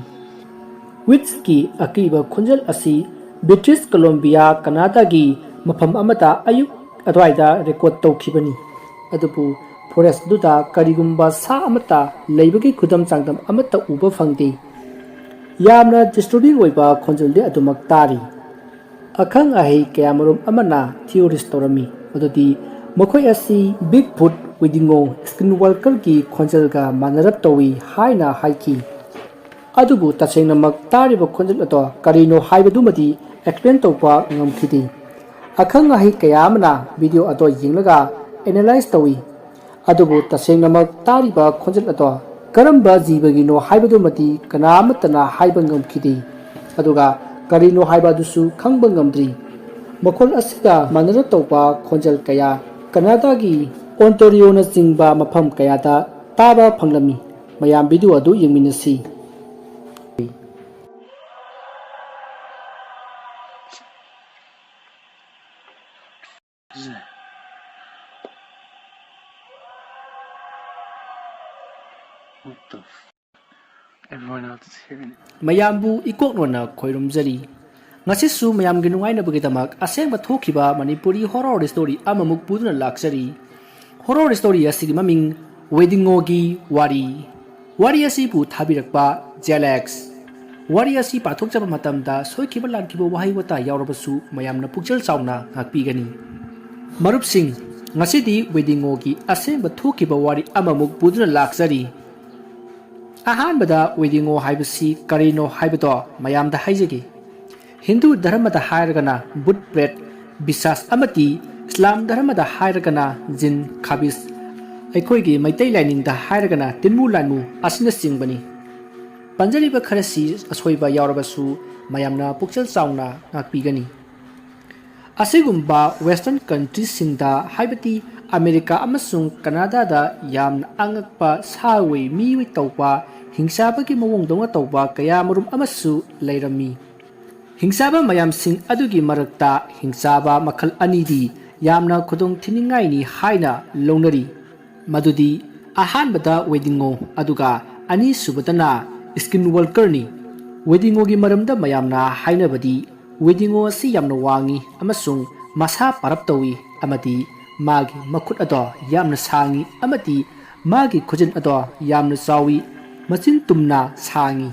ꯋꯤꯠꯁꯀꯤ ꯑꯀꯤꯕ ꯈꯣꯟꯖꯦꯜ ꯑꯁꯤ ꯕ꯭ꯔꯤꯇꯤꯁ ꯀꯣꯂꯣꯝꯕꯤꯌꯥ, ꯀꯅꯥꯗꯥꯒꯤ ꯃꯐꯝ ꯑꯃꯗ ꯑꯌꯨꯛ ꯑꯗꯨꯋꯥꯏꯗ ꯔꯦꯀꯣꯔꯗ ꯇꯧꯈꯤꯕꯅꯤ꯫ ꯑꯗꯨꯕꯨ ꯐꯣꯔꯦꯁ꯭ꯠ ꯑꯗꯨꯗ ꯀꯔꯤꯒꯨꯝꯕ ꯁꯥ ꯑꯃꯠꯇ ꯂꯩꯕꯒꯤ ꯈꯨꯗꯝ ꯆꯥꯡꯗꯝ ꯑꯃꯠꯇ ꯎꯕ ꯐꯪꯗꯦ꯫ ꯌꯥꯝꯅ ꯗꯤꯁꯇꯔꯕꯤꯡ ꯑꯣꯏꯕ ꯈꯣꯟꯖꯦꯜꯗꯤ ꯑꯗꯨꯃꯛ ꯇꯥꯔꯤ꯫ ꯑꯈꯪ ꯑꯍꯩ ꯀꯌꯥꯃꯔꯨꯝ ꯑꯃꯅ ꯊꯤꯑꯣꯔꯤꯁ ꯇꯧꯔꯝꯃꯤ, ꯃꯗꯨꯗꯤ ꯃꯈꯣꯏ ꯑꯁꯤ ꯕꯤꯒ ꯐꯨꯠ, ꯋꯦꯗꯤꯡꯒꯣ, ꯁ꯭ꯀꯤꯟꯋꯥꯜꯀꯔꯒꯤ ꯈꯣꯟꯖꯦꯜꯒ ꯃꯥꯟꯅꯔꯞ ꯇꯧꯏ ꯍꯥꯏꯅ ꯍꯥꯏꯈꯤ꯫ ꯑꯗꯨꯕꯨ ꯇꯁꯦꯡꯅꯃꯛ ꯇꯥꯔꯤꯕ ꯈꯣꯟꯖꯦꯜ ꯑꯗꯣ ꯀꯔꯤꯅꯣ ꯍꯥꯏꯕꯗꯨꯃꯗꯤ ꯑꯦꯛꯁꯄ꯭ꯂꯦꯟ ꯇꯧꯕ ꯉꯝꯈꯤꯗꯦ꯫ ꯑꯈꯪ ꯑꯍꯩ ꯀꯌꯥ ꯑꯃꯅ ꯚꯤꯗꯤꯑꯣ ꯑꯗꯣ ꯌꯦꯡꯂꯒ ꯑꯦꯅꯥꯂꯥꯏꯖ ꯇꯧꯏ꯫ ꯑꯗꯨꯕꯨ ꯇꯁꯦꯡꯅꯃꯛ ꯇꯥꯔꯤꯕ ꯈꯣꯟꯖꯦꯜ ꯑꯗꯣ ꯀꯔꯝꯕ ꯖꯤꯕꯒꯤꯅꯣ ꯍꯥꯏꯕꯗꯨꯃꯗꯤ ꯀꯅꯥ ꯑꯃꯠꯇꯅ ꯍꯥꯏꯕ ꯉꯝꯈꯤꯗꯦ꯫ ꯑꯗꯨꯒ ꯀꯔꯤꯅꯣ ꯍꯥꯏꯕ ꯑꯗꯨꯁꯨ ꯈꯪꯕ ꯉꯝꯗ꯭ꯔꯤ꯫ ꯃꯈꯣꯜ ꯑꯁꯤꯒ ꯃꯥꯟꯅꯅ ꯇꯧꯕ ꯈꯣꯟꯖꯦꯜ ꯀꯌꯥ ꯀꯅꯥꯗꯥꯒꯤ ꯑꯣꯟꯇꯥꯔꯤꯑꯣꯅꯆꯤꯡꯕ ꯃꯐꯝ ꯀꯌꯥꯗ ꯇꯥꯕ ꯐꯪꯂꯝꯃꯤ꯫ ꯃꯌꯥꯝ ꯚꯤꯗꯤꯑꯣ ꯑꯗꯨ ꯌꯦꯡꯃꯤꯟꯅꯁꯤ꯫ What the f-? Everyone else is hearing it. ꯃꯌꯥꯝꯕꯨ ꯏꯀꯣꯛꯅꯣꯟꯅ ꯈꯣꯏꯔꯨꯝꯖꯔꯤ꯫ ꯉꯁꯤꯁꯨ ꯃꯌꯥꯝꯒꯤ ꯅꯨꯡꯉꯥꯏꯅꯕꯒꯤꯗꯃꯛ ꯑꯁꯦꯡꯕ ꯊꯣꯛꯈꯤꯕ ꯃꯅꯤꯄꯨꯔꯤ ꯍꯣꯔꯣꯔ ꯁ꯭ꯇꯣꯔꯤ ꯑꯃꯃꯨꯛ ꯄꯨꯗꯨꯅ ꯂꯥꯛꯆꯔꯤ꯫ ꯍꯣꯔꯣꯔ ꯁ꯭ꯇꯣꯔꯤ ꯑꯁꯤꯒꯤ ꯃꯃꯤꯡ ꯋꯦꯗꯤꯡꯒꯣꯒꯤ ꯋꯥꯔꯤ꯫ ꯋꯥꯔꯤ ꯑꯁꯤꯕꯨ ꯊꯥꯕꯤꯔꯛꯄ ꯖꯦꯂꯦꯛꯁ꯫ ꯋꯥꯔꯤ ꯑꯁꯤ ꯄꯥꯊꯣꯛꯆꯕ ꯃꯇꯝꯗ ꯁꯣꯏꯈꯤꯕ ꯂꯥꯟꯈꯤꯕ ꯋꯥꯍꯩ ꯋꯥꯇꯥ ꯌꯥꯎꯔꯕꯁꯨ ꯃꯌꯥꯝꯅ ꯄꯨꯛꯆꯦꯜ ꯆꯥꯎꯅ ꯉꯥꯛꯄꯤꯒꯅꯤ꯫ ꯃꯔꯨꯞꯁꯤꯡ, ꯉꯁꯤꯗꯤ ꯋꯦꯗꯤꯉꯣꯒꯤ ꯑꯁꯦꯡꯕ ꯊꯣꯛꯈꯤꯕ ꯋꯥꯔꯤ ꯑꯃꯃꯨꯛ ꯄꯨꯗꯨꯅ ꯂꯥꯛꯆꯔꯤ꯫ ꯑꯍꯥꯟꯕꯗ ꯋꯦꯗꯤꯉꯣ ꯍꯥꯏꯕꯁꯤ ꯀꯔꯤꯅꯣ ꯍꯥꯏꯕꯗꯣ ꯃꯌꯥꯝꯗ ꯍꯥꯏꯖꯒꯦ꯫ ꯍꯤꯟꯗꯨ ꯙꯔꯃꯗ ꯍꯥꯏꯔꯒꯅ ꯚꯨꯠ ꯄ꯭ꯔꯦꯠ, ꯕꯤꯁꯥꯁ ꯑꯃꯗꯤ ꯏꯁꯂꯥꯝ ꯙꯔꯃꯗ ꯍꯥꯏꯔꯒꯅ ꯖꯤꯟ, ꯈꯥꯕꯤꯁ, ꯑꯩꯈꯣꯏꯒꯤ ꯃꯩꯇꯩ ꯂꯥꯏꯅꯤꯡꯗ ꯍꯥꯏꯔꯒꯅ ꯇꯤꯟꯃꯨ ꯂꯥꯟꯃꯨ ꯑꯁꯤꯅꯆꯤꯡꯕꯅꯤ꯫ ꯄꯟꯖꯔꯤꯕ ꯈꯔꯁꯤ ꯑꯁꯣꯏꯕ ꯌꯥꯎꯔꯕꯁꯨ ꯃꯌꯥꯝꯅ ꯄꯨꯛꯆꯦꯜ ꯆꯥꯎꯅ ꯉꯥꯛꯄꯤꯒꯅꯤ꯫ ꯑꯁꯤꯒꯨꯝꯕ ꯋꯦꯁꯇꯔꯟ ꯀꯟꯇ꯭ꯔꯤꯁꯤꯡꯗ, ꯍꯥꯏꯕꯗꯤ ꯑꯃꯦꯔꯤꯀꯥ ꯑꯃꯁꯨꯡ ꯀꯅꯥꯗꯥꯗ ꯌꯥꯝꯅ ꯑꯉꯛꯄ ꯁꯥ ꯑꯣꯏ ꯃꯤꯑꯣꯏ ꯇꯧꯕ, ꯍꯤꯡꯆꯥꯕꯒꯤ ꯃꯑꯣꯡꯗꯧꯅ ꯇꯧꯕ ꯀꯌꯥ ꯃꯔꯨꯝ ꯑꯃꯁꯨ ꯂꯩꯔꯝꯃꯤ꯫ ꯍꯤꯡꯆꯥꯕ ꯃꯌꯥꯝꯁꯤꯡ ꯑꯗꯨꯒꯤ ꯃꯔꯛꯇ ꯍꯤꯡꯆꯥꯕ ꯃꯈꯜ ꯑꯅꯤꯗꯤ ꯌꯥꯝꯅ ꯈꯨꯗꯣꯡ ꯊꯤꯅꯤꯡꯉꯥꯏꯅꯤ ꯍꯥꯏꯅ ꯂꯧꯅꯔꯤ꯫ ꯃꯗꯨꯗꯤ ꯑꯍꯥꯟꯕꯗ ꯋꯦꯗꯤꯉꯣ ꯑꯗꯨꯒ ꯑꯅꯤꯁꯨꯕꯗꯅ ꯁ꯭ꯀꯤꯟ ꯋꯥꯜꯀꯔꯅꯤ꯫ ꯋꯦꯗꯤꯉꯣꯒꯤ ꯃꯔꯝꯗ ꯃꯌꯥꯝꯅ ꯍꯥꯏꯅꯕꯗꯤ ꯋꯦꯗꯤꯉꯣ ꯑꯁꯤ ꯌꯥꯝꯅ ꯋꯥꯡꯏ ꯑꯃꯁꯨꯡ ꯃꯁꯥ ꯄꯥꯔꯞ ꯇꯧꯏ ꯑꯃꯗꯤ ꯃꯥꯒꯤ ꯃꯈꯨꯠ ꯑꯗꯣ ꯌꯥꯝꯅ ꯁꯥꯡꯏ ꯑꯃꯗꯤ ꯃꯥꯒꯤ ꯈꯨꯖꯤꯟ ꯑꯗꯣ ꯌꯥꯝꯅ ꯆꯥꯎꯏ, ꯃꯆꯤꯟ ꯇꯨꯝꯅ ꯁꯥꯡꯏ꯫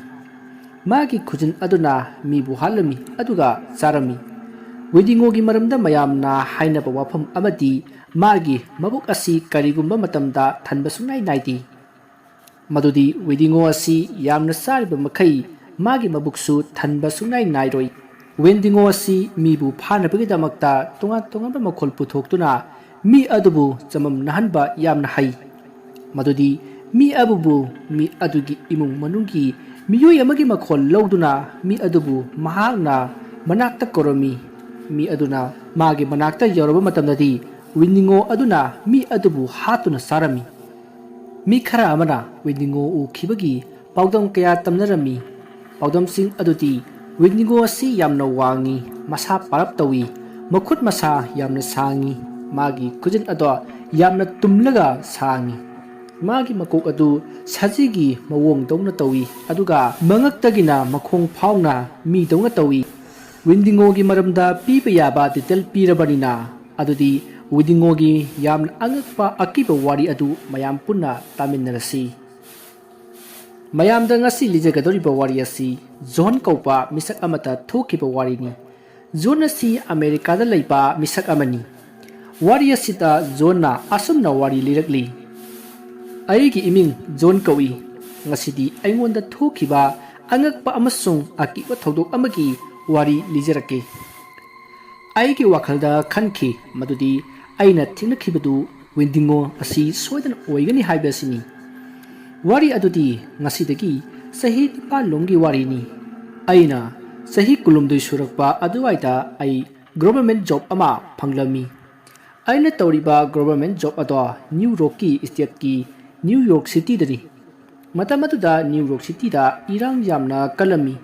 ꯃꯥꯒꯤ ꯈꯨꯖꯤꯟ ꯑꯗꯨꯅ ꯃꯤꯕꯨ ꯍꯥꯠꯂꯝꯃꯤ ꯑꯗꯨꯒ ꯆꯥꯔꯝꯃꯤ꯫ ꯋꯦꯗꯤꯉꯣꯒꯤ ꯃꯔꯝꯗ ꯃꯌꯥꯝꯅ ꯍꯥꯏꯅꯕ ꯋꯥꯐꯝ ꯑꯃꯗꯤ ꯃꯥꯒꯤ ꯃꯕꯨꯛ ꯑꯁꯤ ꯀꯔꯤꯒꯨꯝꯕ ꯃꯇꯝꯗ ꯊꯟꯕ ꯁꯨꯡꯅꯥꯏ ꯅꯥꯏꯗꯦ꯫ ꯃꯗꯨꯗꯤ ꯋꯦꯗꯤꯉꯣ ꯑꯁꯤ ꯌꯥꯝꯅ ꯆꯥꯔꯤꯕ ꯃꯈꯩ ꯃꯥꯒꯤ ꯃꯕꯨꯛꯁꯨ ꯊꯟꯕ ꯁꯨꯡꯅꯥꯏ ꯅꯥꯏꯔꯣꯏ꯫ ꯋꯦꯟꯗꯤꯉꯣ ꯑꯁꯤ ꯃꯤꯕꯨ ꯐꯥꯅꯕꯒꯤꯗꯃꯛꯇ ꯇꯣꯉꯥꯟ ꯇꯣꯉꯥꯟꯕ ꯃꯈꯣꯜ ꯄꯨꯊꯣꯛꯇꯨꯅ ꯃꯤ ꯑꯗꯨꯕꯨ ꯆꯃꯝꯅꯍꯟꯕ ꯌꯥꯝꯅ ꯍꯩ꯫ ꯃꯗꯨꯗꯤ ꯃꯤ ꯑꯗꯨꯕꯨ, ꯃꯤ ꯑꯗꯨꯒꯤ ꯏꯃꯨꯡ ꯃꯅꯨꯡꯒꯤ ꯃꯤꯑꯣꯏ ꯑꯃꯒꯤ ꯃꯈꯣꯜ ꯂꯧꯗꯨꯅ ꯃꯤ ꯑꯗꯨꯕꯨ ꯃꯍꯥꯛꯅ ꯃꯅꯥꯛꯇ ꯀꯧꯔꯝꯃꯤ꯫ ꯃꯤ ꯑꯗꯨꯅ ꯃꯥꯒꯤ ꯃꯅꯥꯛꯇ ꯌꯧꯔꯕ ꯃꯇꯝꯗꯗꯤ ꯋꯦꯟꯗꯤꯉꯣ ꯑꯗꯨꯅ ꯃꯤ ꯑꯗꯨꯕꯨ ꯍꯥꯠꯇꯨꯅ ꯆꯥꯔꯝꯃꯤ꯫ ꯃꯤ ꯈꯔ ꯑꯃꯅ ꯋꯦꯟꯗꯤꯉꯣ ꯎꯈꯤꯕꯒꯤ ꯄꯥꯎꯗꯝ ꯀꯌꯥ ꯇꯝꯅꯔꯝꯃꯤ꯫ ꯄꯥꯎꯗꯝꯁꯤꯡ ꯑꯗꯨꯗꯤ ꯋꯦꯟꯗꯤꯉꯣ ꯑꯁꯤ ꯌꯥꯝꯅ ꯋꯥꯡꯏ, ꯃꯁꯥ ꯄꯥꯔꯞ ꯇꯧꯏ, ꯃꯈꯨꯠ ꯃꯁꯥ ꯌꯥꯝꯅ ꯁꯥꯡꯏ, ꯃꯥꯒꯤ ꯈꯨꯖꯤꯟ ꯑꯗꯣ ꯌꯥꯝꯅ ꯇꯨꯝꯂꯒ ꯁꯥꯡꯏ, ꯃꯥꯒꯤ ꯃꯀꯣꯛ ꯑꯗꯨ ꯁꯖꯤꯒꯤ ꯃꯑꯣꯡꯗꯧꯅ ꯇꯧꯏ, ꯑꯗꯨꯒ ꯃꯉꯛꯇꯒꯤꯅ ꯃꯈꯣꯡ ꯐꯥꯎꯅ ꯃꯤꯗꯧꯅ ꯇꯧꯏ꯫ ꯋꯦꯟꯗꯤꯉꯣꯒꯤ ꯃꯔꯝꯗ ꯄꯤꯕ ꯌꯥꯕ ꯗꯤꯇꯦꯜ ꯄꯤꯔꯕꯅꯤꯅ, ꯑꯗꯨꯗꯤ ꯋꯦꯟꯗꯤꯉꯣꯒꯤ ꯌꯥꯝꯅ ꯑꯉꯛꯄ ꯑꯀꯤꯕ ꯋꯥꯔꯤ ꯑꯗꯨ ꯃꯌꯥꯝ ꯄꯨꯟꯅ ꯇꯥꯃꯤꯟꯅꯔꯁꯤ꯫ ꯃꯌꯥꯝꯗ ꯉꯁꯤ ꯂꯤꯖꯒꯗꯧꯔꯤꯕ ꯋꯥꯔꯤ ꯑꯁꯤ ꯖꯣꯟ ꯀꯧꯕ ꯃꯤꯁꯛ ꯑꯃꯗ ꯊꯣꯛꯈꯤꯕ ꯋꯥꯔꯤꯅꯤ꯫ ꯖꯣꯟ ꯑꯁꯤ ꯑꯃꯦꯔꯤꯀꯥꯗ ꯂꯩꯕ ꯃꯤꯁꯛ ꯑꯃꯅꯤ꯫ ꯋꯥꯔꯤ ꯑꯁꯤꯗ ꯖꯣꯟꯅ ꯑꯁꯨꯝꯅ ꯋꯥꯔꯤ ꯂꯤꯔꯛꯂꯤ, "ꯑꯩꯒꯤ ꯏꯃꯤꯡ ꯖꯣꯟ ꯀꯧꯏ꯫ ꯉꯁꯤꯗꯤ ꯑꯩꯉꯣꯟꯗ ꯊꯣꯛꯈꯤꯕ ꯑꯉꯛꯄ ꯑꯃꯁꯨꯡ ꯑꯀꯤꯕ ꯊꯧꯗꯣꯛ ꯑꯃꯒꯤ ꯋꯥꯔꯤ ꯂꯤꯖꯔꯛꯀꯦ꯫ ꯑꯩꯒꯤ ꯋꯥꯈꯜꯗ ꯈꯟꯈꯤ ꯃꯗꯨꯗꯤ ꯑꯩꯅ ꯊꯦꯡꯅꯈꯤꯕꯗꯨ ꯋꯤꯟꯗꯤꯉꯣ ꯑꯁꯤ ꯁꯣꯏꯗꯅ ꯑꯣꯏꯒꯅꯤ ꯍꯥꯏꯕ ꯑꯁꯤꯅꯤ꯫ ꯋꯥꯔꯤ ꯑꯗꯨꯗꯤ ꯉꯁꯤꯗꯒꯤ ꯆꯍꯤ ꯅꯤꯄꯥꯜ ꯂꯣꯝꯒꯤ ꯋꯥꯔꯤꯅꯤ꯫ ꯑꯩꯅ ꯆꯍꯤ ꯀꯨꯟꯍꯨꯝꯗꯣꯏ ꯁꯨꯔꯛꯄ ꯑꯗꯨꯋꯥꯏꯗ ꯑꯩ ꯒꯣꯚꯔꯃꯦꯟ ꯖꯣꯕ ꯑꯃ ꯐꯪꯂꯝꯃꯤ꯫ ꯑꯩꯅ ꯇꯧꯔꯤꯕ ꯒꯣꯚꯔꯃꯦꯟ ꯖꯣꯕ ꯑꯗꯣ ꯅ꯭ꯌꯨ ꯌꯣꯔꯛꯀꯤ ꯁ꯭ꯇꯦꯠꯀꯤ ꯅ꯭ꯌꯨ ꯌꯣꯔꯛ ꯁꯤꯇꯤꯗꯅꯤ꯫ ꯃꯇꯝ ꯑꯗꯨꯗ ꯅ꯭ꯌꯨ ꯌꯣꯔꯛ ꯁꯤꯇꯤꯗ ꯏꯔꯥꯡ ꯌꯥꯝꯅ ꯀꯜꯂꯝꯃꯤ꯫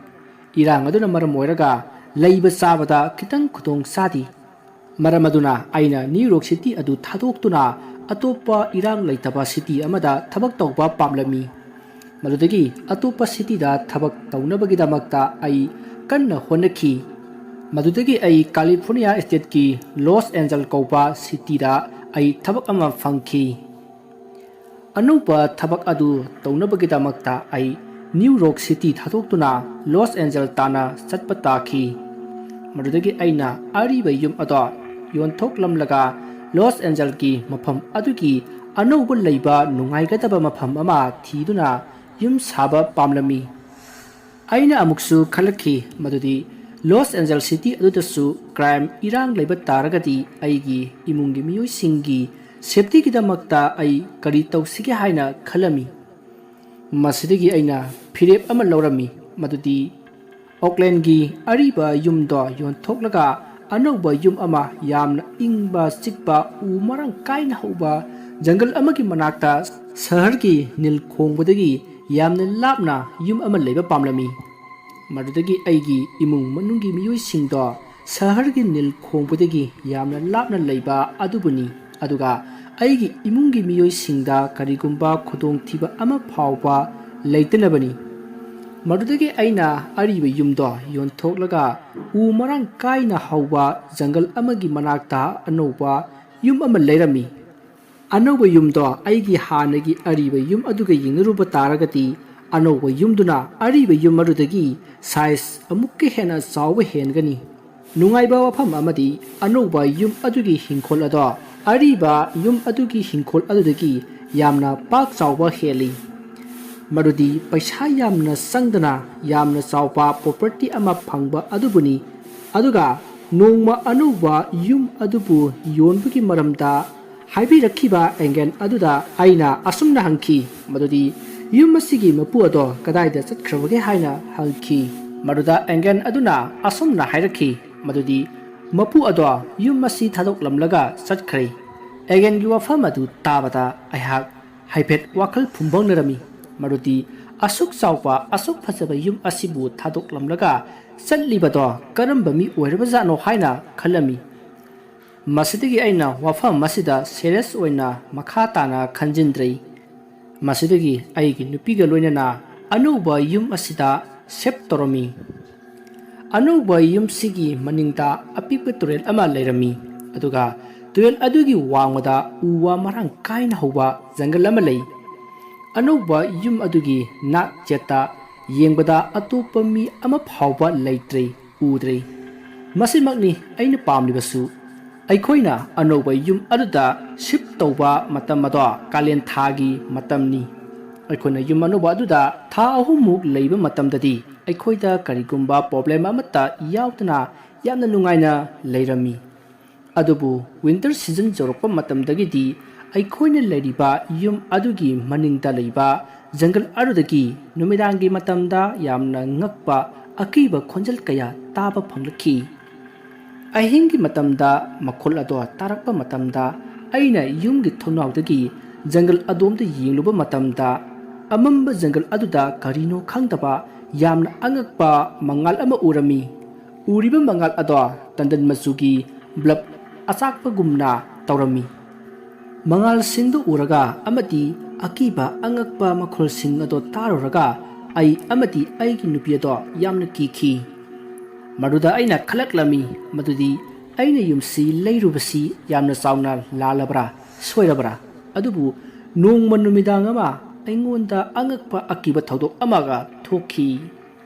ꯏꯔꯥꯡ ꯑꯗꯨꯅ ꯃꯔꯝ ꯑꯣꯏꯔꯒ ꯂꯩꯕ ꯆꯥꯕꯗ ꯈꯤꯇꯪ ꯈꯨꯗꯣꯡ ꯆꯥꯗꯦ꯫ ꯃꯔꯝ ꯑꯗꯨꯅ ꯑꯩꯅ ꯅ꯭ꯌꯨ ꯌꯣꯔꯛ ꯁꯤꯇꯤ ꯑꯗꯨ ꯊꯥꯗꯣꯛꯇꯨꯅ ꯑꯇꯣꯞꯄ ꯏꯔꯥꯡ ꯂꯩꯇꯕ ꯁꯤꯇꯤ ꯑꯃꯗ ꯊꯕꯛ ꯇꯧꯕ ꯄꯥꯝꯂꯝꯃꯤ꯫ ꯃꯗꯨꯗꯒꯤ ꯑꯇꯣꯞꯄ ꯁꯤꯇꯤꯗ ꯊꯕꯛ ꯇꯧꯅꯕꯒꯤꯗꯃꯛꯇ ꯑꯩ ꯀꯟꯅ ꯍꯣꯠꯅꯈꯤ꯫ ꯃꯗꯨꯗꯒꯤ ꯑꯩ ꯀꯥꯂꯤꯐꯣꯔꯅꯤꯌꯥ ꯁ꯭ꯇꯦꯠꯀꯤ ꯂꯣꯁ ꯑꯦꯟꯖꯜ ꯀꯧꯕ ꯁꯤꯇꯤꯗ ꯑꯩ ꯊꯕꯛ ꯑꯃ ꯐꯪꯈꯤ꯫ ꯑꯅꯧꯕ ꯊꯕꯛ ꯑꯗꯨ ꯇꯧꯅꯕꯒꯤꯗꯃꯛꯇ ꯑꯩ ꯅ꯭ꯌꯨ ꯌꯣꯔꯛ ꯁꯤꯇꯤ ꯊꯥꯗꯣꯛꯇꯨꯅ ꯂꯣꯁ ꯑꯦꯟꯖꯜ ꯇꯥꯟꯅ ꯆꯠꯄ ꯇꯥꯈꯤ꯫ ꯃꯗꯨꯗꯒꯤ ꯑꯩꯅ ꯑꯔꯤꯕ ꯌꯨꯝ ꯑꯗꯣ ꯌꯣꯟꯊꯣꯛꯂꯝꯂꯒ ꯂꯣꯁ ꯑꯦꯟꯖꯜꯒꯤ ꯃꯐꯝ ꯑꯗꯨꯒꯤ ꯑꯅꯧꯕ ꯂꯩꯕ ꯅꯨꯡꯉꯥꯏꯒꯗꯕ ꯃꯐꯝ ꯑꯃ ꯊꯤꯗꯨꯅ ꯌꯨꯝ ꯁꯥꯕ ꯄꯥꯝꯂꯝꯃꯤ꯫ ꯑꯩꯅ ꯑꯃꯨꯛꯁꯨ ꯈꯜꯂꯛꯈꯤ ꯃꯗꯨꯗꯤ ꯂꯣꯁ ꯑꯦꯟꯖꯜ ꯁꯤꯇꯤ ꯑꯗꯨꯗꯁꯨ ꯀ꯭ꯔꯥꯏꯝ ꯏꯔꯥꯡ ꯂꯩꯕ ꯇꯥꯔꯒꯗꯤ ꯑꯩꯒꯤ ꯏꯃꯨꯡꯒꯤ ꯃꯤꯑꯣꯏꯁꯤꯡꯒꯤ ꯁꯦꯐꯇꯤꯒꯤꯗꯃꯛꯇ ꯑꯩ ꯀꯔꯤ ꯇꯧꯁꯤꯒꯦ ꯍꯥꯏꯅ ꯈꯜꯂꯝꯃꯤ꯫ ꯃꯁꯤꯗꯒꯤ ꯑꯩꯅ ꯐꯤꯔꯦꯞ ꯑꯃ ꯂꯧꯔꯝꯃꯤ ꯃꯗꯨꯗꯤ ꯑꯣꯛꯂꯦꯟꯒꯤ ꯑꯔꯤꯕ ꯌꯨꯝꯗꯣ ꯌꯣꯟꯊꯣꯛꯂꯒ ꯑꯅꯧꯕ ꯌꯨꯝ ꯑꯃ ꯌꯥꯝꯅ ꯏꯪꯕ ꯆꯤꯛꯄ ꯎ ꯃꯔꯥꯡ ꯀꯥꯏꯅ ꯍꯧꯕ ꯖꯪꯒꯜ ꯑꯃꯒꯤ ꯃꯅꯥꯛꯇ ꯁꯍꯔꯒꯤ ꯅꯤꯜ ꯈꯣꯡꯕꯗꯒꯤ ꯌꯥꯝꯅ ꯂꯥꯞꯅ ꯌꯨꯝ ꯑꯃ ꯂꯩꯕ ꯄꯥꯝꯂꯝꯃꯤ꯫ ꯃꯗꯨꯗꯒꯤ ꯑꯩꯒꯤ ꯏꯃꯨꯡ ꯃꯅꯨꯡꯒꯤ ꯃꯤꯑꯣꯏꯁꯤꯡꯗꯣ ꯁꯍꯔꯒꯤ ꯅꯤꯜ ꯈꯣꯡꯕꯗꯒꯤ ꯌꯥꯝꯅ ꯂꯥꯞꯅ ꯂꯩꯕ ꯑꯗꯨꯕꯨꯅꯤ, ꯑꯗꯨꯒ ꯑꯩꯒꯤ ꯏꯃꯨꯡꯒꯤ ꯃꯤꯑꯣꯏꯁꯤꯡꯗ ꯀꯔꯤꯒꯨꯝꯕ ꯈꯨꯗꯣꯡꯊꯤꯕ ꯑꯃ ꯐꯥꯎꯕ ꯂꯩꯇꯅꯕꯅꯤ꯫ ꯃꯗꯨꯗꯒꯤ ꯑꯩꯅ ꯑꯔꯤꯕ ꯌꯨꯝꯗꯣ ꯌꯣꯟꯊꯣꯛꯂꯒ ꯎ ꯃꯔꯥꯡ ꯀꯥꯏꯅ ꯍꯧꯕ ꯖꯪꯒꯜ ꯑꯃꯒꯤ ꯃꯅꯥꯛꯇ ꯑꯅꯧꯕ ꯌꯨꯝ ꯑꯃ ꯂꯩꯔꯝꯃꯤ꯫ ꯑꯅꯧꯕ ꯌꯨꯝꯗꯣ ꯑꯩꯒꯤ ꯍꯥꯟꯅꯒꯤ ꯑꯔꯤꯕ ꯌꯨꯝ ꯑꯗꯨꯒ ꯌꯦꯡꯅꯔꯨꯕ ꯇꯥꯔꯒꯗꯤ ꯑꯅꯧꯕ ꯌꯨꯝꯗꯨꯅ ꯑꯔꯤꯕ ꯌꯨꯝ ꯑꯗꯨꯗꯒꯤ ꯁꯥꯏꯖ ꯑꯃꯨꯛꯀ ꯍꯦꯟꯅ ꯆꯥꯎꯕ ꯍꯦꯟꯒꯅꯤ꯫ ꯅꯨꯡꯉꯥꯏꯕ ꯋꯥꯐꯝ ꯑꯃꯗꯤ, ꯑꯅꯧꯕ ꯌꯨꯝ ꯑꯗꯨꯒꯤ ꯍꯤꯡꯈꯣꯜ ꯑꯗꯣ ꯑꯔꯤꯕ ꯌꯨꯝ ꯑꯗꯨꯒꯤ ꯍꯤꯡꯈꯣꯜ ꯑꯗꯨꯗꯒꯤ ꯌꯥꯝꯅ ꯄꯥꯛ ꯆꯥꯎꯕ ꯍꯦꯜꯂꯤ꯫ ꯃꯗꯨꯗꯤ ꯄꯩꯁꯥ ꯌꯥꯝꯅ ꯆꯪꯗꯅ ꯌꯥꯝꯅ ꯆꯥꯎꯕ ꯄ꯭ꯔꯣꯄꯔꯇꯤ ꯑꯃ ꯐꯪꯕ ꯑꯗꯨꯕꯨꯅꯤ꯫ ꯑꯗꯨꯒ ꯅꯣꯡꯃ ꯑꯅꯧꯕ ꯌꯨꯝ ꯑꯗꯨꯕꯨ ꯌꯣꯟꯕꯒꯤ ꯃꯔꯝꯗ ꯍꯥꯏꯕꯤꯔꯛꯈꯤꯕ ꯑꯦꯡꯒꯜ ꯑꯗꯨꯗ ꯑꯩꯅ ꯑꯁꯨꯝꯅ ꯍꯪꯈꯤ, ꯃꯗꯨꯗꯤ, "ꯌꯨꯝ ꯑꯁꯤꯒꯤ ꯃꯄꯨ ꯑꯗꯣ ꯀꯗꯥꯏꯗ ꯆꯠꯈ꯭ꯔꯕꯒꯦ?" ꯍꯥꯏꯅ ꯍꯪꯈꯤ꯫ ꯃꯗꯨꯗ ꯑꯦꯡꯒꯜ ꯑꯗꯨꯅ ꯑꯁꯨꯝꯅ ꯍꯥꯏꯔꯛꯈꯤ, ꯃꯗꯨꯗꯤ, "ꯃꯄꯨ ꯑꯗꯣ ꯌꯨꯝ ꯑꯁꯤ ꯊꯥꯗꯣꯛꯂꯝꯂꯒ ꯆꯠꯈ꯭ꯔꯦ꯫" ꯑꯦꯡꯒꯜꯒꯤ ꯋꯥꯐꯝ ꯑꯗꯨ ꯇꯥꯕꯗ ꯑꯩꯍꯥꯛ ꯍꯥꯏꯐꯦꯠ ꯋꯥꯈꯜ ꯐꯨꯝꯕꯪꯅꯔꯝꯃꯤ꯫ ꯃꯗꯨꯗꯤ, ꯑꯁꯨꯛ ꯆꯥꯎꯕ, ꯑꯁꯨꯛ ꯐꯖꯕ ꯌꯨꯝ ꯑꯁꯤꯕꯨ ꯊꯥꯗꯣꯛꯂꯝꯂꯒ ꯆꯠꯂꯤꯕꯗꯣ ꯀꯔꯝꯕ ꯃꯤ ꯑꯣꯏꯔꯕꯖꯥꯠꯅꯣ ꯍꯥꯏꯅ ꯈꯜꯂꯝꯃꯤ꯫ ꯃꯁꯤꯗꯒꯤ ꯑꯩꯅ ꯋꯥꯐꯝ ꯑꯁꯤꯗ ꯁꯦꯔꯤꯌꯁ ꯑꯣꯏꯅ ꯃꯈꯥ ꯇꯥꯅ ꯈꯟꯖꯤꯟꯗ꯭ꯔꯦ꯫ ꯃꯁꯤꯗꯒꯤ ꯑꯩꯒꯤ ꯅꯨꯄꯤꯒ ꯂꯣꯏꯅꯅ ꯑꯅꯧꯕ ꯌꯨꯝ ꯑꯁꯤꯗ ꯁꯤꯐ ꯇꯧꯔꯝꯃꯤ꯫ ꯑꯅꯧꯕ ꯌꯨꯝꯁꯤꯒꯤ ꯃꯅꯤꯡꯗ ꯑꯄꯤꯛꯄ ꯇꯨꯔꯦꯜ ꯑꯃ ꯂꯩꯔꯝꯃꯤ, ꯑꯗꯨꯒ ꯇꯨꯔꯦꯜ ꯑꯗꯨꯒꯤ ꯋꯥꯡꯃꯗ ꯎ ꯋꯥ ꯃꯔꯥꯡ ꯀꯥꯏꯅ ꯍꯧꯕ ꯖꯪꯒꯜ ꯑꯃ ꯂꯩ꯫ ꯑꯅꯧꯕ ꯌꯨꯝ ꯑꯗꯨꯒꯤ ꯅꯥꯛ ꯌꯦꯠꯇ ꯌꯦꯡꯕꯗ ꯑꯇꯣꯞꯄ ꯃꯤ ꯑꯃ ꯐꯥꯎꯕ ꯂꯩꯇ꯭ꯔꯦ, ꯎꯗ꯭ꯔꯦ꯫ ꯃꯁꯤꯃꯛꯅꯤ ꯑꯩꯅ ꯄꯥꯝꯂꯤꯕꯁꯨ꯫ ꯑꯩꯈꯣꯏꯅ ꯑꯅꯧꯕ ꯌꯨꯝ ꯑꯗꯨꯗ ꯁꯤꯐ ꯇꯧꯕ ꯃꯇꯝ ꯑꯗꯣ ꯀꯥꯂꯦꯟ ꯊꯥꯒꯤ ꯃꯇꯝꯅꯤ꯫ ꯑꯩꯈꯣꯏꯅ ꯌꯨꯝ ꯑꯅꯧꯕ ꯑꯗꯨꯗ ꯊꯥ ꯑꯍꯨꯝꯃꯨꯛ ꯂꯩꯕ ꯃꯇꯝꯗꯗꯤ ꯑꯩꯈꯣꯏꯗ ꯀꯔꯤꯒꯨꯝꯕ ꯄ꯭ꯔꯣꯕ꯭ꯂꯦꯝ ꯑꯃꯠꯇ ꯌꯥꯎꯗꯅ ꯌꯥꯝꯅ ꯅꯨꯡꯉꯥꯏꯅ ꯂꯩꯔꯝꯃꯤ꯫ ꯑꯗꯨꯕꯨ ꯋꯤꯟꯇꯔ ꯁꯤꯖꯟ ꯌꯧꯔꯛꯄ ꯃꯇꯝꯗꯒꯤꯗꯤ ꯑꯩꯈꯣꯏꯅ ꯂꯩꯔꯤꯕ ꯌꯨꯝ ꯑꯗꯨꯒꯤ ꯃꯅꯤꯡꯗ ꯂꯩꯕ ꯖꯪꯒꯜ ꯑꯗꯨꯗꯒꯤ ꯅꯨꯃꯤꯗꯥꯡꯒꯤ ꯃꯇꯝꯗ ꯌꯥꯝꯅ ꯉꯛꯄ ꯑꯀꯤꯕ ꯈꯣꯟꯖꯦꯜ ꯀꯌꯥ ꯇꯥꯕ ꯐꯪꯂꯛꯈꯤ꯫ ꯑꯍꯤꯡꯒꯤ ꯃꯇꯝꯗ ꯃꯈꯣꯜ ꯑꯗꯣ ꯇꯥꯔꯛꯄ ꯃꯇꯝꯗ ꯑꯩꯅ ꯌꯨꯝꯒꯤ ꯊꯣꯡꯅꯥꯎꯗꯒꯤ ꯖꯪꯒꯜ ꯑꯗꯣꯝꯗ ꯌꯦꯡꯂꯨꯕ ꯃꯇꯝꯗ ꯑꯃꯝꯕ ꯖꯪꯒꯜ ꯑꯗꯨꯗ ꯀꯔꯤꯅꯣ ꯈꯪꯗꯕ ꯌꯥꯝꯅ ꯑꯉꯛꯄ ꯃꯉꯥꯜ ꯑꯃ ꯎꯔꯝꯃꯤ꯫ ꯎꯔꯤꯕ ꯃꯉꯥꯜ ꯑꯗꯣ ꯇꯟꯗꯟ ꯃꯆꯨꯒꯤ ꯕ꯭ꯂꯕ ꯑꯆꯥꯛꯄꯒꯨꯝꯅ ꯇꯧꯔꯝꯃꯤ꯫ ꯃꯉꯥꯜꯁꯤꯡꯗꯨ ꯎꯔꯒ ꯑꯃꯗꯤ ꯑꯀꯤꯕ ꯑꯉꯛꯄ ꯃꯈꯣꯜꯁꯤꯡ ꯑꯗꯣ ꯇꯥꯔꯨꯔꯒ ꯑꯩ ꯑꯃꯗꯤ ꯑꯩꯒꯤ ꯅꯨꯄꯤ ꯑꯗꯣ ꯌꯥꯝꯅ ꯀꯤꯈꯤ꯫ ꯃꯗꯨꯗ ꯑꯩꯅ ꯈꯜꯂꯛꯂꯝꯃꯤ ꯃꯗꯨꯗꯤ ꯑꯩꯅ ꯌꯨꯝꯁꯤ ꯂꯩꯔꯨꯕꯁꯤ ꯌꯥꯝꯅ ꯆꯥꯎꯅ ꯂꯥꯜꯂꯕ꯭ꯔꯥ, ꯁꯣꯏꯔꯕ꯭ꯔꯥ? ꯑꯗꯨꯕꯨ ꯅꯣꯡꯃ ꯅꯨꯃꯤꯗꯥꯡ ꯑꯃ ꯑꯩꯉꯣꯟꯗ ꯑꯉꯛꯄ ꯑꯀꯤꯕ ꯊꯧꯗꯣꯛ ꯑꯃꯒ ꯊꯣꯛꯈꯤ꯫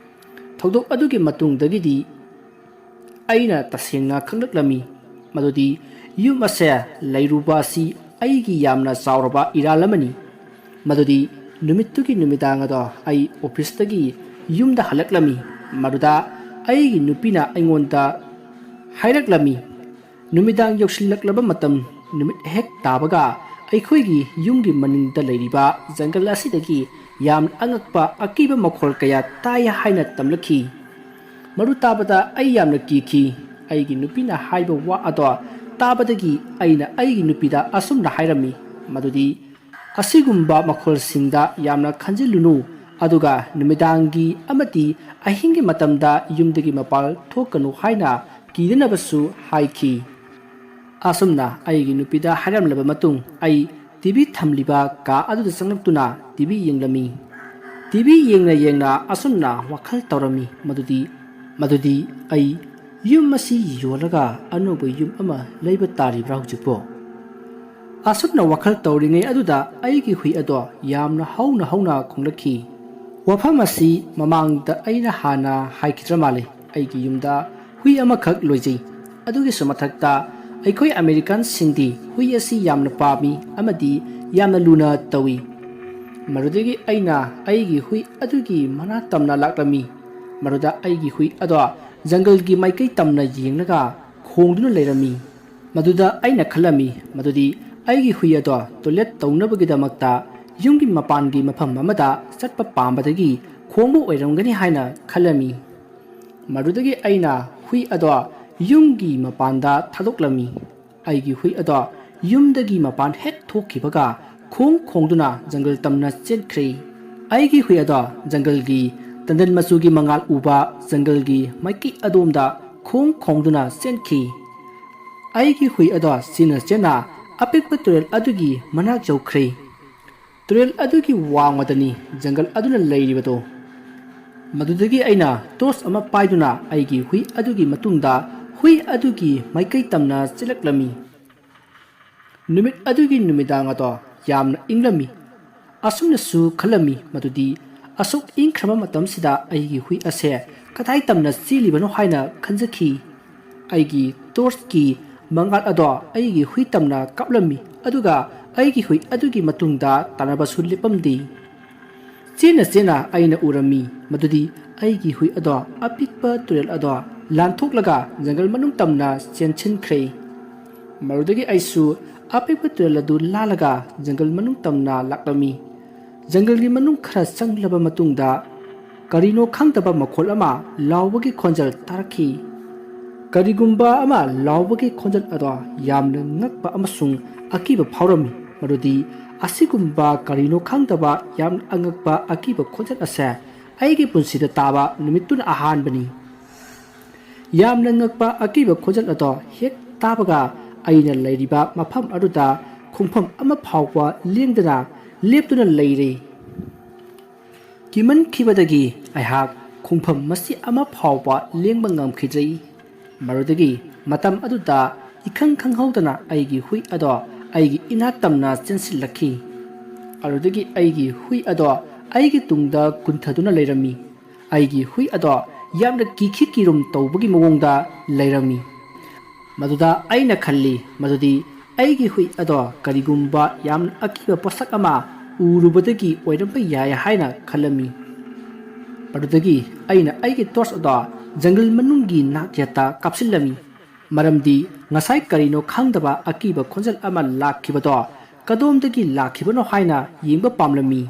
ꯊꯧꯗꯣꯛ ꯑꯗꯨꯒꯤ ꯃꯇꯨꯡꯗꯒꯤꯗꯤ ꯑꯩꯅ ꯇꯁꯦꯡꯅ ꯈꯪꯂꯛꯂꯝꯃꯤ ꯃꯗꯨꯗꯤ ꯌꯨꯝ ꯑꯁꯦ ꯂꯩꯔꯨꯕ ꯑꯁꯤ ꯑꯩꯒꯤ ꯌꯥꯝꯅ ꯆꯥꯎꯔꯕ ꯏꯔꯥꯜ ꯑꯃꯅꯤ꯫ ꯃꯗꯨꯗꯤ ꯅꯨꯃꯤꯠꯇꯨꯒꯤ ꯅꯨꯃꯤꯗꯥꯡ ꯑꯗꯣ ꯑꯩ ꯑꯣꯐꯤꯁꯇꯒꯤ ꯌꯨꯝꯗ ꯍꯜꯂꯛꯂꯝꯃꯤ꯫ ꯃꯗꯨꯗ ꯑꯩꯒꯤ ꯅꯨꯄꯤꯅ ꯑꯩꯉꯣꯟꯗ ꯍꯥꯏꯔꯛꯂꯝꯃꯤ, ꯅꯨꯃꯤꯗꯥꯡ ꯌꯧꯁꯤꯜꯂꯛꯂꯕ ꯃꯇꯝ, ꯅꯨꯃꯤꯠ ꯍꯦꯛ ꯇꯥꯕꯒ ꯑꯩꯈꯣꯏꯒꯤ ꯌꯨꯝꯒꯤ ꯃꯅꯤꯡꯗ ꯂꯩꯔꯤꯕ ꯖꯪꯒꯜ ꯑꯁꯤꯗꯒꯤ ꯌꯥꯝꯅ ꯑꯉꯛꯄ ꯑꯀꯤꯕ ꯃꯈꯣꯜ ꯀꯌꯥ ꯇꯥꯏ ꯍꯥꯏꯅ ꯇꯝꯂꯛꯈꯤ꯫ ꯃꯗꯨ ꯇꯥꯕꯗ ꯑꯩ ꯌꯥꯝꯅ ꯀꯤꯈꯤ꯫ ꯑꯩꯒꯤ ꯅꯨꯄꯤꯅ ꯍꯥꯏꯕ ꯋꯥ ꯑꯗꯣ ꯇꯥꯕꯗꯒꯤ ꯑꯩꯅ ꯑꯩꯒꯤ ꯅꯨꯄꯤꯗ ꯑꯁꯨꯝꯅ ꯍꯥꯏꯔꯝꯃꯤ, ꯃꯗꯨꯗꯤ ꯑꯁꯤꯒꯨꯝꯕ ꯃꯈꯣꯜꯁꯤꯡꯗ ꯌꯥꯝꯅ ꯈꯟꯖꯤꯜꯂꯨꯅꯨ, ꯑꯗꯨꯒ ꯅꯨꯃꯤꯗꯥꯡꯒꯤ ꯑꯃꯗꯤ ꯑꯍꯤꯡꯒꯤ ꯃꯇꯝꯗ ꯌꯨꯝꯗꯒꯤ ꯃꯄꯥꯟ ꯊꯣꯛꯀꯅꯨ ꯍꯥꯏꯅ ꯀꯤꯗꯅꯕꯁꯨ ꯍꯥꯏꯈꯤ꯫ ꯑꯁꯨꯝꯅ ꯑꯩꯒꯤ ꯅꯨꯄꯤꯗ ꯍꯥꯏꯔꯝꯂꯕ ꯃꯇꯨꯡ, ꯑꯩ ꯇꯤ ꯚꯤ ꯊꯝꯂꯤꯕ ꯀꯥ ꯑꯗꯨꯗ ꯆꯪꯂꯛꯇꯨꯅ ꯇꯤ ꯚꯤ ꯌꯦꯡꯂꯝꯃꯤ꯫ ꯇꯤ ꯚꯤ ꯌꯦꯡꯅ ꯌꯦꯡꯅ ꯑꯁꯨꯝꯅ ꯋꯥꯈꯜ ꯇꯧꯔꯝꯃꯤ, ꯃꯗꯨꯗꯤ, ꯃꯗꯨꯗꯤ ꯑꯩ ꯌꯨꯝ ꯑꯁꯤ ꯌꯣꯜꯂꯒ ꯑꯅꯧꯕ ꯌꯨꯝ ꯑꯃ ꯂꯩꯕ ꯇꯥꯔꯤꯕ꯭ꯔꯥ ꯍꯧꯖꯤꯛꯄꯣ? ꯑꯁꯨꯝꯅ ꯋꯥꯈꯜ ꯇꯧꯔꯤꯉꯩ ꯑꯗꯨꯗ ꯑꯩꯒꯤ ꯍꯨꯏ ꯑꯗꯣ ꯌꯥꯝꯅ ꯍꯧꯅ ꯍꯧꯅ ꯈꯣꯡꯂꯛꯈꯤ꯫ ꯋꯥꯐꯝ ꯑꯁꯤ ꯃꯃꯥꯡꯗ ꯑꯩꯅ ꯍꯥꯟꯅ ꯍꯥꯏꯈꯤꯗ꯭ꯔ ꯃꯥꯜꯂꯦ, ꯑꯩꯒꯤ ꯌꯨꯝꯗ ꯍꯨꯏ ꯑꯃꯈꯛ ꯂꯣꯏꯖꯩ꯫ ꯑꯗꯨꯒꯤꯁꯨ ꯃꯊꯛꯇ ꯑꯩꯈꯣꯏ ꯑꯃꯦꯔꯤꯀꯥꯟꯁꯤꯡꯗꯤ ꯍꯨꯏ ꯑꯁꯤ ꯌꯥꯝꯅ ꯄꯥꯝꯃꯤ ꯑꯃꯗꯤ ꯌꯥꯝꯅ ꯂꯨꯅ ꯇꯧꯏ꯫ ꯃꯗꯨꯗꯒꯤ ꯑꯩꯅ ꯑꯩꯒꯤ ꯍꯨꯏ ꯑꯗꯨꯒꯤ ꯃꯅꯥꯛ ꯇꯝꯅ ꯂꯥꯛꯂꯝꯃꯤ꯫ ꯃꯗꯨꯗ ꯑꯩꯒꯤ ꯍꯨꯏ ꯑꯗꯣ ꯖꯪꯒꯜꯒꯤ ꯃꯥꯏꯀꯩ ꯇꯝꯅ ꯌꯦꯡꯂꯒ ꯈꯣꯡꯗꯨꯅ ꯂꯩꯔꯝꯃꯤ꯫ ꯃꯗꯨꯗ ꯑꯩꯅ ꯈꯜꯂꯝꯃꯤ ꯃꯗꯨꯗꯤ ꯑꯩꯒꯤ ꯍꯨꯏ ꯑꯗꯣ ꯇꯣꯏꯂꯦꯠ ꯇꯧꯅꯕꯒꯤꯗꯃꯛꯇ ꯌꯨꯝꯒꯤ ꯃꯄꯥꯟꯒꯤ ꯃꯐꯝ ꯑꯃꯗ ꯆꯠꯄ ꯄꯥꯝꯕꯗꯒꯤ ꯈꯣꯡꯕ ꯑꯣꯏꯔꯝꯒꯅꯤ ꯍꯥꯏꯅ ꯈꯜꯂꯝꯃꯤ꯫ ꯃꯗꯨꯗꯒꯤ ꯑꯩꯅ ꯍꯨꯏ ꯑꯗꯣ ꯌꯨꯝꯒꯤ ꯃꯄꯥꯟꯗ ꯊꯥꯗꯣꯛꯂꯝꯃꯤ꯫ ꯑꯩꯒꯤ ꯍꯨꯏ ꯑꯗꯣ ꯌꯨꯝꯗꯒꯤ ꯃꯄꯥꯟ ꯍꯦꯛ ꯊꯣꯛꯈꯤꯕꯒ ꯈꯣꯡ ꯈꯣꯡꯗꯨꯅ ꯖꯪꯒꯜ ꯇꯝꯅ ꯆꯦꯟꯈ꯭ꯔꯦ꯫ ꯑꯩꯒꯤ ꯍꯨꯏ ꯑꯗꯣ ꯖꯪꯒꯜꯒꯤ ꯇꯟꯗꯟ ꯃꯆꯨꯒꯤ ꯃꯉꯥꯜ ꯎꯕ ꯖꯪꯒꯜꯒꯤ ꯃꯥꯏꯀꯩ ꯑꯗꯣꯝꯗ ꯈꯣꯡ ꯈꯣꯡꯗꯨꯅ ꯆꯦꯟꯈꯤ꯫ ꯑꯩꯒꯤ ꯍꯨꯏ ꯑꯗꯣ ꯆꯦꯟꯅ ꯆꯦꯟꯅ ꯑꯄꯤꯛꯄ ꯇꯨꯔꯦꯜ ꯑꯗꯨꯒꯤ ꯃꯅꯥꯛ ꯌꯧꯈ꯭ꯔꯦ꯫ ꯇꯨꯔꯦꯜ ꯑꯗꯨꯒꯤ ꯋꯥꯡꯃꯗꯅꯤ ꯖꯪꯒꯜ ꯑꯗꯨꯅ ꯂꯩꯔꯤꯕꯗꯣ꯫ ꯃꯗꯨꯗꯒꯤ ꯑꯩꯅ ꯇꯣꯔꯆ ꯑꯃ ꯄꯥꯏꯗꯨꯅ ꯑꯩꯒꯤ ꯍꯨꯏ ꯑꯗꯨꯒꯤ ꯃꯇꯨꯡꯗ ꯍꯨꯏ ꯑꯗꯨꯒꯤ ꯃꯥꯏꯀꯩ ꯇꯝꯅ ꯆꯦꯜꯂꯛꯂꯝꯃꯤ꯫ ꯅꯨꯃꯤꯠ ꯑꯗꯨꯒꯤ ꯅꯨꯃꯤꯗꯥꯡ ꯑꯗꯣ ꯌꯥꯝꯅ ꯏꯪꯂꯝꯃꯤ꯫ ꯑꯁꯨꯝꯅꯁꯨ ꯈꯜꯂꯝꯃꯤ ꯃꯗꯨꯗꯤ ꯑꯁꯨꯛ ꯏꯪꯈ꯭ꯔꯕ ꯃꯇꯝꯁꯤꯗ ꯑꯩꯒꯤ ꯍꯨꯏ ꯑꯁꯦ ꯀꯗꯥꯏ ꯇꯝꯅ ꯆꯦꯜꯂꯤꯕꯅꯣ ꯍꯥꯏꯅ ꯈꯟꯖꯈꯤ꯫ ꯑꯩꯒꯤ ꯇꯣꯔꯆꯀꯤ ꯃꯉꯥꯜ ꯑꯗꯣ ꯑꯩꯒꯤ ꯍꯨꯏ ꯇꯝꯅ ꯀꯥꯞꯂꯝꯃꯤ, ꯑꯗꯨꯒ ꯑꯩꯒꯤ ꯍꯨꯏ ꯑꯗꯨꯒꯤ ꯃꯇꯨꯡꯗ ꯇꯥꯟꯅꯕꯁꯨ ꯂꯦꯞꯄꯝꯗꯦ꯫ ꯆꯦꯟꯅ ꯆꯦꯟꯅ ꯑꯩꯅ ꯎꯔꯝꯃꯤ ꯃꯗꯨꯗꯤ ꯑꯩꯒꯤ ꯍꯨꯏ ꯑꯗꯣ ꯑꯄꯤꯛꯄ ꯇꯨꯔꯦꯜ ꯑꯗꯣ ꯂꯥꯟꯊꯣꯛꯂꯒ ꯖꯪꯒꯜ ꯃꯅꯨꯡ ꯇꯝꯅ ꯆꯦꯟꯁꯤꯟꯈ꯭ꯔꯦ꯫ ꯃꯗꯨꯗꯒꯤ ꯑꯩꯁꯨ ꯑꯄꯤꯛꯄ ꯇꯨꯔꯦꯜ ꯑꯗꯨ ꯂꯥꯜꯂꯒ ꯖꯪꯒꯜ ꯃꯅꯨꯡ ꯇꯝꯅ ꯂꯥꯛꯂꯝꯃꯤ꯫ ꯖꯪꯒꯜꯒꯤ ꯃꯅꯨꯡ ꯈꯔ ꯆꯪꯂꯕ ꯃꯇꯨꯡꯗ ꯀꯔꯤꯅꯣ ꯈꯪꯗꯕ ꯃꯈꯣꯜ ꯑꯃ ꯂꯥꯎꯕꯒꯤ ꯈꯣꯟꯖꯦꯜ ꯇꯥꯔꯛꯈꯤ꯫ ꯀꯔꯤꯒꯨꯝꯕ ꯑꯃ ꯂꯥꯎꯕꯒꯤ ꯈꯣꯟꯖꯦꯜ ꯑꯗꯣ ꯌꯥꯝꯅ ꯉꯛꯄ ꯑꯃꯁꯨꯡ ꯑꯀꯤꯕ ꯐꯥꯎꯔꯝꯃꯤ꯫ ꯃꯗꯨꯗꯤ ꯑꯁꯤꯒꯨꯝꯕ ꯀꯔꯤꯅꯣ ꯈꯪꯗꯕ ꯌꯥꯝꯅ ꯑꯉꯛꯄ ꯑꯀꯤꯕ ꯈꯣꯟꯖꯦꯜ ꯑꯁꯦ ꯑꯩꯒꯤ ꯄꯨꯟꯁꯤꯗ ꯇꯥꯕ ꯅꯨꯃꯤꯠꯇꯨꯅ ꯑꯍꯥꯟꯕꯅꯤ꯫ ꯌꯥꯝꯅ ꯉꯛꯄ ꯑꯀꯤꯕ ꯈꯣꯟꯖꯦꯜ ꯑꯗꯣ ꯍꯦꯛ ꯇꯥꯕꯒ ꯑꯩꯅ ꯂꯩꯔꯤꯕ ꯃꯐꯝ ꯑꯗꯨꯗ ꯈꯣꯡꯐꯝ ꯑꯃ ꯐꯥꯎꯕ ꯂꯦꯡꯗꯅ ꯂꯦꯞꯇꯨꯅ ꯂꯩꯔꯦ꯫ ꯀꯤꯃꯟꯈꯤꯕꯗꯒꯤ ꯑꯩꯍꯥꯛ ꯈꯣꯡꯐꯝ ꯃꯆꯦꯠ ꯑꯃ ꯐꯥꯎꯕ ꯂꯦꯡꯕ ꯉꯝꯈꯤꯗ꯭ꯔꯦ꯫ ꯃꯗꯨꯗꯒꯤ ꯃꯇꯝ ꯑꯗꯨꯗ ꯏꯈꯪ ꯈꯪꯍꯧꯗꯅ ꯑꯩꯒꯤ ꯍꯨꯏ ꯑꯗꯣ ꯑꯩꯒꯤ ꯏꯅꯥꯛ ꯇꯝꯅ ꯆꯦꯟꯁꯤꯜꯂꯛꯈꯤ꯫ ꯑꯗꯨꯗꯒꯤ ꯑꯩꯒꯤ ꯍꯨꯏ ꯑꯗꯣ ꯑꯩꯒꯤ ꯇꯨꯡꯗ ꯀꯨꯟꯊꯗꯨꯅ ꯂꯩꯔꯝꯃꯤ꯫ ꯑꯩꯒꯤ ꯍꯨꯏ ꯑꯗꯣ ꯌꯥꯝꯅ ꯀꯤꯈꯤ ꯀꯤꯔꯨꯝ ꯇꯧꯕꯒꯤ ꯃꯑꯣꯡꯗ ꯂꯩꯔꯝꯃꯤ꯫ ꯃꯗꯨꯗ ꯑꯩꯅ ꯈꯜꯂꯤ ꯃꯗꯨꯗꯤ ꯑꯩꯒꯤ ꯍꯨꯏ ꯑꯗꯣ ꯀꯔꯤꯒꯨꯝꯕ ꯌꯥꯝꯅ ꯑꯀꯤꯕ ꯄꯣꯠꯁꯛ ꯑꯃ ꯎꯔꯨꯕꯗꯒꯤ ꯑꯣꯏꯔꯝꯕ ꯌꯥꯏ ꯍꯥꯏꯅ ꯈꯜꯂꯝꯃꯤ꯫ ꯃꯗꯨꯗꯒꯤ ꯑꯩꯅ ꯑꯩꯒꯤ ꯇꯣꯔꯆ ꯑꯗꯣ ꯖꯪꯒꯜ ꯃꯅꯨꯡꯒꯤ ꯅꯥꯛ ꯌꯦꯠꯇ ꯀꯥꯞꯁꯤꯜꯂꯝꯃꯤ, ꯃꯔꯝꯗꯤ ꯉꯁꯥꯏ ꯀꯔꯤꯅꯣ ꯈꯪꯗꯕ ꯑꯀꯤꯕ ꯈꯣꯟꯖꯦꯜ ꯑꯃ ꯂꯥꯛꯈꯤꯕꯗꯣ ꯀꯗꯣꯝꯗꯒꯤ ꯂꯥꯛꯈꯤꯕꯅꯣ ꯍꯥꯏꯅ ꯌꯦꯡꯕ ꯄꯥꯝꯂꯝꯃꯤ꯫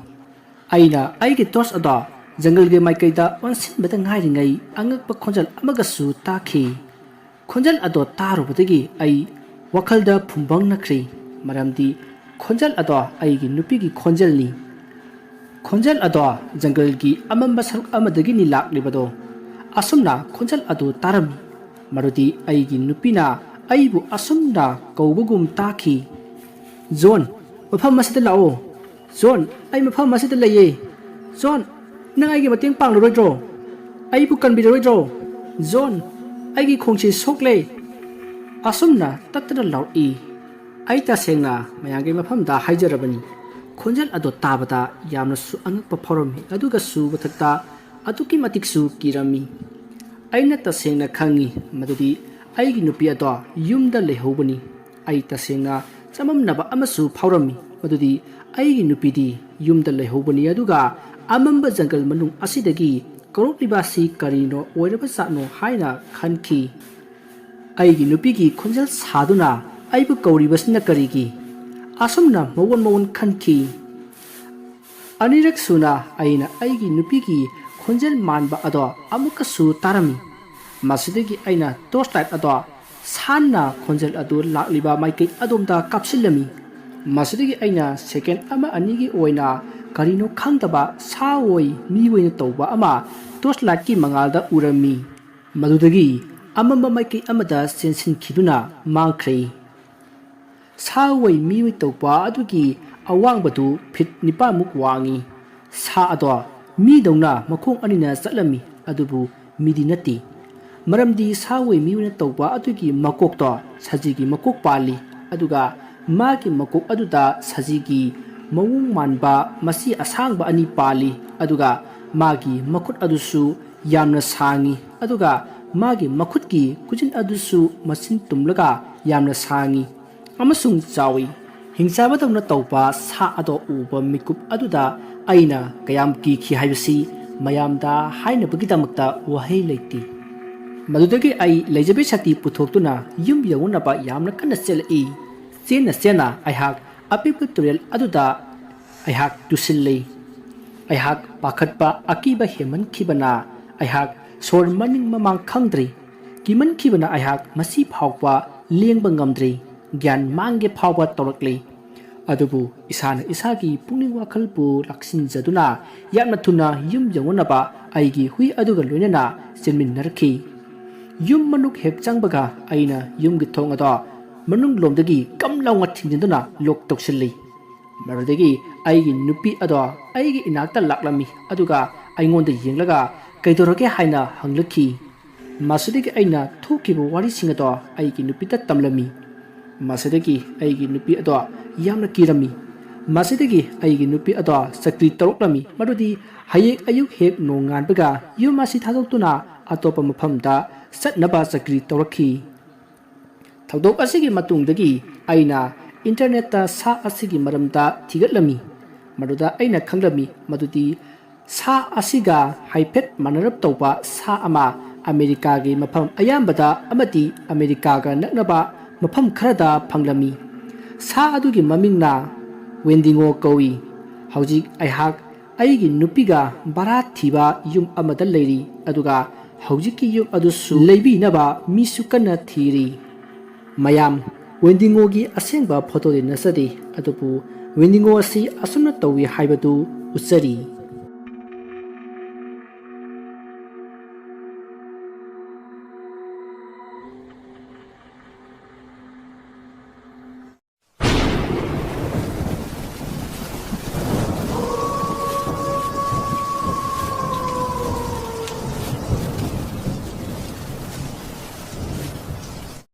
ꯑꯩꯅ ꯑꯩꯒꯤ ꯇꯣꯔꯆ ꯑꯗꯣ ꯖꯪꯒꯜꯒꯤ ꯃꯥꯏꯀꯩꯗ ꯑꯣꯟꯁꯤꯟꯕꯗ ꯉꯥꯏꯔꯤꯉꯩ ꯑꯉꯛꯄ ꯈꯣꯟꯖꯦꯜ ꯑꯃꯒꯁꯨ ꯇꯥꯈꯤ꯫ ꯈꯣꯟꯖꯦꯜ ꯑꯗꯣ ꯇꯥꯔꯨꯕꯗꯒꯤ ꯑꯩ ꯋꯥꯈꯜꯗ ꯐꯨꯝꯕꯪꯅꯈ꯭ꯔꯦ, ꯃꯔꯝꯗꯤ ꯈꯣꯟꯖꯦꯜ ꯑꯗꯣ ꯑꯩꯒꯤ ꯅꯨꯄꯤꯒꯤ ꯈꯣꯟꯖꯦꯜꯅꯤ꯫ ꯈꯣꯟꯖꯦꯜ ꯑꯗꯣ ꯖꯪꯒꯜꯒꯤ ꯑꯃꯝꯕ ꯁꯔꯨꯛ ꯑꯃꯗꯒꯤꯅꯤ ꯂꯥꯛꯂꯤꯕꯗꯣ꯫ ꯑꯁꯨꯝꯅ ꯈꯣꯟꯖꯦꯜ ꯑꯗꯨ ꯇꯥꯔꯝꯃꯤ꯫ ꯃꯗꯨꯗꯤ ꯑꯩꯒꯤ ꯅꯨꯄꯤꯅ ꯑꯩꯕꯨ ꯑꯁꯨꯝꯅ ꯀꯧꯕꯒꯨꯝ ꯇꯥꯈꯤ, "ꯖꯣꯟ, ꯃꯐꯝ ꯑꯁꯤꯗ ꯂꯥꯛꯑꯣ꯫ ꯖꯣꯟ, ꯑꯩ ꯃꯐꯝ ꯑꯁꯤꯗ ꯂꯩꯌꯦ꯫ ꯖꯣꯟ, ꯅꯪ ꯑꯩꯒꯤ ꯃꯇꯦꯡ ꯄꯥꯡꯂꯔꯣꯏꯗ꯭ꯔꯣ? ꯑꯩꯕꯨ ꯀꯟꯕꯤꯔꯔꯣꯏꯗ꯭ꯔꯣ? ꯖꯣꯟ, ꯑꯩꯒꯤ ꯈꯣꯡꯁꯤ ꯁꯣꯛꯂꯦ"꯫ ꯑꯁꯨꯝꯅ ꯇꯠꯇꯅ ꯂꯥꯎꯔꯛꯏ꯫ ꯑꯩ ꯇꯁꯦꯡꯅ ꯃꯌꯥꯝꯒꯤ ꯃꯐꯝꯗ ꯍꯥꯏꯖꯔꯕꯅꯤ, ꯈꯣꯟꯖꯦꯜ ꯑꯗꯣ ꯇꯥꯕꯗ ꯌꯥꯝꯅꯁꯨ ꯑꯉꯛꯄ ꯐꯥꯎꯔꯝꯃꯤ, ꯑꯗꯨꯒꯁꯨ ꯃꯊꯛꯇ ꯑꯗꯨꯛꯀꯤ ꯃꯇꯤꯛꯁꯨ ꯀꯤꯔꯝꯃꯤ꯫ ꯑꯩꯅ ꯇꯁꯦꯡꯅ ꯈꯪꯉꯤ ꯃꯗꯨꯗꯤ ꯑꯩꯒꯤ ꯅꯨꯄꯤ ꯑꯗꯣ ꯌꯨꯝꯗ ꯂꯩꯍꯧꯕꯅꯤ꯫ ꯑꯩ ꯇꯁꯦꯡꯅ ꯆꯃꯝꯅꯕ ꯑꯃꯁꯨ ꯐꯥꯎꯔꯝꯃꯤ ꯃꯗꯨꯗꯤ ꯑꯩꯒꯤ ꯅꯨꯄꯤꯗꯤ ꯌꯨꯝꯗ ꯂꯩꯍꯧꯕꯅꯤ, ꯑꯗꯨꯒ ꯑꯃꯝꯕ ꯖꯪꯒꯜ ꯃꯅꯨꯡ ꯑꯁꯤꯗꯒꯤ ꯀꯧꯔꯛꯂꯤꯕ ꯑꯁꯤ ꯀꯔꯤꯅꯣ ꯑꯣꯏꯔꯕ ꯖꯥꯠꯅꯣ ꯍꯥꯏꯅ ꯈꯟꯈꯤ꯫ ꯑꯩꯒꯤ ꯅꯨꯄꯤꯒꯤ ꯈꯣꯟꯖꯦꯜ ꯁꯥꯗꯨꯅ ꯑꯩꯕꯨ ꯀꯧꯔꯤꯕꯁꯤꯅ ꯀꯔꯤꯒꯤ? ꯑꯁꯨꯝꯅ ꯃꯋꯣꯟ ꯃꯋꯣꯟ ꯈꯟꯈꯤ꯫ ꯑꯅꯤꯔꯛ ꯁꯨꯅ ꯑꯩꯅ ꯑꯩꯒꯤ ꯅꯨꯄꯤꯒꯤ ꯈꯣꯟꯖꯦꯜ ꯃꯥꯟꯕ ꯑꯗꯣ ꯑꯃꯨꯛꯀꯁꯨ ꯇꯥꯔꯝꯃꯤ꯫ ꯃꯁꯤꯗꯒꯤ ꯑꯩꯅ torch light ꯑꯗꯣ ꯁꯥꯟꯅ ꯈꯣꯟꯖꯦꯜ ꯑꯗꯨ ꯂꯥꯛꯂꯤꯕ ꯃꯥꯏꯀꯩ ꯑꯗꯣꯝꯗ ꯀꯥꯞꯁꯤꯜꯂꯝꯃꯤ꯫ ꯃꯁꯤꯗꯒꯤ ꯑꯩꯅ second ꯑꯃ ꯑꯅꯤꯒꯤ ꯑꯣꯏꯅ ꯀꯔꯤꯅꯣ ꯈꯪꯗꯕ ꯁꯥ ꯑꯣꯏ ꯃꯤ ꯑꯣꯏꯅ ꯇꯧꯕ ꯑꯃ torch lightꯀꯤ ꯃꯉꯥꯜꯗ ꯎꯔꯝꯃꯤ꯫ ꯃꯗꯨꯗꯒꯤ ꯑꯃꯝꯕ ꯃꯥꯏꯀꯩ ꯑꯃꯗ ꯆꯦꯟꯁꯤꯟꯈꯤꯗꯨꯅ ꯃꯥꯡꯈ꯭ꯔꯦ꯫ ꯁꯥ ꯑꯣꯏ ꯃꯤꯑꯣꯏ ꯇꯧꯕ ꯑꯗꯨꯒꯤ ꯑꯋꯥꯡꯕꯗꯨ ꯐꯤꯠ ꯅꯤꯄꯥꯟꯃꯨꯛ ꯋꯥꯡꯏ꯫ ꯁꯥ ꯑꯗꯣ ꯃꯤꯗꯧꯅ ꯃꯈꯣꯡ ꯑꯅꯤꯅ ꯆꯠꯂꯝꯃꯤ, ꯑꯗꯨꯕꯨ ꯃꯤꯗꯤ ꯅꯠꯇꯦ꯫ ꯃꯔꯝꯗꯤ ꯁꯥ ꯑꯣꯏ ꯃꯤꯑꯣꯏꯅ ꯇꯧꯕ ꯑꯗꯨꯒꯤ ꯃꯀꯣꯛꯇꯣ ꯁꯖꯤꯒꯤ ꯃꯀꯣꯛ ꯄꯥꯜꯂꯤ, ꯑꯗꯨꯒ ꯃꯥꯒꯤ ꯃꯀꯣꯛ ꯑꯗꯨꯗ ꯁꯖꯤꯒꯤ ꯃꯑꯣꯡ ꯃꯥꯟꯕ ꯃꯁꯤ ꯑꯁꯥꯡꯕ ꯑꯅꯤ ꯄꯥꯜꯂꯤ, ꯑꯗꯨꯒ ꯃꯥꯒꯤ ꯃꯈꯨꯠ ꯑꯗꯨꯁꯨ ꯌꯥꯝꯅ ꯁꯥꯡꯏ, ꯑꯗꯨꯒ ꯃꯥꯒꯤ ꯃꯈꯨꯠꯀꯤ ꯈꯨꯖꯤꯟ ꯑꯗꯨꯁꯨ ꯃꯆꯤꯟ ꯇꯨꯝꯂꯒ ꯌꯥꯝꯅ ꯁꯥꯡꯏ ꯑꯃꯁꯨꯡ ꯆꯥꯎꯏ꯫ ꯍꯤꯡꯆꯥꯕꯗꯧꯅ ꯇꯧꯕ ꯁꯥ ꯑꯗꯣ ꯎꯕ ꯃꯤꯀꯨꯞ ꯑꯗꯨꯗ ꯑꯩꯅ ꯀꯌꯥꯝ ꯀꯤꯈꯤ ꯍꯥꯏꯕꯁꯤ ꯃꯌꯥꯝꯗ ꯍꯥꯏꯅꯕꯒꯤꯗꯃꯛꯇ ꯋꯥꯍꯩ ꯂꯩꯇꯦ꯫ ꯃꯗꯨꯗꯒꯤ ꯑꯩ ꯂꯩꯖꯕꯤ ꯁꯛꯇꯤ ꯄꯨꯊꯣꯛꯇꯨꯅ ꯌꯨꯝ ꯌꯧꯅꯅꯕ ꯌꯥꯝꯅ ꯀꯟꯅ ꯆꯦꯜꯂꯛꯏ꯫ ꯆꯦꯟꯅ ꯆꯦꯟꯅ ꯑꯩꯍꯥꯛ ꯑꯄꯤꯛꯄ ꯇꯨꯔꯦꯜ ꯑꯗꯨꯗ ꯑꯩꯍꯥꯛ ꯇꯨꯁꯤꯜꯂꯤ꯫ ꯑꯩꯍꯥꯛ ꯄꯥꯈꯠꯄ, ꯑꯀꯤꯕ ꯍꯦꯟꯃꯟꯈꯤꯕꯅ ꯑꯩꯍꯥꯛ ꯁꯣꯔ ꯃꯅꯤꯡ ꯃꯃꯥꯡ ꯈꯪꯗ꯭ꯔꯤ꯫ ꯀꯤꯃꯟꯈꯤꯕꯅ ꯑꯩꯍꯥꯛ ꯃꯁꯤ ꯐꯥꯎꯕ ꯂꯦꯡꯕ ꯉꯝꯗ꯭ꯔꯤ꯫ ꯒ꯭ꯌꯥꯟ ꯃꯥꯡꯒꯦ ꯐꯥꯎꯕ ꯇꯧꯔꯛꯂꯤ꯫ ꯑꯗꯨꯕꯨ ꯏꯁꯥꯅ ꯏꯁꯥꯒꯤ ꯄꯨꯛꯅꯤꯡ ꯋꯥꯈꯜꯕꯨ ꯂꯥꯛꯁꯤꯟꯖꯗꯨꯅ ꯌꯥꯝꯅ ꯊꯨꯅ ꯌꯨꯝ ꯌꯧꯅꯅꯕ ꯑꯩꯒꯤ ꯍꯨꯏ ꯑꯗꯨꯒ ꯂꯣꯏꯅꯅ ꯆꯦꯟꯃꯤꯟꯅꯔꯛꯈꯤ꯫ ꯌꯨꯝ ꯃꯅꯨꯡ ꯍꯦꯛ ꯆꯪꯕꯒ ꯑꯩꯅ ꯌꯨꯝꯒꯤ ꯊꯣꯡ ꯑꯗꯣ ꯃꯅꯨꯡ ꯂꯣꯝꯗꯒꯤ ꯀꯝ ꯂꯥꯎꯅ ꯊꯤꯡꯖꯤꯟꯗꯨꯅ lock ꯇꯧꯁꯤꯜꯂꯤ꯫ ꯃꯗꯨꯗꯒꯤ ꯑꯩꯒꯤ ꯅꯨꯄꯤ ꯑꯗꯣ ꯑꯩꯒꯤ ꯏꯅꯥꯛꯇ ꯂꯥꯛꯂꯝꯃꯤ, ꯑꯗꯨꯒ ꯑꯩꯉꯣꯟꯗ ꯌꯦꯡꯂꯒ "ꯀꯩꯗꯧꯔꯒꯦ?" ꯍꯥꯏꯅ ꯍꯪꯂꯛꯈꯤ꯫ ꯃꯁꯤꯗꯒꯤ ꯑꯩꯅ ꯊꯣꯛꯈꯤꯕ ꯋꯥꯔꯤꯁꯤꯡ ꯑꯗꯣ ꯑꯩꯒꯤ ꯅꯨꯄꯤꯗ ꯇꯝꯂꯝꯃꯤ꯫ ꯃꯁꯤꯗꯒꯤ ꯑꯩꯒꯤ ꯅꯨꯄꯤ ꯑꯗꯣ ꯌꯥꯝꯅ ꯀꯤꯔꯝꯃꯤ꯫ ꯃꯁꯤꯗꯒꯤ ꯑꯩꯒꯤ ꯅꯨꯄꯤ ꯑꯗꯣ ꯆꯀ꯭ꯔꯤ ꯇꯧꯔꯛꯂꯝꯃꯤ, ꯃꯗꯨꯗꯤ ꯍꯌꯦꯡ ꯑꯌꯨꯛ ꯍꯦꯛ ꯅꯣꯡꯉꯥꯟꯕꯒ ꯌꯨꯝ ꯑꯁꯤ ꯊꯥꯗꯣꯛꯇꯨꯅ ꯑꯇꯣꯞꯄ ꯃꯐꯝꯗ ꯆꯠꯅꯕ ꯆꯀ꯭ꯔꯤ ꯇꯧꯔꯛꯈꯤ꯫ ꯊꯧꯗꯣꯛ ꯑꯁꯤꯒꯤ ꯃꯇꯨꯡꯗꯒꯤ ꯑꯩꯅ ꯏꯟꯇꯔꯅꯦꯠꯇ ꯁꯥ ꯑꯁꯤꯒꯤ ꯃꯔꯝꯗ ꯊꯤꯒꯠꯂꯝꯃꯤ꯫ ꯃꯗꯨꯗ ꯑꯩꯅ ꯈꯪꯂꯝꯃꯤ ꯃꯗꯨꯗꯤ ꯁꯥ ꯑꯁꯤꯒ ꯍꯥꯏꯐꯦꯠ ꯃꯥꯟꯅꯔꯞ ꯇꯧꯕ ꯁꯥ ꯑꯃ ꯑꯃꯦꯔꯤꯀꯥꯒꯤ ꯃꯐꯝ ꯑꯌꯥꯝꯕꯗ ꯑꯃꯗꯤ ꯑꯃꯦꯔꯤꯀꯥꯒ ꯅꯛꯅꯕ ꯃꯐꯝ ꯈꯔꯗ ꯐꯪꯂꯝꯃꯤ꯫ ꯁꯥ ꯑꯗꯨꯒꯤ ꯃꯃꯤꯡꯅ ꯋꯦꯟꯗꯤꯉꯣ ꯀꯧꯏ꯫ ꯍꯧꯖꯤꯛ ꯑꯩꯍꯥꯛ ꯑꯩꯒꯤ ꯅꯨꯄꯤꯒ ꯚꯔꯥ ꯊꯤꯕ ꯌꯨꯝ ꯑꯃꯗ ꯂꯩꯔꯤ, ꯑꯗꯨꯒ ꯍꯧꯖꯤꯛꯀꯤ ꯌꯨꯝ ꯑꯗꯨꯁꯨ ꯂꯩꯕꯤꯅꯕ ꯃꯤꯁꯨ ꯀꯟꯅ ꯊꯤꯔꯤ꯫ ꯃꯌꯥꯝ, ꯋꯦꯟꯗꯤꯉꯣꯒꯤ ꯑꯁꯦꯡꯕ ꯐꯣꯇꯣꯗꯤ ꯅꯠꯆꯗꯦ, ꯑꯗꯨꯕꯨ ꯋꯦꯟꯗꯤꯉꯣ ꯑꯁꯤ ꯑꯁꯨꯝꯅ ꯇꯧꯏ ꯍꯥꯏꯕꯗꯨ ꯎꯠꯆꯔꯤ꯫